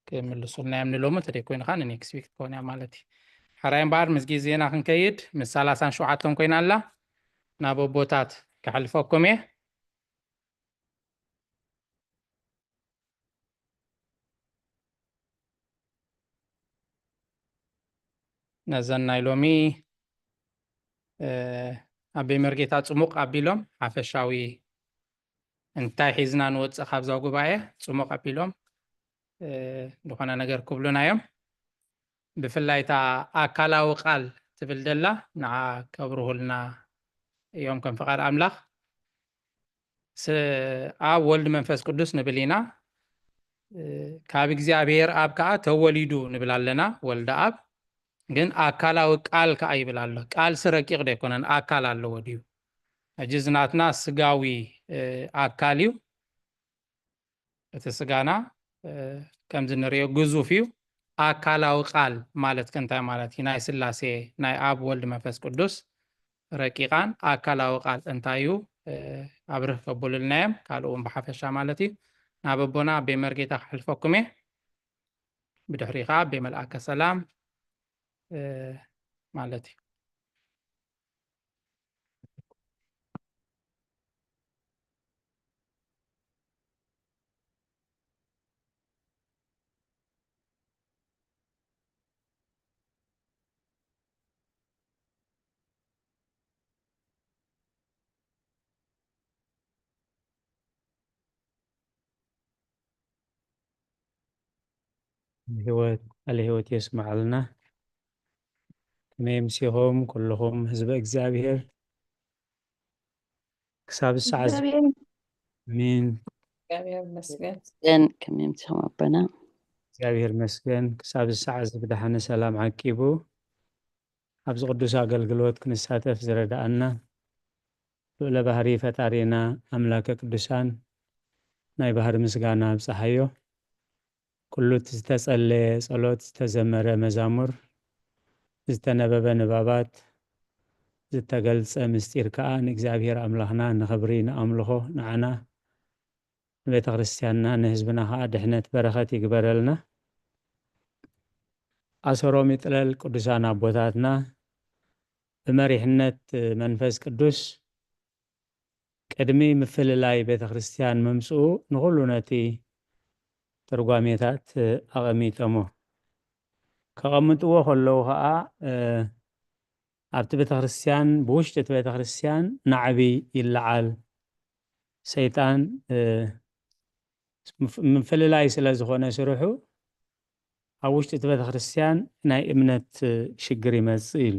ክምልሱልና እዮም ንሎሚ። ተደይ ኮይኑ ከዓ ንኔክስት ዊክ ትኸውን እያ ማለት እዩ። ሕራይ እምበኣር ምስ ግዜና ክንከይድ ምስ ሰላሳን ሸውዓተን ኮይና ኣላ ናብ ኣቦታት ከሕልፈኩም እየ። ነዘን ናይ ሎሚ እ፣ ኣበይ መርጌታ ጽሙቕ ኣቢሎም ሓፈሻዊ እንታይ ሒዝና ንወጽእ ካብዛ ጉባኤ ጽሙቕ ኣቢሎም እ፣ ዝኾነ ነገር ክብሉና እዮም። ብፍላይ እታ ኣካላዊ ቃል ትብል ደላ ንዓ ከብርሁልና እዮም ከም ፍቓድ ኣምላኽ። ስ- ኣብ ወልድ መንፈስ ቅዱስ ንብል ኢና። እ፣ ካብ እግዚኣብሔር ኣብ ከዓ ተወሊዱ ንብል ኣለና። ወልደ ኣብ ግን ኣካላዊ ቃል ከዓ ይብል ኣሎ። ቃልሲ ረቂቕ ዶ ኣይኮነን? ኣካል ኣለዎ ድዩ? ሕጂ እዚ ናትና ስጋዊ እ፣ ኣካል እዩ። እቲ ስጋና እ፣ ከምዚ ንሪኦ ግዙፍ እዩ። ኣካላዊ ቃል ማለት ከ እንታይ ማለት እዩ? ናይ ስላሴ፣ ናይ ኣብ፣ ወልድ፣ መንፈስ ቅዱስ ረቂቃን ኣካላዊ ቃል እንታይ እዩ? እ፣ ኣብርህ ከብሉልና እዮም። ካልእ እውን ብሓፈሻ ማለት እዩ። ናብ ኣቦና ኣቤ መርጌታ ክሕልፈኩም እየ። ብድሕሪ ከዓ ኣቤ መልኣከ ሰላም፣ እ፣ ማለት እዩ። ህይወት፣ ቃለ ህይወት የስምዓልና። ከመይ ኣምሲኹም ኩልኹም ህዝበ እግዚኣብሔር? ክሳብ ሰዓት እግዚኣብሔር ኣሜን። እግዚኣብሔር ይመስገን። ከመይ ኣምሲኹም ኣቦና? እግዚኣብሔር ይመስገን። ክሳብ ሰዓት እዚ ብደሓነ ሰላም ዓቂቡ ኣብዚ ቅዱስ ኣገልግሎት ክንሳተፍ ዝረዳኣና ልዑለ ባህሪ ፈጣሪና ኣምላከ ቅዱሳን ናይ ባህሪ ምስጋና ኣብጽሓዮ። ኩሉ እቲ ዝተጸለየ ጸሎት፣ ዝተዘመረ መዛሙር፣ ዝተነበበ ንባባት፣ ዝተገልጸ ምስጢር ከኣ ንእግዚኣብሔር ኣምላኽና ንኽብሪ ንኣምልኾ ንዓና ንቤተ ክርስቲያንና ንህዝብና ከኣ ድሕነት በረኸት ይግበረልና። ኣሰሮም ይጥለል ቅዱሳን ኣቦታትና ብመሪሕነት መንፈስ ቅዱስ ቅድሚ ምፍልላይ ቤተ ክርስቲያን ምምጽኡ ንኹሉ ነቲ ትርጓሜታት ኣቐሚጦሞ። ከቐምጥዎ ከለዉ ኸኣ፣ እ፣ ኣብቲ ቤተ ክርስቲያን፣ ብውሽጢ እቲ ቤተ ክርስቲያን ናዕቢ ይለዓል። ሰይጣን፣ እ፣ ምፍ-፣ ምፍልላይ ስለ ዝኾነ ስርሑ፣ ኣብ ውሽጢ እቲ ቤተ ክርስቲያን ናይ እምነት ሽግር ይመጽእ ኢሉ።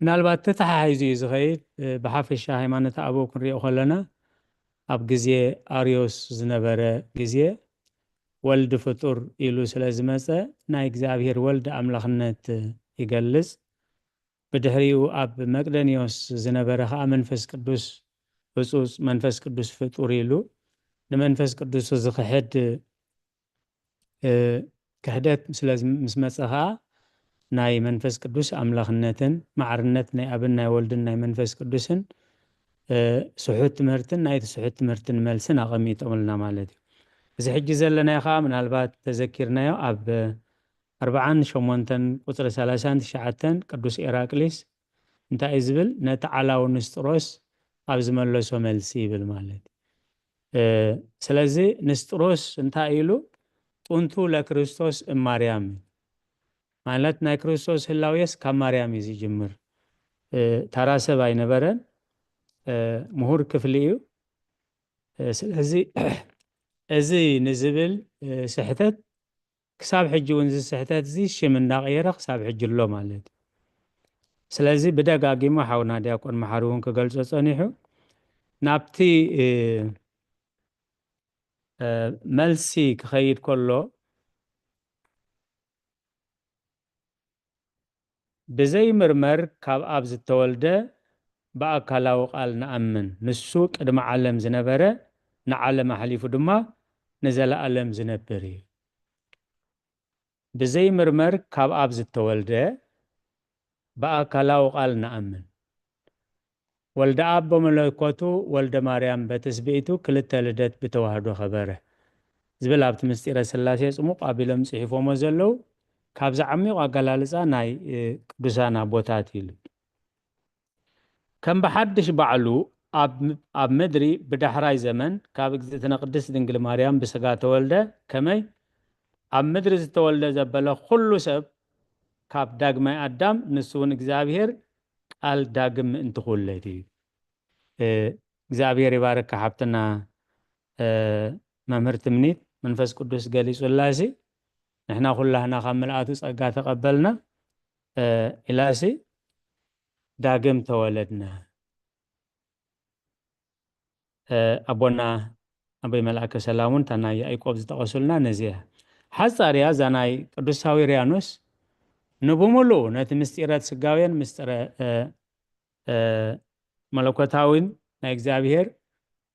ምናልባት ተተሓሒዙ እዩ ዝኸይድ። ብሓፈሻ ሃይማኖት ኣበው ክንሪኦ ከለና፣ ኣብ ግዜ ኣርዮስ ዝነበረ ግዜ፣ ወልድ ፍጡር ኢሉ ስለ ዝመጸ፣ ናይ እግዚኣብሔር ወልድ ኣምላኽነት ይገልጽ። ብድሕሪኡ ኣብ መቅደንዮስ ዝነበረ ኸኣ መንፈስ ቅዱስ ህጹጽ፣ መንፈስ ቅዱስ ፍጡር ኢሉ ንመንፈስ ቅዱስ ዝኽሕድ፣ እ፣ ክሕደት ስለ ዝም-፣ ምስ መጸ ኸኣ ናይ መንፈስ ቅዱስ ኣምላኽነትን ማዕርነት ናይ ኣብን ናይ ወልድን ናይ መንፈስ ቅዱስን፣ እ፣ ስሑት ትምህርትን ናይቲ ስሑት ትምህርትን መልስን ኣቐሚጦምልና ማለት እዩ። እዚ ሕጂ ዘለናዮ ኸኣ ምናልባት ተዘኪርናዮ ኣብ ኣርብዓን ሸሞንተን ቁጽሪ ሰላሳን ትሽዓተን ቅዱስ ኤራቅሊስ እንታይ እዩ ዝብል? ነቲ ዓላዊ ንስጥሮስ ኣብ ዝመለሶ መልሲ ይብል ማለት እዩ። እ፣ ስለዚ ንስጥሮስ እንታይ ኢሉ? ጥንቱ ለክርስቶስ እም ማርያም እዩ። ማለት ናይ ክርስቶስ ህላዌስ ካብ ማርያም እዩ ዝጅምር። እ፣ ተራ ሰብ ኣይነበረን። እ፣ ምሁር ክፍሊ እዩ። እ፣ ስለዚ እዚ ንዝብል፣ እ፣ ስሕተት ክሳብ ሕጂ እውን እዚ ስሕተት እዚ ሽም እንዳቐየረ ክሳብ ሕጂ ኣሎ ማለት እዩ። ስለዚ ብደጋጊሙ ሓውና ዲያቆን መሓሪ እውን ክገልጾ ጸኒሑ፣ ናብቲ፣ እ፣ እ፣ መልሲ ክኸይድ ከሎ ብዘይምርመር ካብ ኣብ ዝተወልደ ብኣካላዊ ቃል ንኣምን። ንሱ ቅድሚ ዓለም ዝነበረ፣ ንዓለም ኣሕሊፉ ድማ ንዘለኣለም ዝነብር እዩ። ብዘይምርመር ካብ ኣብ ዝተወልደ ብኣካላዊ ቃል ንኣምን። ወልደ ኣብ በመለኮቱ፣ ወልደ ማርያም በትስብእቱ ክልተ ልደት ብተዋህዶ ኸበረ ዝብል ኣብቲ ምስጢረ ስላሴ ጽሙቕ ኣቢሎም ጽሒፎሞ ዘለዉ፣ ካብዚ ዓሚቕ ኣገላልጻ ናይ፣ እ፣ ቅዱሳን ኣቦታት ኢሉ። ከም ብሓድሽ ባዕሉ ኣብ ም-፣ ኣብ ምድሪ ብዳሕራይ ዘመን ካብ እግዝእትነ ቅድስት ድንግል ማርያም ብስጋ ተወልደ፣ ከመይ ኣብ ምድሪ ዝተወልደ ዘበለ ኩሉ ሰብ ካብ ዳግማይ ኣዳም፣ ንሱ እውን እግዚኣብሔር ቃል ዳግም ምእንቲ ክውለድ እዩ። እ፣ እግዚኣብሔር ይባርካ ሓብትና፣ እ፣ መምህር ትምኒት፣ መንፈስ ቅዱስ ገሊጹላሲ፣ ንሕና ኩላህና ካብ ምልኣቱ ጸጋ ተቐበልና፣ እ፣ ኢላሲ ዳግም ተወለድና። እ፣ ኣቦና ኣቦይ መልኣከ ሰላም እውን እታ ናይ ያዕቆብ ዝጠቐሱልና ነዚ እያ። ሓጻር እያ እዛ ናይ ቅዱስ ሳዊርያኖስ፣ ንብምሉኡ ነቲ ምስጢረ ስጋዌን ምስጢረ፣ እ፣ እ፣ መለኮታዊን ናይ እግዚኣብሔር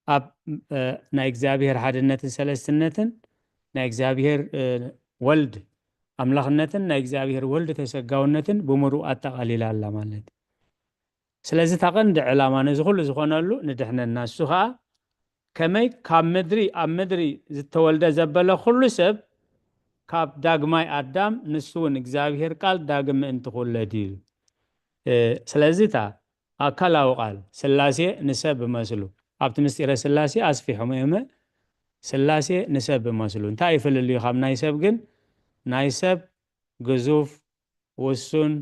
ኣብ፣ እ፣ ናይ እግዚኣብሔር ሓድነትን ሰለስትነትን ናይ እግዚኣብሔር፣ እ፣ ወልድ ኣምላኽነትን ናይ እግዚኣብሔር ወልድ ተሰጋውነትን ብምሩእ ኣጠቓሊላ ኣላ ማለት እዩ። ስለዚ እታ ቀንዲ ዕላማ ነዚ ኩሉ ዝኾነሉ ንድሕነና፣ እሱ ኸኣ ከመይ ካብ ምድሪ ኣብ ምድሪ ዝተወልደ ዘበለ ኩሉ ሰብ ካብ ዳግማይ ኣዳም ንሱ እውን እግዚኣብሔር ቃል ዳግም ምእንቲ ክውለድ እዩ። ስለዚ እታ ኣካላዊ ቃል ስላሴ ንሰብ ብመስሉ ኣብቲ ምስጢረ ስላሴ ኣስፊሖም እዮም። ስላሴ ንሰብ ብመስሉ እንታይ እዩ ፍልልዩ ካብ ናይ ሰብ ግን? ናይ ሰብ ግዙፍ፣ ውሱን፣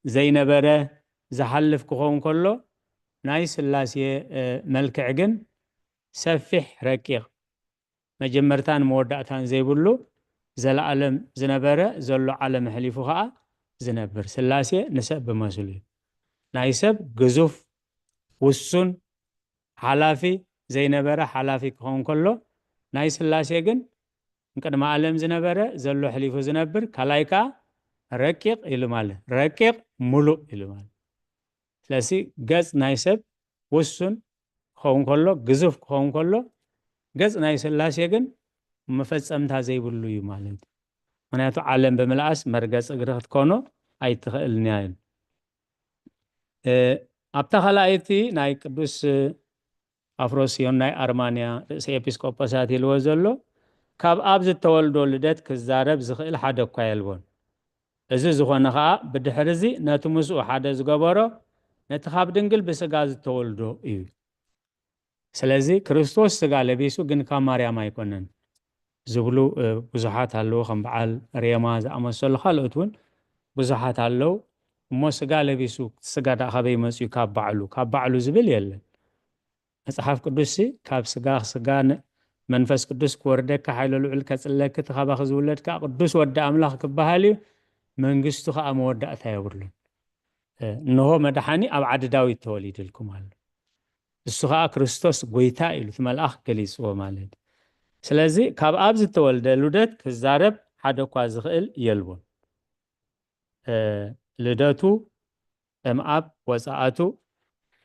ዘይነበረ፣ ዝሓልፍ ክኸውን ከሎ ናይ ስላሴ መልክዕ ግን ሰፊሕ፣ ረቂቕ፣ መጀመርታን መወዳእታን ዘይብሉ ዘለኣለም ዝነበረ ዘሎ ዓለም ኣሕሊፉ ኸዓ ዝነብር ስላሴ ንሰብ ብመስሉ እዩ። ናይ ሰብ ግዙፍ፣ ውሱን፣ ሓላፊ፣ ዘይነበረ ሓላፊ ክኸውን ከሎ ናይ ስላሴ ግን እንቅድሚ ዓለም ዝነበረ ዘሎ ኣሕሊፉ ዝነብር ካልኣይ ከዓ ረቂቕ ኢሉ ማለት ረቂቕ ሙሉእ ኢሉ ማለት ስለዚ ገጽ ናይ ሰብ ውሱን ክኸውን ከሎ ግዙፍ ክኸውን ከሎ ገጽ ናይ ስላሴ ግን መፈጸምታ ዘይብሉ እዩ ማለት እዩ። ምክንያቱ ዓለም ብምልኣስ መርገጽ እግሪ ክትኮኖ ኣይትኽእልን እያ። ኣብታ ካልኣይቲ ናይ ቅዱስ ኣፍሮስዮን ናይ ኣርማንያ ርእሰ ኤጲስቆጶሳት ኢልዎ ዘሎ ካብ ኣብ ዝተወልዶ ልደት ክዛረብ ዝኽእል ሓደ እኳ የልቦን። እዚ ዝኾነ ኸኣ ብድሕሪ እዚ ነቲ ምስኡ ሓደ ዝገበሮ ነቲ ካብ ድንግል ብስጋ ዝተወልዶ እዩ። ስለዚ ክርስቶስ ስጋ ለቢሱ ግን ካብ ማርያም ኣይኮነን ዝብሉ ብዙሓት ኣለዉ። ከም በዓል ሬማ ዝኣመሰሉ ካልኦት እውን ብዙሓት ኣለዉ። እሞ ስጋ ለቢሱ ስጋ ዳ ካበይ መፅዩ? ካብ ባዕሉ ካብ ባዕሉ ዝብል የለን። መፅሓፍ ቅዱስ ካብ ስጋ ስጋ መንፈስ ቅዱስ ክወርደካ ሓይለ ልዑል ከፅለክ እቲ ካባክ ዝውለድ ከዓ ቅዱስ ወዲ ኣምላኽ ክበሃል እዩ። መንግስቱ ከዓ መወዳእታ የብሉን። እንሆ መድሓኒ ኣብ ዓዲ ዳዊት ተወሊድልኩም ኣሎ። እሱ ከዓ ክርስቶስ ጎይታ ኢሉ እቲ መልኣኽ ገሊፅዎ ማለት እዩ። ስለዚ ካብ ኣብ ዝተወልደ ልደት ክዛረብ ሓደ እኳ ዝኽእል የልቦን። ልደቱ እምኣብ ወፃኣቱ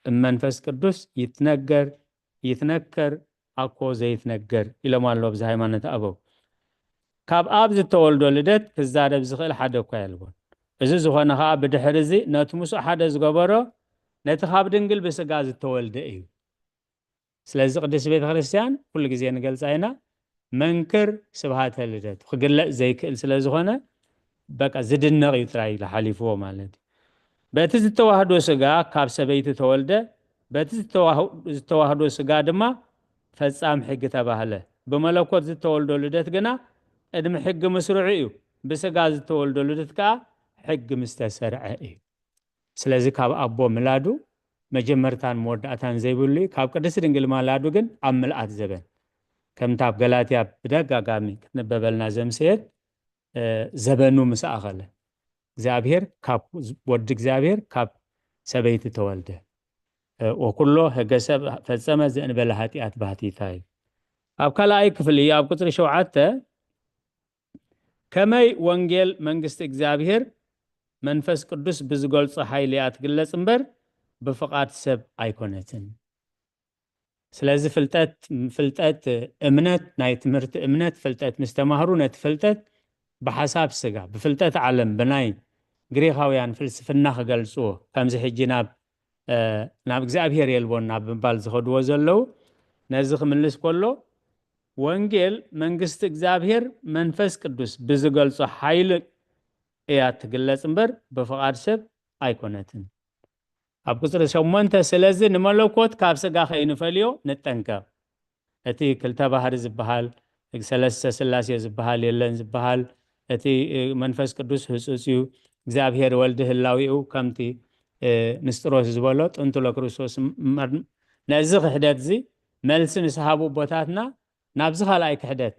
እመንፈስ ቅዱስ ይትነገር ይትነከር ኣኮ ዘይትነገር ኢሎም ኣሎ ኣብዚ ሃይማኖት ኣበው። ካብ ኣብ ዝተወልዶ ልደት ክዛረብ ዝኽእል ሓደ እኳ የልቦን። እዚ ዝኾነ ኸዓ ብድሕሪ እዚ ነቲ ምስኡ ሓደ ዝገበሮ ነቲ ካብ ድንግል ብስጋ ዝተወልደ እዩ። ስለዚ ቅድስቲ ቤተ ክርስቲያን ኩሉ ግዜ ንገልፃ ኢና መንክር ስብሃተ ልደቱ ክግለፅ ዘይክእል ስለ ዝኾነ በቃ ዝድነቕ እዩ ጥራይ ኢሉ ሓሊፍዎ ማለት እዩ። በቲ ዝተዋህዶ ስጋ ካብ ሰበይቲ ተወልደ፣ በቲ ዝተዋህዶ ስጋ ድማ ፈጻም ሕጊ ተባህለ። ብመለኮት ዝተወልዶ ልደት ግና ቅድሚ ሕጊ ምስርዑ እዩ። ብስጋ ዝተወልዶ ልደት ከዓ ሕጊ ምስተሰርዐ እዩ። ስለዚ ካብ ኣቦ ምላዱ መጀመርታን መወዳእታን ዘይብሉ እዩ። ካብ ቅድስቲ ድንግል ማላዱ ግን ኣብ ምልኣት ዘበን ከምቲ ኣብ ገላትያ ብደጋጋሚ ክትንበበልና ዘምሰየት ዘበኑ ምስ ኣኸለ እግዚኣብሔር ካብ ወዲ እግዚኣብሔር ካብ ሰበይቲ ተወልደ ወኩሎ ህገ ሰብ ፈጸመ ዘእንበለ ኃጢአት ባህቲታ እዩ። ኣብ ካልኣይ ክፍሊ ኣብ ቁፅሪ ሸውዓተ ከመይ ወንጌል መንግስቲ እግዚኣብሔር መንፈስ ቅዱስ ብዝገልጾ ሓይሊ እያ ትግለጽ እምበር ብፍቓድ ሰብ ኣይኮነትን። ስለዚ ፍልጠት ፍልጠት እምነት ናይ ትምህርቲ እምነት ፍልጠት ምስ ተማህሩ ነቲ ፍልጠት ብሓሳብ ስጋ ብፍልጠት ዓለም ብናይ ግሪኻውያን ፍልስፍና ክገልጽዎ ከምዚ ሕጂ ናብ ናብ እግዚኣብሔር የልቦን ናብ ምባል ዝኸድዎ ዘለዉ ነዚ ክምልስ ከሎ ወንጌል መንግስቲ እግዚኣብሔር መንፈስ ቅዱስ ብዝገልጾ ሓይሊ እያ ትግለጽ እምበር ብፍቓድ ሰብ ኣይኮነትን። ኣብ ቁፅሪ ሸሞንተ ስለዚ ንመለኮት ካብ ስጋ ከይንፈልዮ ንጠንቀቕ። እቲ ክልተ ባህሪ ዝበሃል ሰለስተ ስላሴ ዝበሃል የለን ዝበሃል እቲ መንፈስ ቅዱስ ህፁፅ እዩ። እግዚኣብሔር ወልዲ ህላዊኡ ከምቲ ንስጥሮስ ዝበሎ ጥንቱ ለክርስቶስ ነዚ ክሕደት እዚ መልሲ ምስ ሃቡ ኣቦታትና ናብዚ ካልኣይ ክሕደት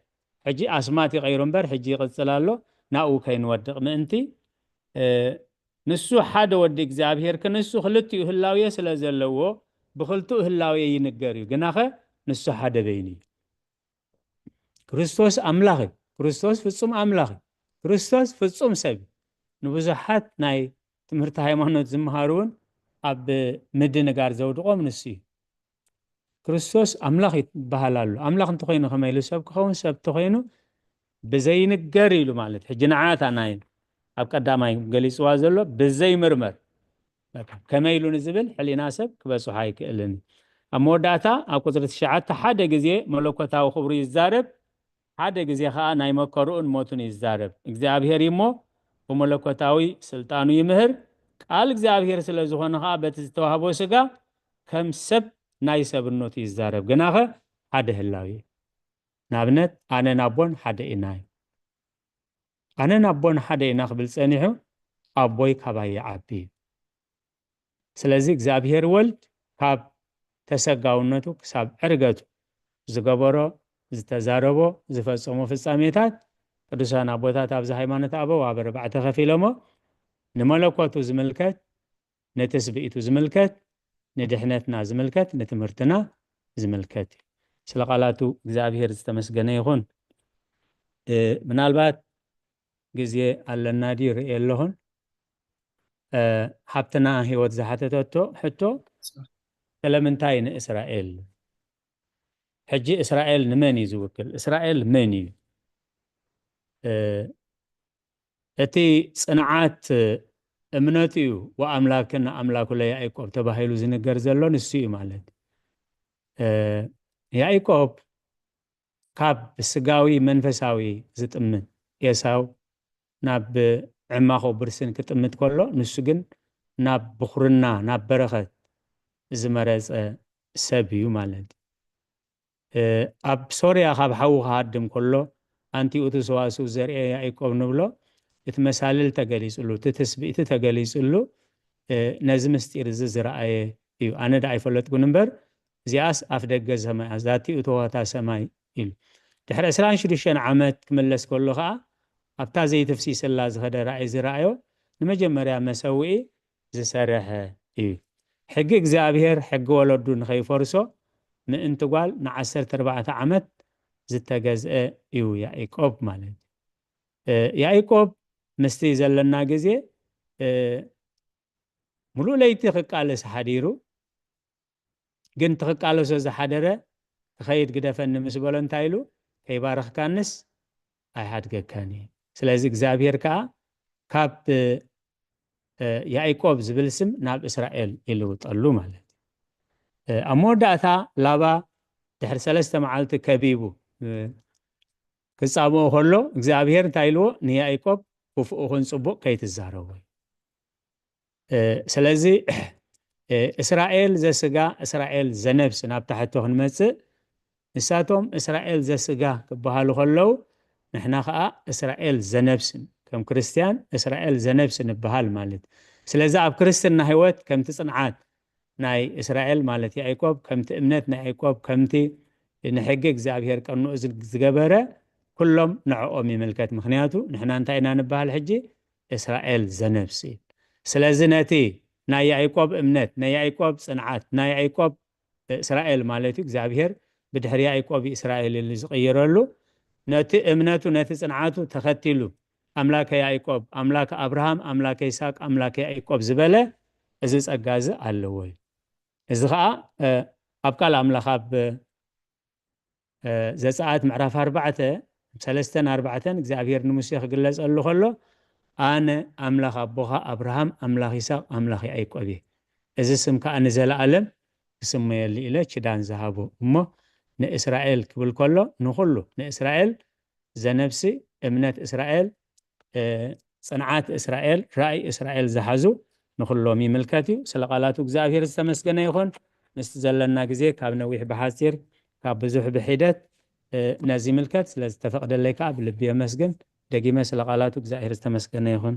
ሕጂ ኣስማት ይቐይሩ እምበር ሕጂ ይቕፅል ኣሎ ናብኡ ከይንወድቕ ምእንቲ ንሱ ሓደ ወዲ እግዚኣብሔር ክንሱ ክልቲኡ ህላውየ ስለ ዘለዎ ብክልቲኡ ህላውየ ይንገር እዩ ግናኸ ንሱ ሓደ በይኑ እዩ። ክርስቶስ ኣምላኽ እዩ። ክርስቶስ ፍጹም ኣምላኽ እዩ። ክርስቶስ ፍጹም ሰብ እዩ። ንብዙሓት ናይ ትምህርቲ ሃይማኖት ዝመሃሩ እውን ኣብ ምድንጋር ዘውድቖም ንሱ እዩ። ክርስቶስ ኣምላኽ ይበሃል ኣሎ። ኣምላኽ እንተኾይኑ ከመይ ኢሉ ሰብ ክኸውን? ሰብ እንተኾይኑ ብዘይንገር ኢሉ ማለት ሕጂ ንዓታና እዩ ኣብ ቀዳማይ ገሊፅዋ ዘሎ ብዘይምርመር በቃ ከመይ ኢሉ ንዝብል ሕሊና ሰብ ክበፅሖ ኣይክእልን እዩ። ኣብ መወዳእታ ኣብ ቁፅሪ ትሽዓተ ሓደ ግዜ መለኮታዊ ክብሩ ይዛረብ፣ ሓደ ግዜ ከዓ ናይ መከርኡን ሞቱን ይዛረብ። እግዚኣብሔር እሞ ብመለኮታዊ ስልጣኑ ይምህር፣ ቃል እግዚኣብሔር ስለ ዝኾነ ከዓ በቲ ዝተዋህቦ ስጋ ከም ሰብ ናይ ሰብነቱ ይዛረብ። ግናኸ ሓደ ህላዊ እዩ። ንኣብነት ኣነን ኣቦን ሓደ ኢና እዩ። ኣነን ኣቦን ሓደ ኢና ክብል ጸኒሑ ኣቦይ ካባይ ይዓቢ እዩ። ስለዚ እግዚኣብሔር ወልድ ካብ ተሰጋውነቱ ክሳብ ዕርገቱ ዝገበሮ ዝተዛረቦ ዝፈጸሞ ፍጻሜታት ቅዱሳን ኣቦታት ኣብዚ ሃይማኖት ኣበው ኣብ ኣርባዕተ ከፊሎሞ ንመለኮቱ ዝምልከት ንትስብእቱ ዝምልከት ንድሕነትና ዝምልከት ንትምህርትና ዝምልከት እዩ። ስለ ቃላቱ እግዚኣብሔር ዝተመስገነ ይኹን። ምናልባት ግዜ ኣለና ድዩ ርእየ ኣለኹን። ሓብትና ህይወት ዝሓተተቶ ሕቶ ስለምንታይ ንእስራኤል? ሕጂ እስራኤል ንመን እዩ ዝውክል? እስራኤል መን እዩ? እቲ ጽንዓት እምነቱ እዩ። ወኣምላክን ኣምላኩ ለያዕቆብ ተባሂሉ ዝንገር ዘሎ ንሱ እዩ ማለት። ያዕቆብ ካብ ስጋዊ መንፈሳዊ ዝጥምት ኤሳው ናብ ዕማኾ ብርስን ክጥምት ከሎ ንሱ ግን ናብ ብኹርና ናብ በረኸት ዝመረጸ ሰብ እዩ ማለት እዩ። ኣብ ሶርያ ካብ ሓዉ ክሃድም ከሎ ኣንቲኡ እቲ ሰዋስው ዘርኤ ያዕቆብ ንብሎ እቲ መሳልል ተገሊጽሉ፣ እቲ ትስብእቲ ተገሊጽሉ ነዚ ምስጢር እዚ ዝረኣየ እዩ። ኣነ ዳ ኣይፈለጥኩን እምበር እዚኣስ ኣፍ ደገ ሰማይ እያ፣ ዛቲ እቶዋታ ሰማይ ኢሉ። ድሕሪ ዕስራን ሽዱሽተን ዓመት ክምለስ ከሎ ኸኣ ኣብታ ዘይትፍሲስላ ዝኸደ ራእይ ዝረኣዮ ንመጀመርያ መሰውኢ ዝሰረሐ እዩ። ሕጊ እግዚኣብሔር ሕጊ ወለዱ ንኸይፈርሶ ምእንቲ ጓል ንዓሰርተ ኣርባዕተ ዓመት ዝተገዝአ እዩ ያዕቆብ ማለት እዩ። ያዕቆብ ምስቲ ዘለና ግዜ ሙሉእ ለይቲ ክቃለስ ሓዲሩ፣ ግን ትኽቃለሶ ዝሓደረ ክኸይድ ግደፈኒ ምስ በሎ እንታይ ኢሉ ከይባረኽካንስ ኣይሓድገካን እየ። ስለዚ እግዚኣብሔር ከዓ ካብ ያዕቆብ ዝብል ስም ናብ እስራኤል ይልውጠሉ ማለት እዩ። ኣብ መወዳእታ ላባ ድሕሪ ሰለስተ መዓልቲ ከቢቡ ክጻብኦ ከሎ እግዚኣብሔር እንታይ ኢልዎ ንያዕቆብ ክፉእኹን ጽቡቕ ከይትዛረቡ። ስለዚ እስራኤል ዘስጋ እስራኤል ዘነብስ ናብ ታሕቶ ክንመፅእ ንሳቶም እስራኤል ዘስጋ ክበሃሉ ከለዉ ንሕና ከዓ እስራኤል ዘነብስ ከም ክርስትያን እስራኤል ዘነብስ ንበሃል ማለት። ስለዚ ኣብ ክርስትና ህይወት ከምቲ ፅንዓት ናይ እስራኤል ማለት ያዕቆብ ከምቲ እምነት ናይ ያዕቆብ ከምቲ ንሕጊ እግዚኣብሔር ቀንኡ ዝገበረ ኩሎም ንዕኦም ይምልከት። ምክንያቱ ንሕና እንታይ ኢና ንበሃል ሕጂ እስራኤል ዘነብስ እዩ። ስለዚ ነቲ ናይ ያዕቆብ እምነት ናይ ያዕቆብ ፅንዓት ናይ ያዕቆብ እስራኤል ማለት እዩ እግዚኣብሔር ብድሕሪ ያዕቆብ እስራኤል ኢሉ ዝቕይረሉ ነቲ እምነቱ ነቲ ፅንዓቱ ተኸቲሉ ኣምላከ ያዕቆብ ኣምላከ ኣብርሃም ኣምላከ ይስሐቅ ኣምላከ ያዕቆብ ዝበለ እዚ ጸጋ እዚ ኣለዎ እዩ። እዚ ከዓ ኣብ ቃል ኣምላኽ ኣብ ዘፀኣት ምዕራፍ ኣርባዕተ ሰለስተን ኣርባዕተን እግዚኣብሔር ንሙሴ ክግለፀሉ ከሎ ኣነ ኣምላኽ ኣቦኻ ኣብርሃም ኣምላኽ ይስሐቅ ኣምላኽ ያዕቆብ እየ። እዚ ስም ከዓ ንዘለኣለም ክስመየሉ ኢለ ኪዳን ዝሃቦ እሞ ንእስራኤል ክብል ከሎ ንኩሉ ንእስራኤል ዘነብሲ እምነት እስራኤል ፅንዓት እስራኤል ራእይ እስራኤል ዝሓዙ ንኩሎም ይምልከት እዩ። ስለ ቃላቱ እግዚኣብሔር ዝተመስገነ ይኹን። ምስቲ ዘለና ግዜ ካብ ነዊሕ ብሓፂር ካብ ብዙሕ ብሒደት ነዚ ይምልከት። ስለዝተፈቅደለይ ከዓ ብልቢ የመስግን። ደጊመ ስለ ቃላቱ እግዚኣብሔር ዝተመስገነ ይኹን።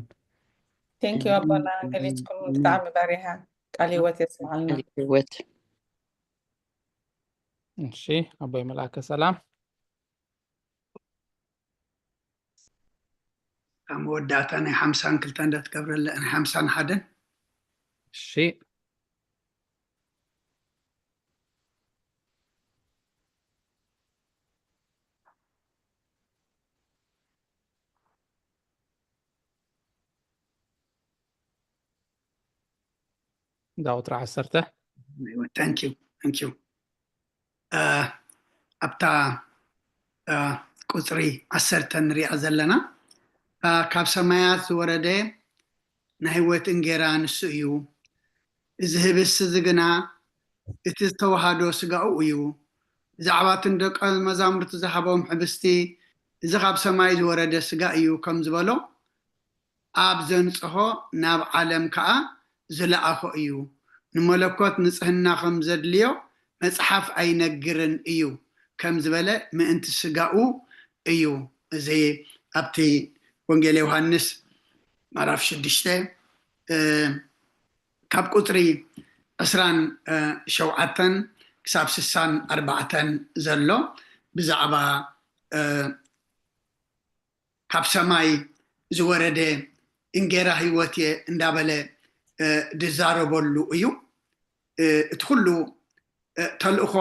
ቴንኪዩ ኣቦና ገሊፅኩም ብጣዕሚ በሪሃ ቃል ህይወት የስምዓልና። ህይወት እሺ ኣቦይ መልኣከ ሰላም ካብ መወዳእታ ናይ ሓምሳን ክልተ እንዳትገብረለ ናይ ሓምሳን ሓደን እሺ ዳውትራ ዓሰርተ thank you thank you ኣብታ ቁፅሪ ዓሰርተ ንሪኣ ዘለና። ካብ ሰማያት ዝወረደ ናይ ህይወት እንጌራ ንሱ እዩ። እዚ ህብስቲ እዚ ግና እቲ ዝተዋሃዶ ስጋኡ እዩ። ብዛዕባ እቶም ደቀ መዛሙርቱ ዝሃቦም ህብስቲ፣ እዚ ካብ ሰማይ ዝወረደ ስጋ እዩ ከም ዝበሎ፣ ኣብ ዘንጽሆ ናብ ዓለም ከኣ ዝለኣኾ እዩ። ንመለኮት ንጽህና ከም ዘድልዮ መጽሓፍ ኣይነግርን እዩ ከም ዝበለ ምእንቲ ስጋኡ እዩ። እዚ ኣብቲ ወንጌል ዮሃንስ ምዕራፍ ሽዱሽተ ካብ ቁጽሪ ዕስራን ሸውዓተን ክሳብ ስሳን ኣርባዕተን ዘሎ ብዛዕባ ካብ ሰማይ ዝወረደ እንጌራ ህይወት እየ እንዳበለ ዝዛረበሉ እዩ። እቲ ኩሉ ተልእኾ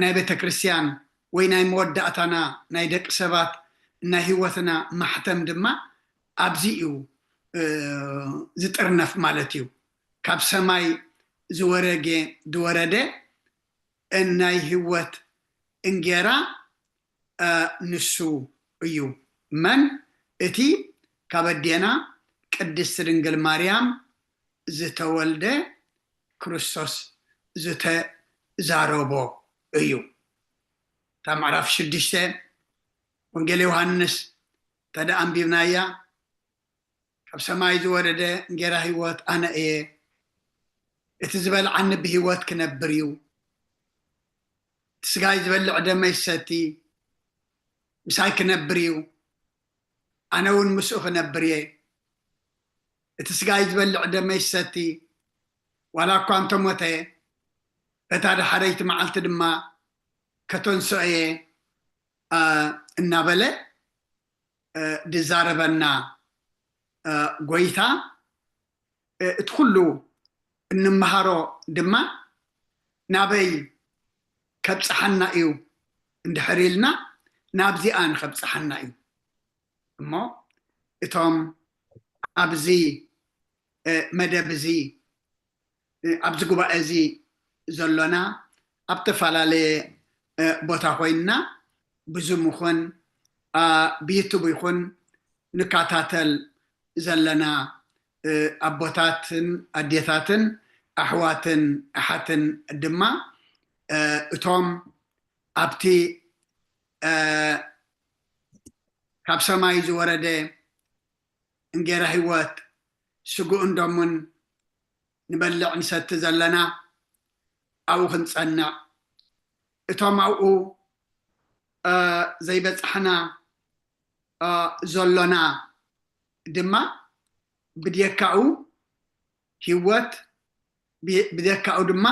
ናይ ቤተ ክርስቲያን ወይ ናይ መወዳእታና ናይ ደቂ ሰባት ናይ ህይወትና ማሕተም ድማ ኣብዚ እዩ ዝጥርነፍ ማለት እዩ። ካብ ሰማይ ዝወረገ ዝወረደ ናይ ህይወት እንጌራ ንሱ እዩ። መን? እቲ ካብ ኣዴና ቅድስቲ ድንግል ማርያም ዝተወልደ ክርስቶስ ዝተዛረቦ እዩ። እታ ምዕራፍ ሽዱሽተ ወንጌል ዮሃንስ እንተ ደኣ ኣንቢብናያ፣ ካብ ሰማይ ዝወረደ እንጌራ ህይወት ኣነ እየ። እቲ ዝበልዓኒ ብህይወት ክነብር እዩ። እቲ ስጋይ ዝበልዕ ደመይ ዝሰቲ ምሳይ ክነብር እዩ። ኣነ እውን ምስኡ ክነብር እየ። እቲ ስጋይ ዝበልዕ ደመይ ዝሰቲ ዋላ እኳ እንተሞተ፣ በታ ዳሕረይቲ መዓልቲ ድማ ከተንስኦ እየ እናበለ ዝዛረበና ጎይታ፣ እቲ ኩሉ እንመሃሮ ድማ ናበይ ከብፅሓና እዩ እንድሕር ኢልና፣ ናብዚኣ ንኸብፅሓና እዩ። እሞ እቶም ኣብዚ መደብ እዚ ኣብዚ ጉባኤ እዚ ዘሎና ኣብ ተፈላለየ ቦታ ኮይንና ብዙም ይኹን ብዩቱብ ይኹን ንከታተል ዘለና ኣቦታትን ኣዴታትን ኣሕዋትን ኣሓትን ድማ እቶም ኣብቲ ካብ ሰማይ ዝወረደ እንጌራ ህይወት ስግኡን ደሙን ንበልዕ ንሰቲ ዘለና ኣብኡ ክንጸንዕ፣ እቶም ኣብኡ ዘይበጻሕና ዘሎና ድማ ብድየካኡ ህይወት፣ ብደካኡ ድማ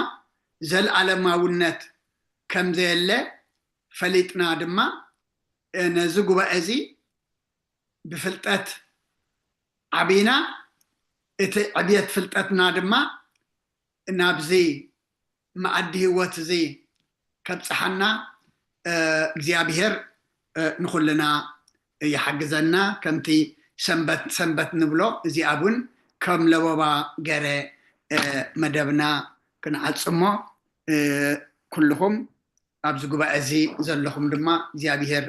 ዘለኣለማውነት ከም ዘየለ ፈሊጥና ድማ ነዚ ጉባኤ እዚ ብፍልጠት ዓቢና፣ እቲ ዕብየት ፍልጠትና ድማ ናብዚ መኣዲ ህይወት እዚ ከብጽሓና እግዚኣብሔር ንኹልና ይሓግዘና። ከምቲ ሰንበት ሰንበት ንብሎ እዚኣ እውን ከም ለበባ ገረ መደብና ክንዓጽሞ ኩልኹም ኣብዚ ጉባኤ እዚ ዘለኹም ድማ እግዚኣብሔር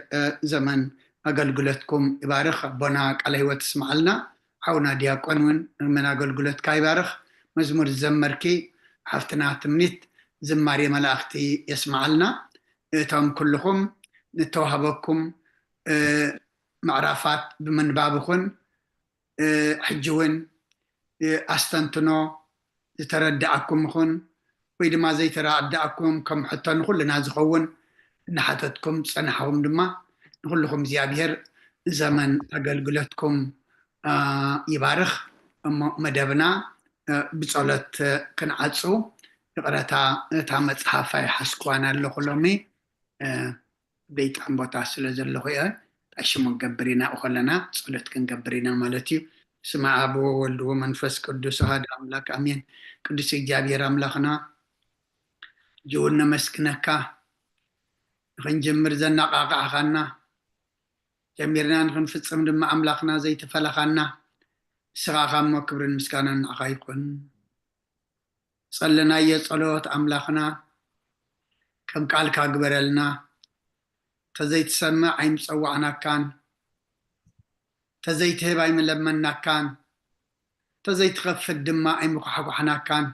ዘመን ኣገልግሎትኩም ይባርኽ። ኣቦና ቃለ ህይወት ይስምዓልና። ሓውና ዲያቆን እውን ዘመን ኣገልግሎትካ ይባርኽ። መዝሙር ዝዘመርኪ ሓፍትና ትምኒት ዝማሬ መላእኽቲ የስምዓልና። እቶም ኩልኹም ንተዋህበኩም ምዕራፋት ብምንባብ ይኹን ሕጂ እውን ኣስተንትኖ ዝተረዳኣኩም ይኹን ወይ ድማ ዘይተረዳኣኩም ከም ሕቶ ንኹልና ዝኸውን እናሓተትኩም ዝጸናሕኹም ድማ ንኹልኹም እግዚኣብሔር ዘመን ኣገልግሎትኩም ይባርኽ። እሞ መደብና ብጸሎት ክንዓጹ ይቕረታ፣ እታ መጽሓፍ ኣይሓዝኩዋን ኣለኹ ሎሚ። ቤጣን ቦታ ስለ ዘለኹ እየ። ሽሙ ክንገብር ኢና፣ ከለና ጸሎት ክንገብር ኢና ማለት እዩ። ስመ ኣብ ወወልድ ወመንፈስ ቅዱስ ኣሃዱ ኣምላክ ኣሜን። ቅዱስ እግዚኣብሔር ኣምላኽና ጅውን ነመስግነካ፣ ንኽንጅምር ዘነቓቕዕኻና፣ ጀሚርና ንኽንፍጽም ድማ ኣምላኽና ዘይተፈለኻና ንስኻ ኢኻ እሞ፣ ክብርን ምስጋናን ንዓኻ ይኹን። ጸለናዮ ጸሎት ኣምላኽና ከም ቃልካ ግበረልና። ተዘይትሰምዕ ኣይምጸዋዕናካን፣ ተዘይትህብ ኣይምለመናካን፣ ተዘይትኸፍት ድማ ኣይምኳሕኳሕናካን።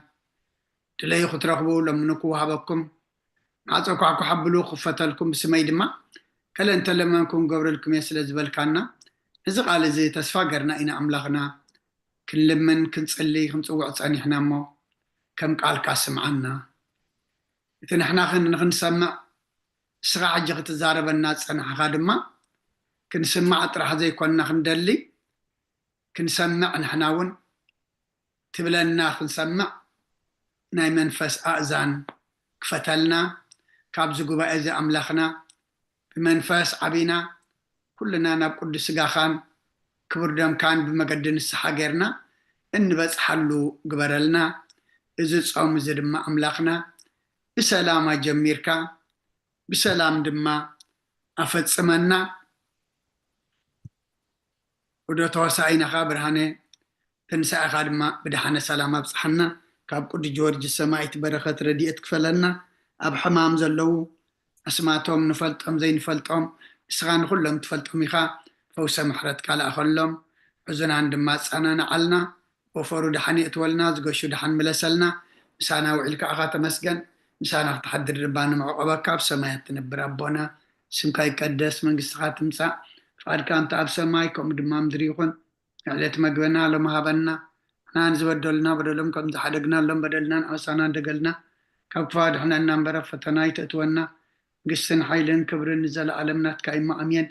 ድለዩ ክትረኽቡ፣ ለምኑ ክወሃበኩም፣ ማዕጾ ኳሕኳሕ ኣብሉ ክኸፈተልኩም፣ ብስመይ ድማ ገለ እንተለመንኩም ክገብረልኩም እየ ስለ ዝበልካና፣ ነዚ ቃል እዚ ተስፋ ገርና ኢና ኣምላኽና ክንልምን ክንጽሊ ክንጽውዕ ጸኒሕና እሞ፣ ከም ቃልካ ስምዓና። እቲ ንሕና ክን-፣ ንኽንሰምዕ፣ ንስኻ ሕጂ ክትዛረበና ዝጸናሕኻ ድማ፣ ክንስማዕ ጥራሕ ዘይኮንና ክንደሊ፣ ክንሰምዕ ንሕና እውን ትብለና ክንሰምዕ፣ ናይ መንፈስ ኣእዛን ክፈተልና። ካብዚ ጉባኤ እዚ ኣምላኽና ብመንፈስ ዓቢና፣ ኩልና ናብ ቅዱስ ስጋኻን ክቡር ደምካን ብመገዲ ንስሓ ጌርና እንበጽሓሉ ግበረልና። እዚ ጾም እዚ ድማ ኣምላኽና ብሰላም ኣጀሚርካ፣ ብሰላም ድማ ኣፈጽመና። ወዶ ተዋሳኢናኻ ብርሃነ፣ ትንሳኤኻ ድማ ብደሓነ ሰላም ኣብጽሓና። ካብ ቅዱስ ጊዮርጊስ ሰማዒት በረኸት ረድኤት ክፈለና። ኣብ ሕማም ዘለዉ ኣስማቶም ንፈልጦም ዘይንፈልጦም፣ ንስኻ ንኹሎም ትፈልጦም ኢኻ። ፈውሰ ምሕረትካ ልኣኸሎም። ሕዙናን ድማ ኣጸናንዓልና። ወፈሩ ደሓን የእትወልና፣ ዝገሹ ደሓን ምለሰልና። ምሳና ውዒልካ ኢኻ ተመስገን። ምሳና ክትሓድር ድማ ንምዕቆበካ። ኣብ ሰማያት ትነብር ኣቦና፣ ስምካ ይቀደስ፣ መንግስትኻ ትምጻእ፣ ፍቓድካ እንተ ኣብ ሰማይ ከምኡ ድማ ምድሪ ይኹን። ዕለት መግበና ሎም ሃበና። ንሕና ንዝበደሉና በደሎም ከም ዝሓደግናሎም በደልናን ኣበሳናን ደገልና፣ ካብ ክፋ ድሕነና እምበር ኣብ ፈተና ኣይተእትወና። መንግስትን ሓይልን ክብርን ንዘለኣለም ናትካ እሞ ኣሜን።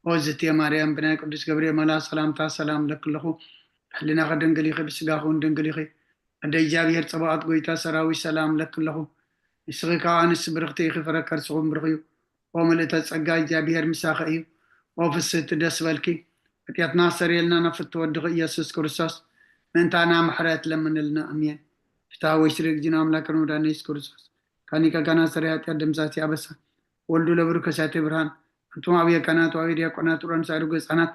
ኦዝትየ ማርያም ብናይ ቅዱስ ገብርኤል መልኣ ሰላምታ ሰላም ለክለኹ። ብሕሊናኺ ድንግል ኢኺ፣ ብስጋኺ እውን ድንግል ኢኺ። ኣደ እግዚኣብሔር ጸባኦት ጎይታ ሰራዊት ሰላም ለክለኹ። ንስኺ ካብ ኣንስቲ ብርኽቲ ኢኺ፣ ፍረ ከርስኹም ብሩኽ እዩ። ኦ ምልእተ ጸጋ እግዚኣብሔር ምሳኺ እዩ። ኦ ፍስህቲ ደስ በልኪ። ሓጢኣትና ኣስተሰርየልና ናብ ፍትወ ወድኺ ኢየሱስ ክርስቶስ ምእንታና ምሕረት ለምንልና። ኣሜን። ፍትሐ ወይስሪ እግዚእነ ኣምላክነ ወመድኃኒነ ኢየሱስ ክርስቶስ ካኒቀ ካና ሰሪ ኃጢአት ደምሳሲ አበሳ ወልዱ ለብሩ ከሳቴ ብርሃን። አንቱም አብየ ካህናት ወአብየ ዲያቆናት ሮን ሳይሩ ገጻናት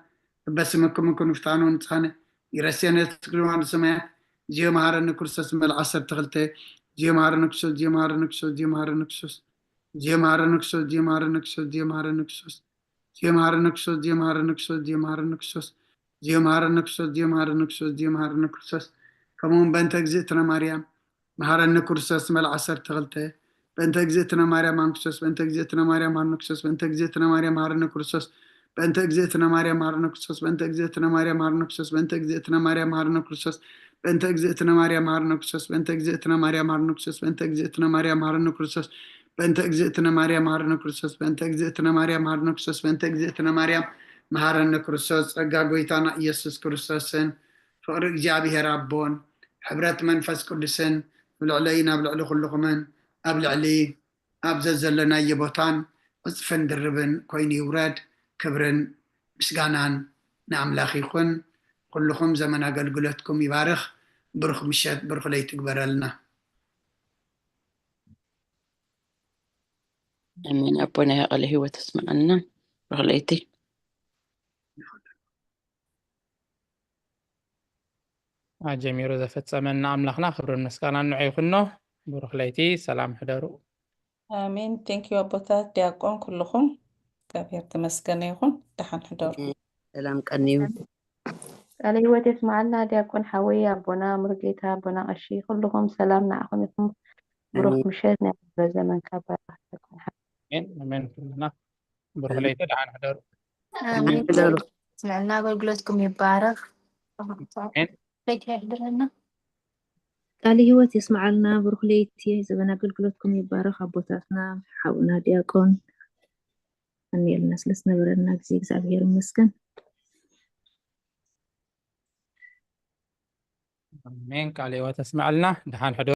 በበስምክሙ ኩኑ ፍትሐነ ወንጽሐነ ይረስየነ ትክልዋን ሰማያት። ዚዮ መሐረነ ክርስቶስ መልዓ ዓሰርተ ክልተ። ዚዮ መሐረነ ክርስቶስ፣ ዚዮ መሐረነ ክርስቶስ፣ ዚዮ መሐረነ ክርስቶስ፣ ዚዮ መሐረነ ክርስቶስ፣ ዚዮ መሐረነ ክርስቶስ፣ ዚዮ መሐረነ ክርስቶስ፣ ዚዮ መሐረነ ክርስቶስ፣ ዚዮ መሐረነ ክርስቶስ፣ ዚዮ መሐረነ ክርስቶስ፣ ዚዮ መሐረነ ክርስቶስ፣ ዚዮ መሐረነ ክርስቶስ፣ ዚዮ መሐረነ ክርስቶስ። ከምኡውን በእንተ እግዝእትነ ማርያም መሐረነ ክርስቶስ መልዓ ዓሰርተ ክልተ። በእንተ እግዝእትነ ማርያም መሐረነ ክርስቶስ፣ በእንተ እግዝእትነ ማርያም መሐረነ ክርስቶስ፣ በእንተ እግዝእትነ ማርያም መሐረነ ክርስቶስ፣ በእንተ እግዝእትነ ማርያም መሐረነ ክርስቶስ፣ በእንተ እግዝእትነ ማርያም መሐረነ ክርስቶስ፣ በእንተ እግዝእትነ ማርያም መሐረነ ክርስቶስ፣ በእንተ እግዝእትነ ማርያም መሐረነ ክርስቶስ፣ በእንተ እግዝእትነ ማርያም መሐረነ ክርስቶስ፣ በእንተ እግዝእትነ ማርያም መሐረነ ክርስቶስ፣ በእንተ እግዝእትነ ማርያም መሐረነ ክርስቶስ፣ በእንተ እግዝእትነ ማርያም መሐረነ ክርስቶስ፣ በእንተ እግዝእትነ ማርያም መሐረነ ክርስቶስ። ጸጋ ጎይታና ኢየሱስ ክርስቶስን ፍቕሪ እግዚኣብሔር ኣቦን ሕብረት መንፈስ ቅዱስን ኣብ ልዕለይን ኣብ ልዕሊ ኩልኹምን ኣብ ልዕሊ ኣብ ዘዘለናዮ ቦታን ዕጽፍን ድርብን ኮይኑ ይውረድ። ክብርን ምስጋናን ንኣምላኽ ይኹን። ኩልኹም ዘመን ኣገልግሎትኩም ይባርኽ። ብሩኽ ምሸት፣ ብሩኽ ለይቲ ግበረልና። ኣሜን። ኣቦና ቃለ ህይወት ኣስምዓልና። ብሩኽ ለይቲ። ኣጀሚሩ ዘፈጸመና ኣምላኽና ክብርን ምስጋናን ንዑ ይኹኖ። ብሩኽ ለይቲ፣ ሰላም ሕደሩ። ኣሜን። Thank you ኣቦታት፣ ዲያቆን፣ ኩልኹም እግዚኣብሔር ተመስገነ ይኹን። ደሓን ሕደሩ። ሰላም ቀንዩ። ቃለ ህይወት የስምዓልና ዲያቆን ሓወይ፣ ኣቦና ሙሉጌታ፣ ኣቦና ቀሺ፣ ኩልኹም ሰላም ንዓኹም ይኹን። ብሩኽ ምሸት፣ ናይ ኣምልኾ ዘመንካ ባርኽ ዲያቆን ሓወይ። ኣሜን ኣሜን። ኩልና ብሩኽ ለይቲ፣ ደሓን ሕደሩ። ኣሜን። ሕደሩ። ስምዕና ኣገልግሎትኩም ይባረኽ። ለይቲ ይሕድረና። ቃለ ህይወት የስምዓልና። ብሩኽ ለይቲ፣ ዘበን ኣገልግሎትኩም ይባረኽ። ኣቦታትና ሓውና ዲያቆን ቀንየልና ስለ ዝነበረና ግዜ እግዚኣብሔር ይመስገን። ኣሜን። ቃለ ህይወት የስምዓልና። ደሓን ሕደሩ።